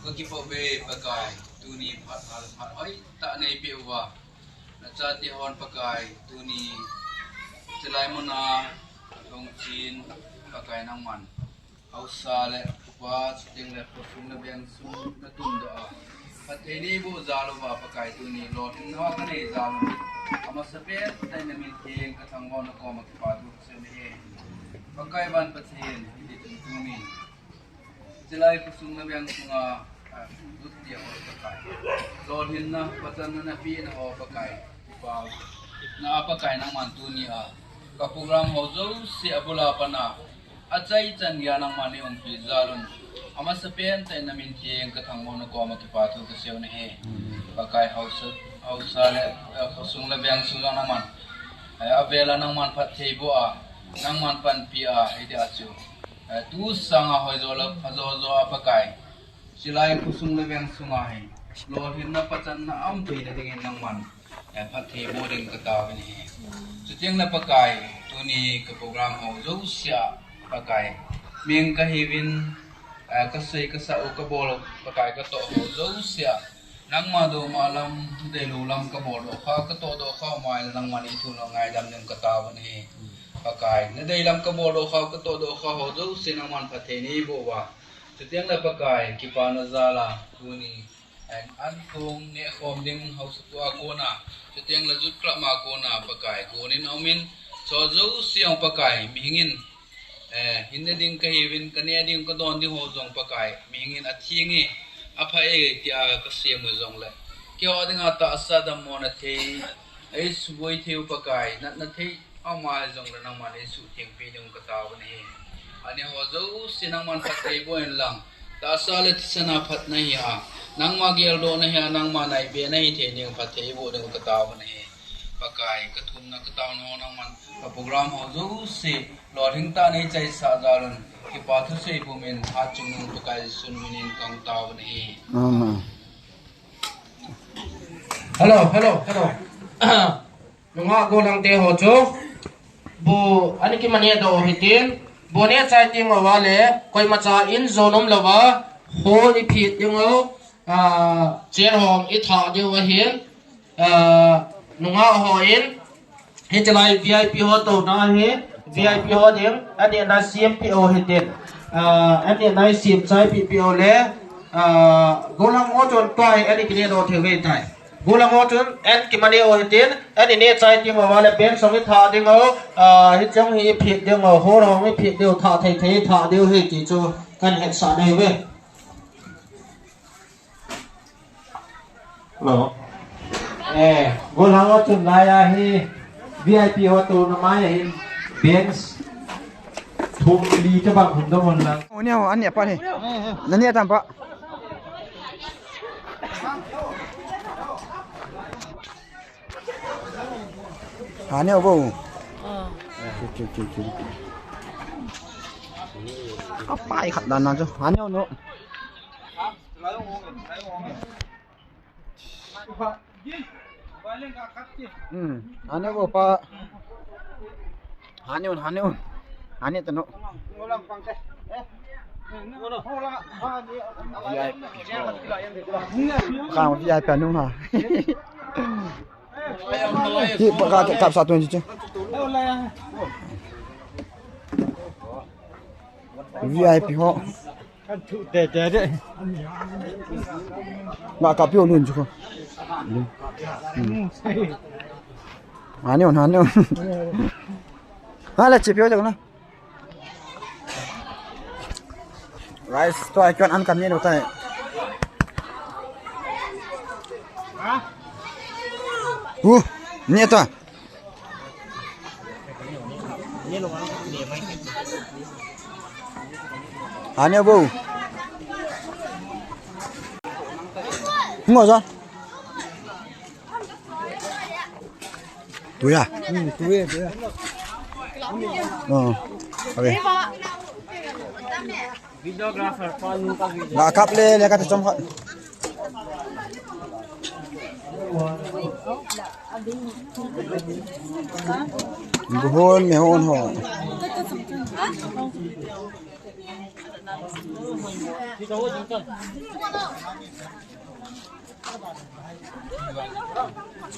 Ka kipapi Pakai, tuni phat hal phat hoitah neipeh uva, nachate hon Pakai, tuni chilai muna lungchin Pakai nangman haosa le upa, chuteng le khosung le vengsung natundoh a, phatthei neiboh jal uva Pakai, tuni lolhinna kanei jal u, amasapen tah in namin theng kathangvah u nakoma kipathu kasei u ahi. Pakai van Pathen, hiti chun tuni chilai khosung le vengsunga, ah, lut dia ho Pakai, lolhinna pachatna napeh na ho Pakai, kipana a Pakai nangman tuni a ka program ho jouse abul a pat a achaichan geiya nangman neiumpi jal un, amasapen tah in namin theng kathangvah u nakoma kipathu kasei u ahi. Pakai, haosa, haosa le, eh, khosung le vengsung jong nangman, eh, avel a nangman phatthei boh a, nangman panpi a, hitia chu, eh, tu sanga hoijo le phajo jo a Pakai, chilai khosung le vengsunga hi lolhinna pachatna aumtheina dingin nangman, eh, phatthei boh ding katao u ahi. Chuteng le Pakai, tuni ka program ho jouse a Pakai, Ming kahiuvin, eh, kasei kasa u kabol, Pakai katoh ho jouse a. Nangma doma lam, deilu lam kabol doh kha, katoh doh kha, mai nangman eithumna ngaidam ding kataovin ahi. Pakai, nadei lam kabol doh kha, katoh doh kha ho jouse nangman phatthei neiboh uva. Chuteng le Pakai, kipana jal a, tuni an, an kong neh khom ding haosapu a kona, chuteng le Youth Club a kona Pakai, konin aumin, cho jouse a Pakai, mihingin, eh, hinna ding kahiuvin, kaneh ding kadon ding ho jong Pakai, mihingin atheng e, apha e, tia kasei u jongle. Keiho dinga tahsa dammona thei, eisuboi thei u Pakai, natna thei, Ama jong le nangman eisuhthengpi ding kataovin ahi. Ani ho jouse nangman phatthei boh in lang. Tahsa le thisan a phatna hi a. Nangma geldohna hi a, nangma naibe na hithei ding phatthei boh ding kataovin ahi. Pakai kathumna kataona ho nangman. Ka program ho jouse. Lolhing tah neichaisah jal un. Kipa thusei pumin hatchungnung Pakai Jesu minin kataovin ahi. Amen. Hello, hello, hello. Nungah gollhang te ho chu, bu, ani kimaneh doh u hitin, bu neh chai teng uva le, koimacha in jon um louva, hall iphit ding u, ah, chair ho ithah diu ahin, ah, nungah hon, hitilai V I P ho touna hi, V I P ho ding, ani na sempeh u hitin, ah, ani na sem chai peh peh u le, ah, gollhang ho chun tua hi, ani kineh doh thei u hitai. Gollhang ho chun, an kimaneh u hitin, an ineh chai teng uva le, band song ithah ding u, ah, hiche hi iphit ding u, hall ho iphit ding u, thah thei thei ithah diu ahi ti chu, kahin hetsah nahi uve. Hello. Eh, gollhang ho chun laiya hi, V I P ho touna maiya hin, band thum li tobang hung dong un lang. O neo, ani apa ni? Nani atam pa? Haneo bo. Ah. Chu, chu, chu, chu. Kapai khat dan na chu. Haneo no. Hmm. Haneo bo pa. Haneo, haneo. Haneo tano. V I P. Kang V I P anu ha. Hi, pa ka, ka, kap sa tun chu. V I P ho. Nga kap pio lun chu ko. Lun. Hmm. Haneo, haneo. Hala che pio jang na. Guys, tua kian an kan neh u tai. Uh, neh tua. Haneo bo. Ngo jo. Tuya. Hmm, tuya, tuya. Oh. Okay. Videographer, phone ka video. Nga kap le, le ka ta chom khat. Buhon, me hon ho.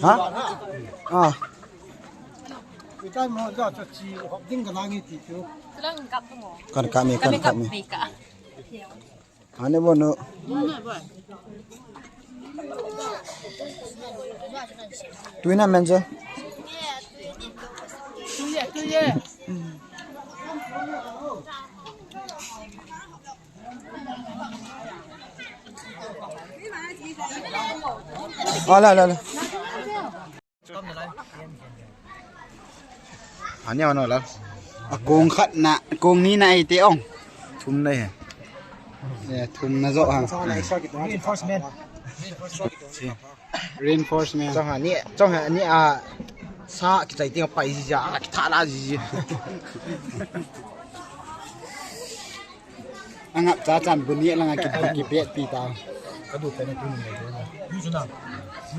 Ha? Ah. Ikai mo ja cha chi hop ding ka lang iti chu. Kan kap me, kan kap me. Haneo bo no. Tuina menjo. Ala, ala, ala. Haneo no la. A kong khat na, kong ni na ite ong. Thum na he. Ya, thum na jo ha. Reinforcement. Reinforcement. Chong ha ni, chong ha ni a sa kichai ting pai ji ja, kitha la ji. Angap cha chan bu ni langa ki, kibet pi ta. Ka du pe na tu ni. Yu chu na.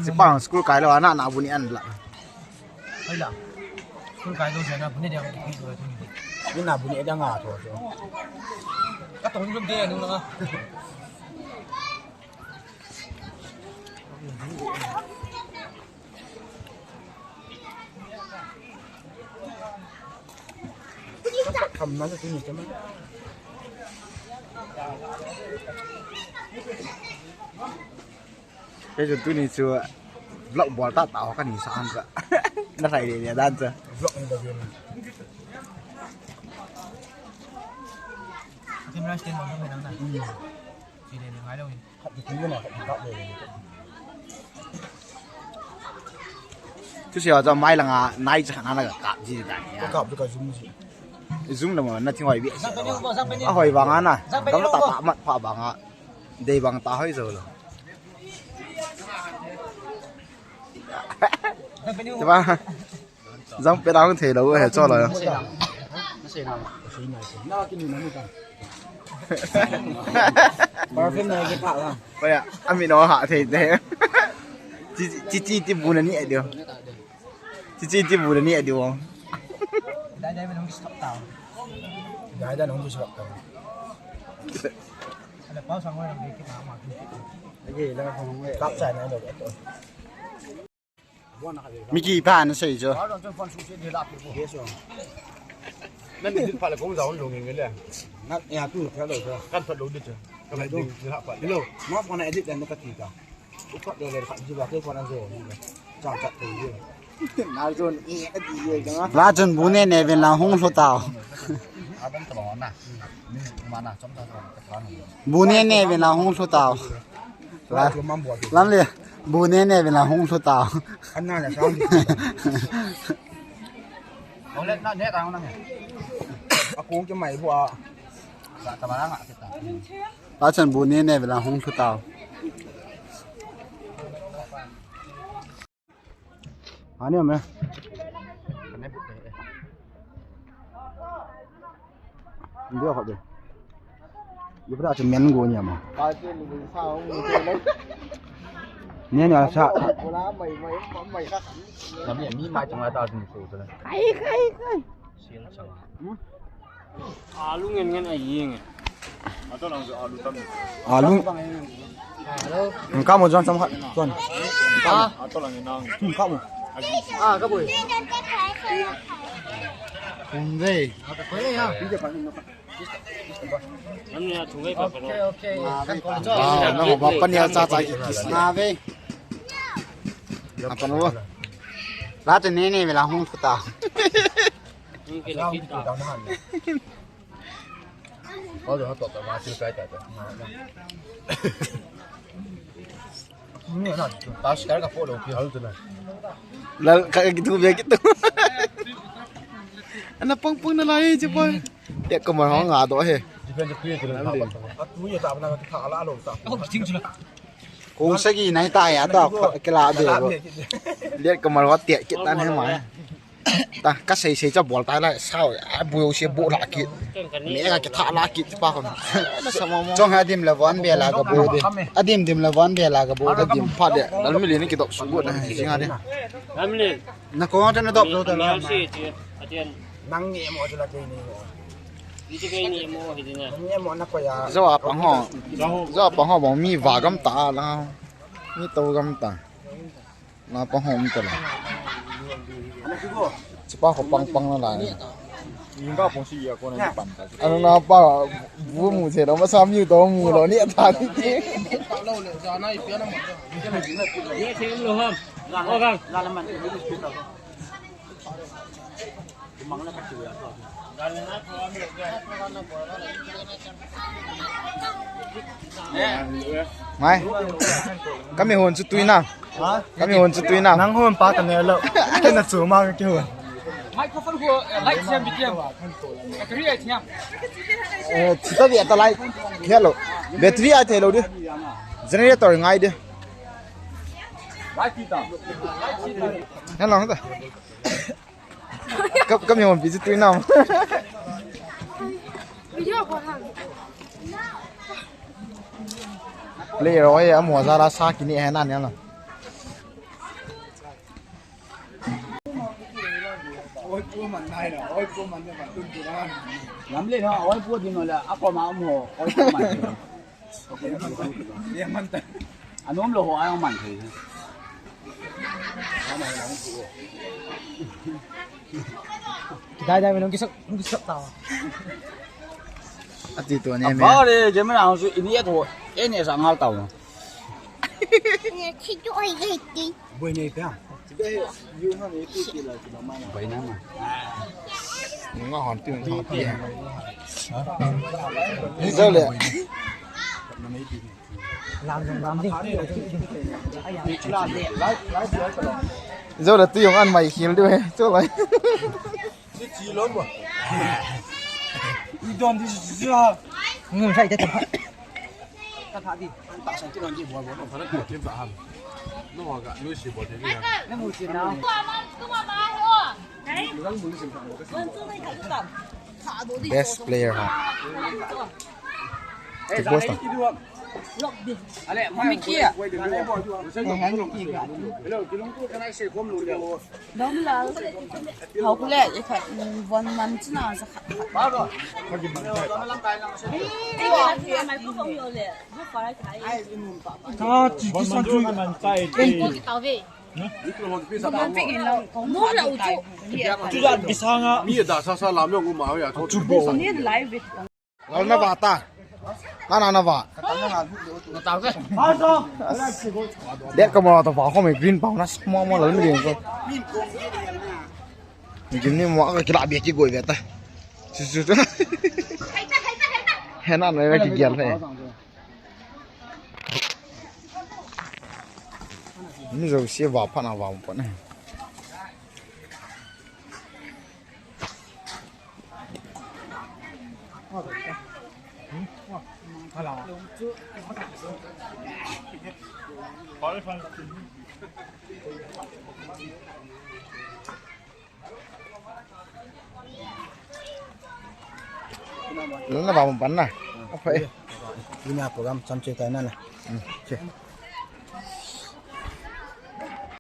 Si pang school kai lo ana na bu ni an la. Hai la. School kai lo jana bu ni dia ki pi lo tu ni. Ni na bu ni da nga to so. Ka tong jom de nu na. Kham na tu ni te ma. Kei chu tuni chu vlog bol tah tah ho kani sa an cha. Na sai le le dan cha. Vlog ni da gen. Camera stand bol thang nang na. Hmm. Chi le le ngai lo ni. Khat ki tu na khat ki kap le le. Chu sia cha mai langa nai cha na la kap ji da ni. Ka kap ka zoom ji. Zoom la ma na thing hoi bi. Zang pe ni, zang pe ni. A hoi vang a na. Zang pe ni. Gam ta lo. Ta mat pha vang a. Dei bang ta hoi zo lo. Zang pe ni. Te ba. Zang pe dang thei lo he cho lo. Perfume na ki pa la. Ba ya, ami no ha thei te. Chi chi chi ti bu na ni ai dio. Chi chi ti bu na ni ai dio. Dai dai nong stop ta. Dai dai nong stop ta. Ala pau sang wa nong ki ma ma. Age la nong. Kap cha na lo. Miki pa na sei jo. Na ni pa la kong za hon lo ngi le. Na ya tu ka lo ka. Kan pa lo di cha. Ka ba ding ni ha pa. Hello. Ma pa na edit dan ka ti ka. U pa lo le ka ji ba ke pa na zo. Cha cha tu ye. Na zo ni e di ye ka. La chun bu ne ne ven la hung hlo tao. A ban ta ba na. Ni ma na chom ta ta. Bu ne ne ven la hung hlo tao. La, lam le, bu ne ne ven la hung hlo tao. Ana la sang. Ole na ne ta na. A kong ke mai bu a. Ka ta ma nga ke ta. La chan bu ne ne ven la hung hlo tao. Ani ame. Ndia khat de. Ye pra chu men go ni ama. Ni ni sa. Lam ye mi mai chang ta sin su ta. Kai, kai, kai. Sian chang. Alu ngen ngen a yeng. Ato lang alu tam. Alu. Hello. Engka mo jon sam khat. Jon. Ah. Ato lang nang. Engka mo. Ah, ka boy. Kung dei. Kung dei ha. Nam ni a thung gai pa pa lo. Okay, okay. Ah, na mo ba pa ni a cha cha ki kis na ve. Apa no? La te ne ne ve la hung ta. Hung ke la ki ta. Ko do to ta ma chu kai ta ta. Pastor ka po lo ki hal tu na. Lal ka ki tu be ki tu. Ana pang pang na lai je pa. Te ko ma ho nga do he. Kong sagi nai ta ya ta ke la be bo. Let ko ma ho te ki tan he ma. Ta, ka sei sei cha bol ta la, sao, a bu se bu la ki. Me ka ki tha la ki pa ko. Chong ha dim la von be la ka bu de. A dim dim la von be la ka bu de dim pha de. Dal mi li ni ki dok su bu na, jing a de. Dal mi li. Na ko ta na dok lo ta na. Nang ni mo ta la ke ni. Ni ti ke ni mo hi di na. Ni mo na ko ya. Zo a pang ho. Zo a pang ho bang mi va gam ta la. Mi to gam ta. Na pang hom ta la. Chupa ko pang pang na la. Inga pong si ya ko na pan ta. Ano na pa bu mu che lo ma sam yu to mu lo ni ta ti ti. Ye se lo ham. O kang. Mai. Kami hon chu tui na. Ha? Kami hon chu tui na. Nang hon pa ta ne lo. Ke na chu ma ke hon. Microphone ko, eh, light siam bi tiam. Battery ai thiam. Eh, chita bi ta light. Hello. Battery ai thei lo di. Generator ngai di. Light ti ta. Hello ta. Kap, kap yang pi tu nam. Video ko ha. Le ro ye amo za la sa ki ni he na ni na. Lamlen ho, oi pu din ho le, akoma um ho, oi pu man. Anom lou ho, ai man thei. Dai dai, nung kisok, nung kisok tao. Ati tu ne me. Abale, je me na su ini ya to, ene sa ngal tao. Ni chi tu ai ai ti. Boi nei pia. Boi na ma. Nunga hon ti, hon ti. Ni zo le. Zo le tu jong an mai khel diu he. Cho lai. Ni don di si ha. Ngum sai te ta. Ta tha di. Ta san ti don di bo bo. Pha na ko ti ba ham. No ga lu si bo te ni. Na mu si na. Best player ha. Ti boss ta. Hello, kilung ko kana se kom lu le. Dom la. Hau kule, e khat, mm, von man china sa khat. Ka chi ki san chu. Ko ki tau ve. Chu ja bi sanga. Mi da sa sa lam yong ma ya. Chu bo. Ni lai ve. Lal na va ta. Na na na va. Dek ka ma ta va ko me green pau na mo mo lal mi ding ko. Mi green ni mo ka kila bi ki goi ve ta. Su su su. He na na ve ki gel he. Ni zo se va pha na va mo pa na. Lana ba mo pan na. Apa eh? Ini program sampai tayo na na. Hmm, okay.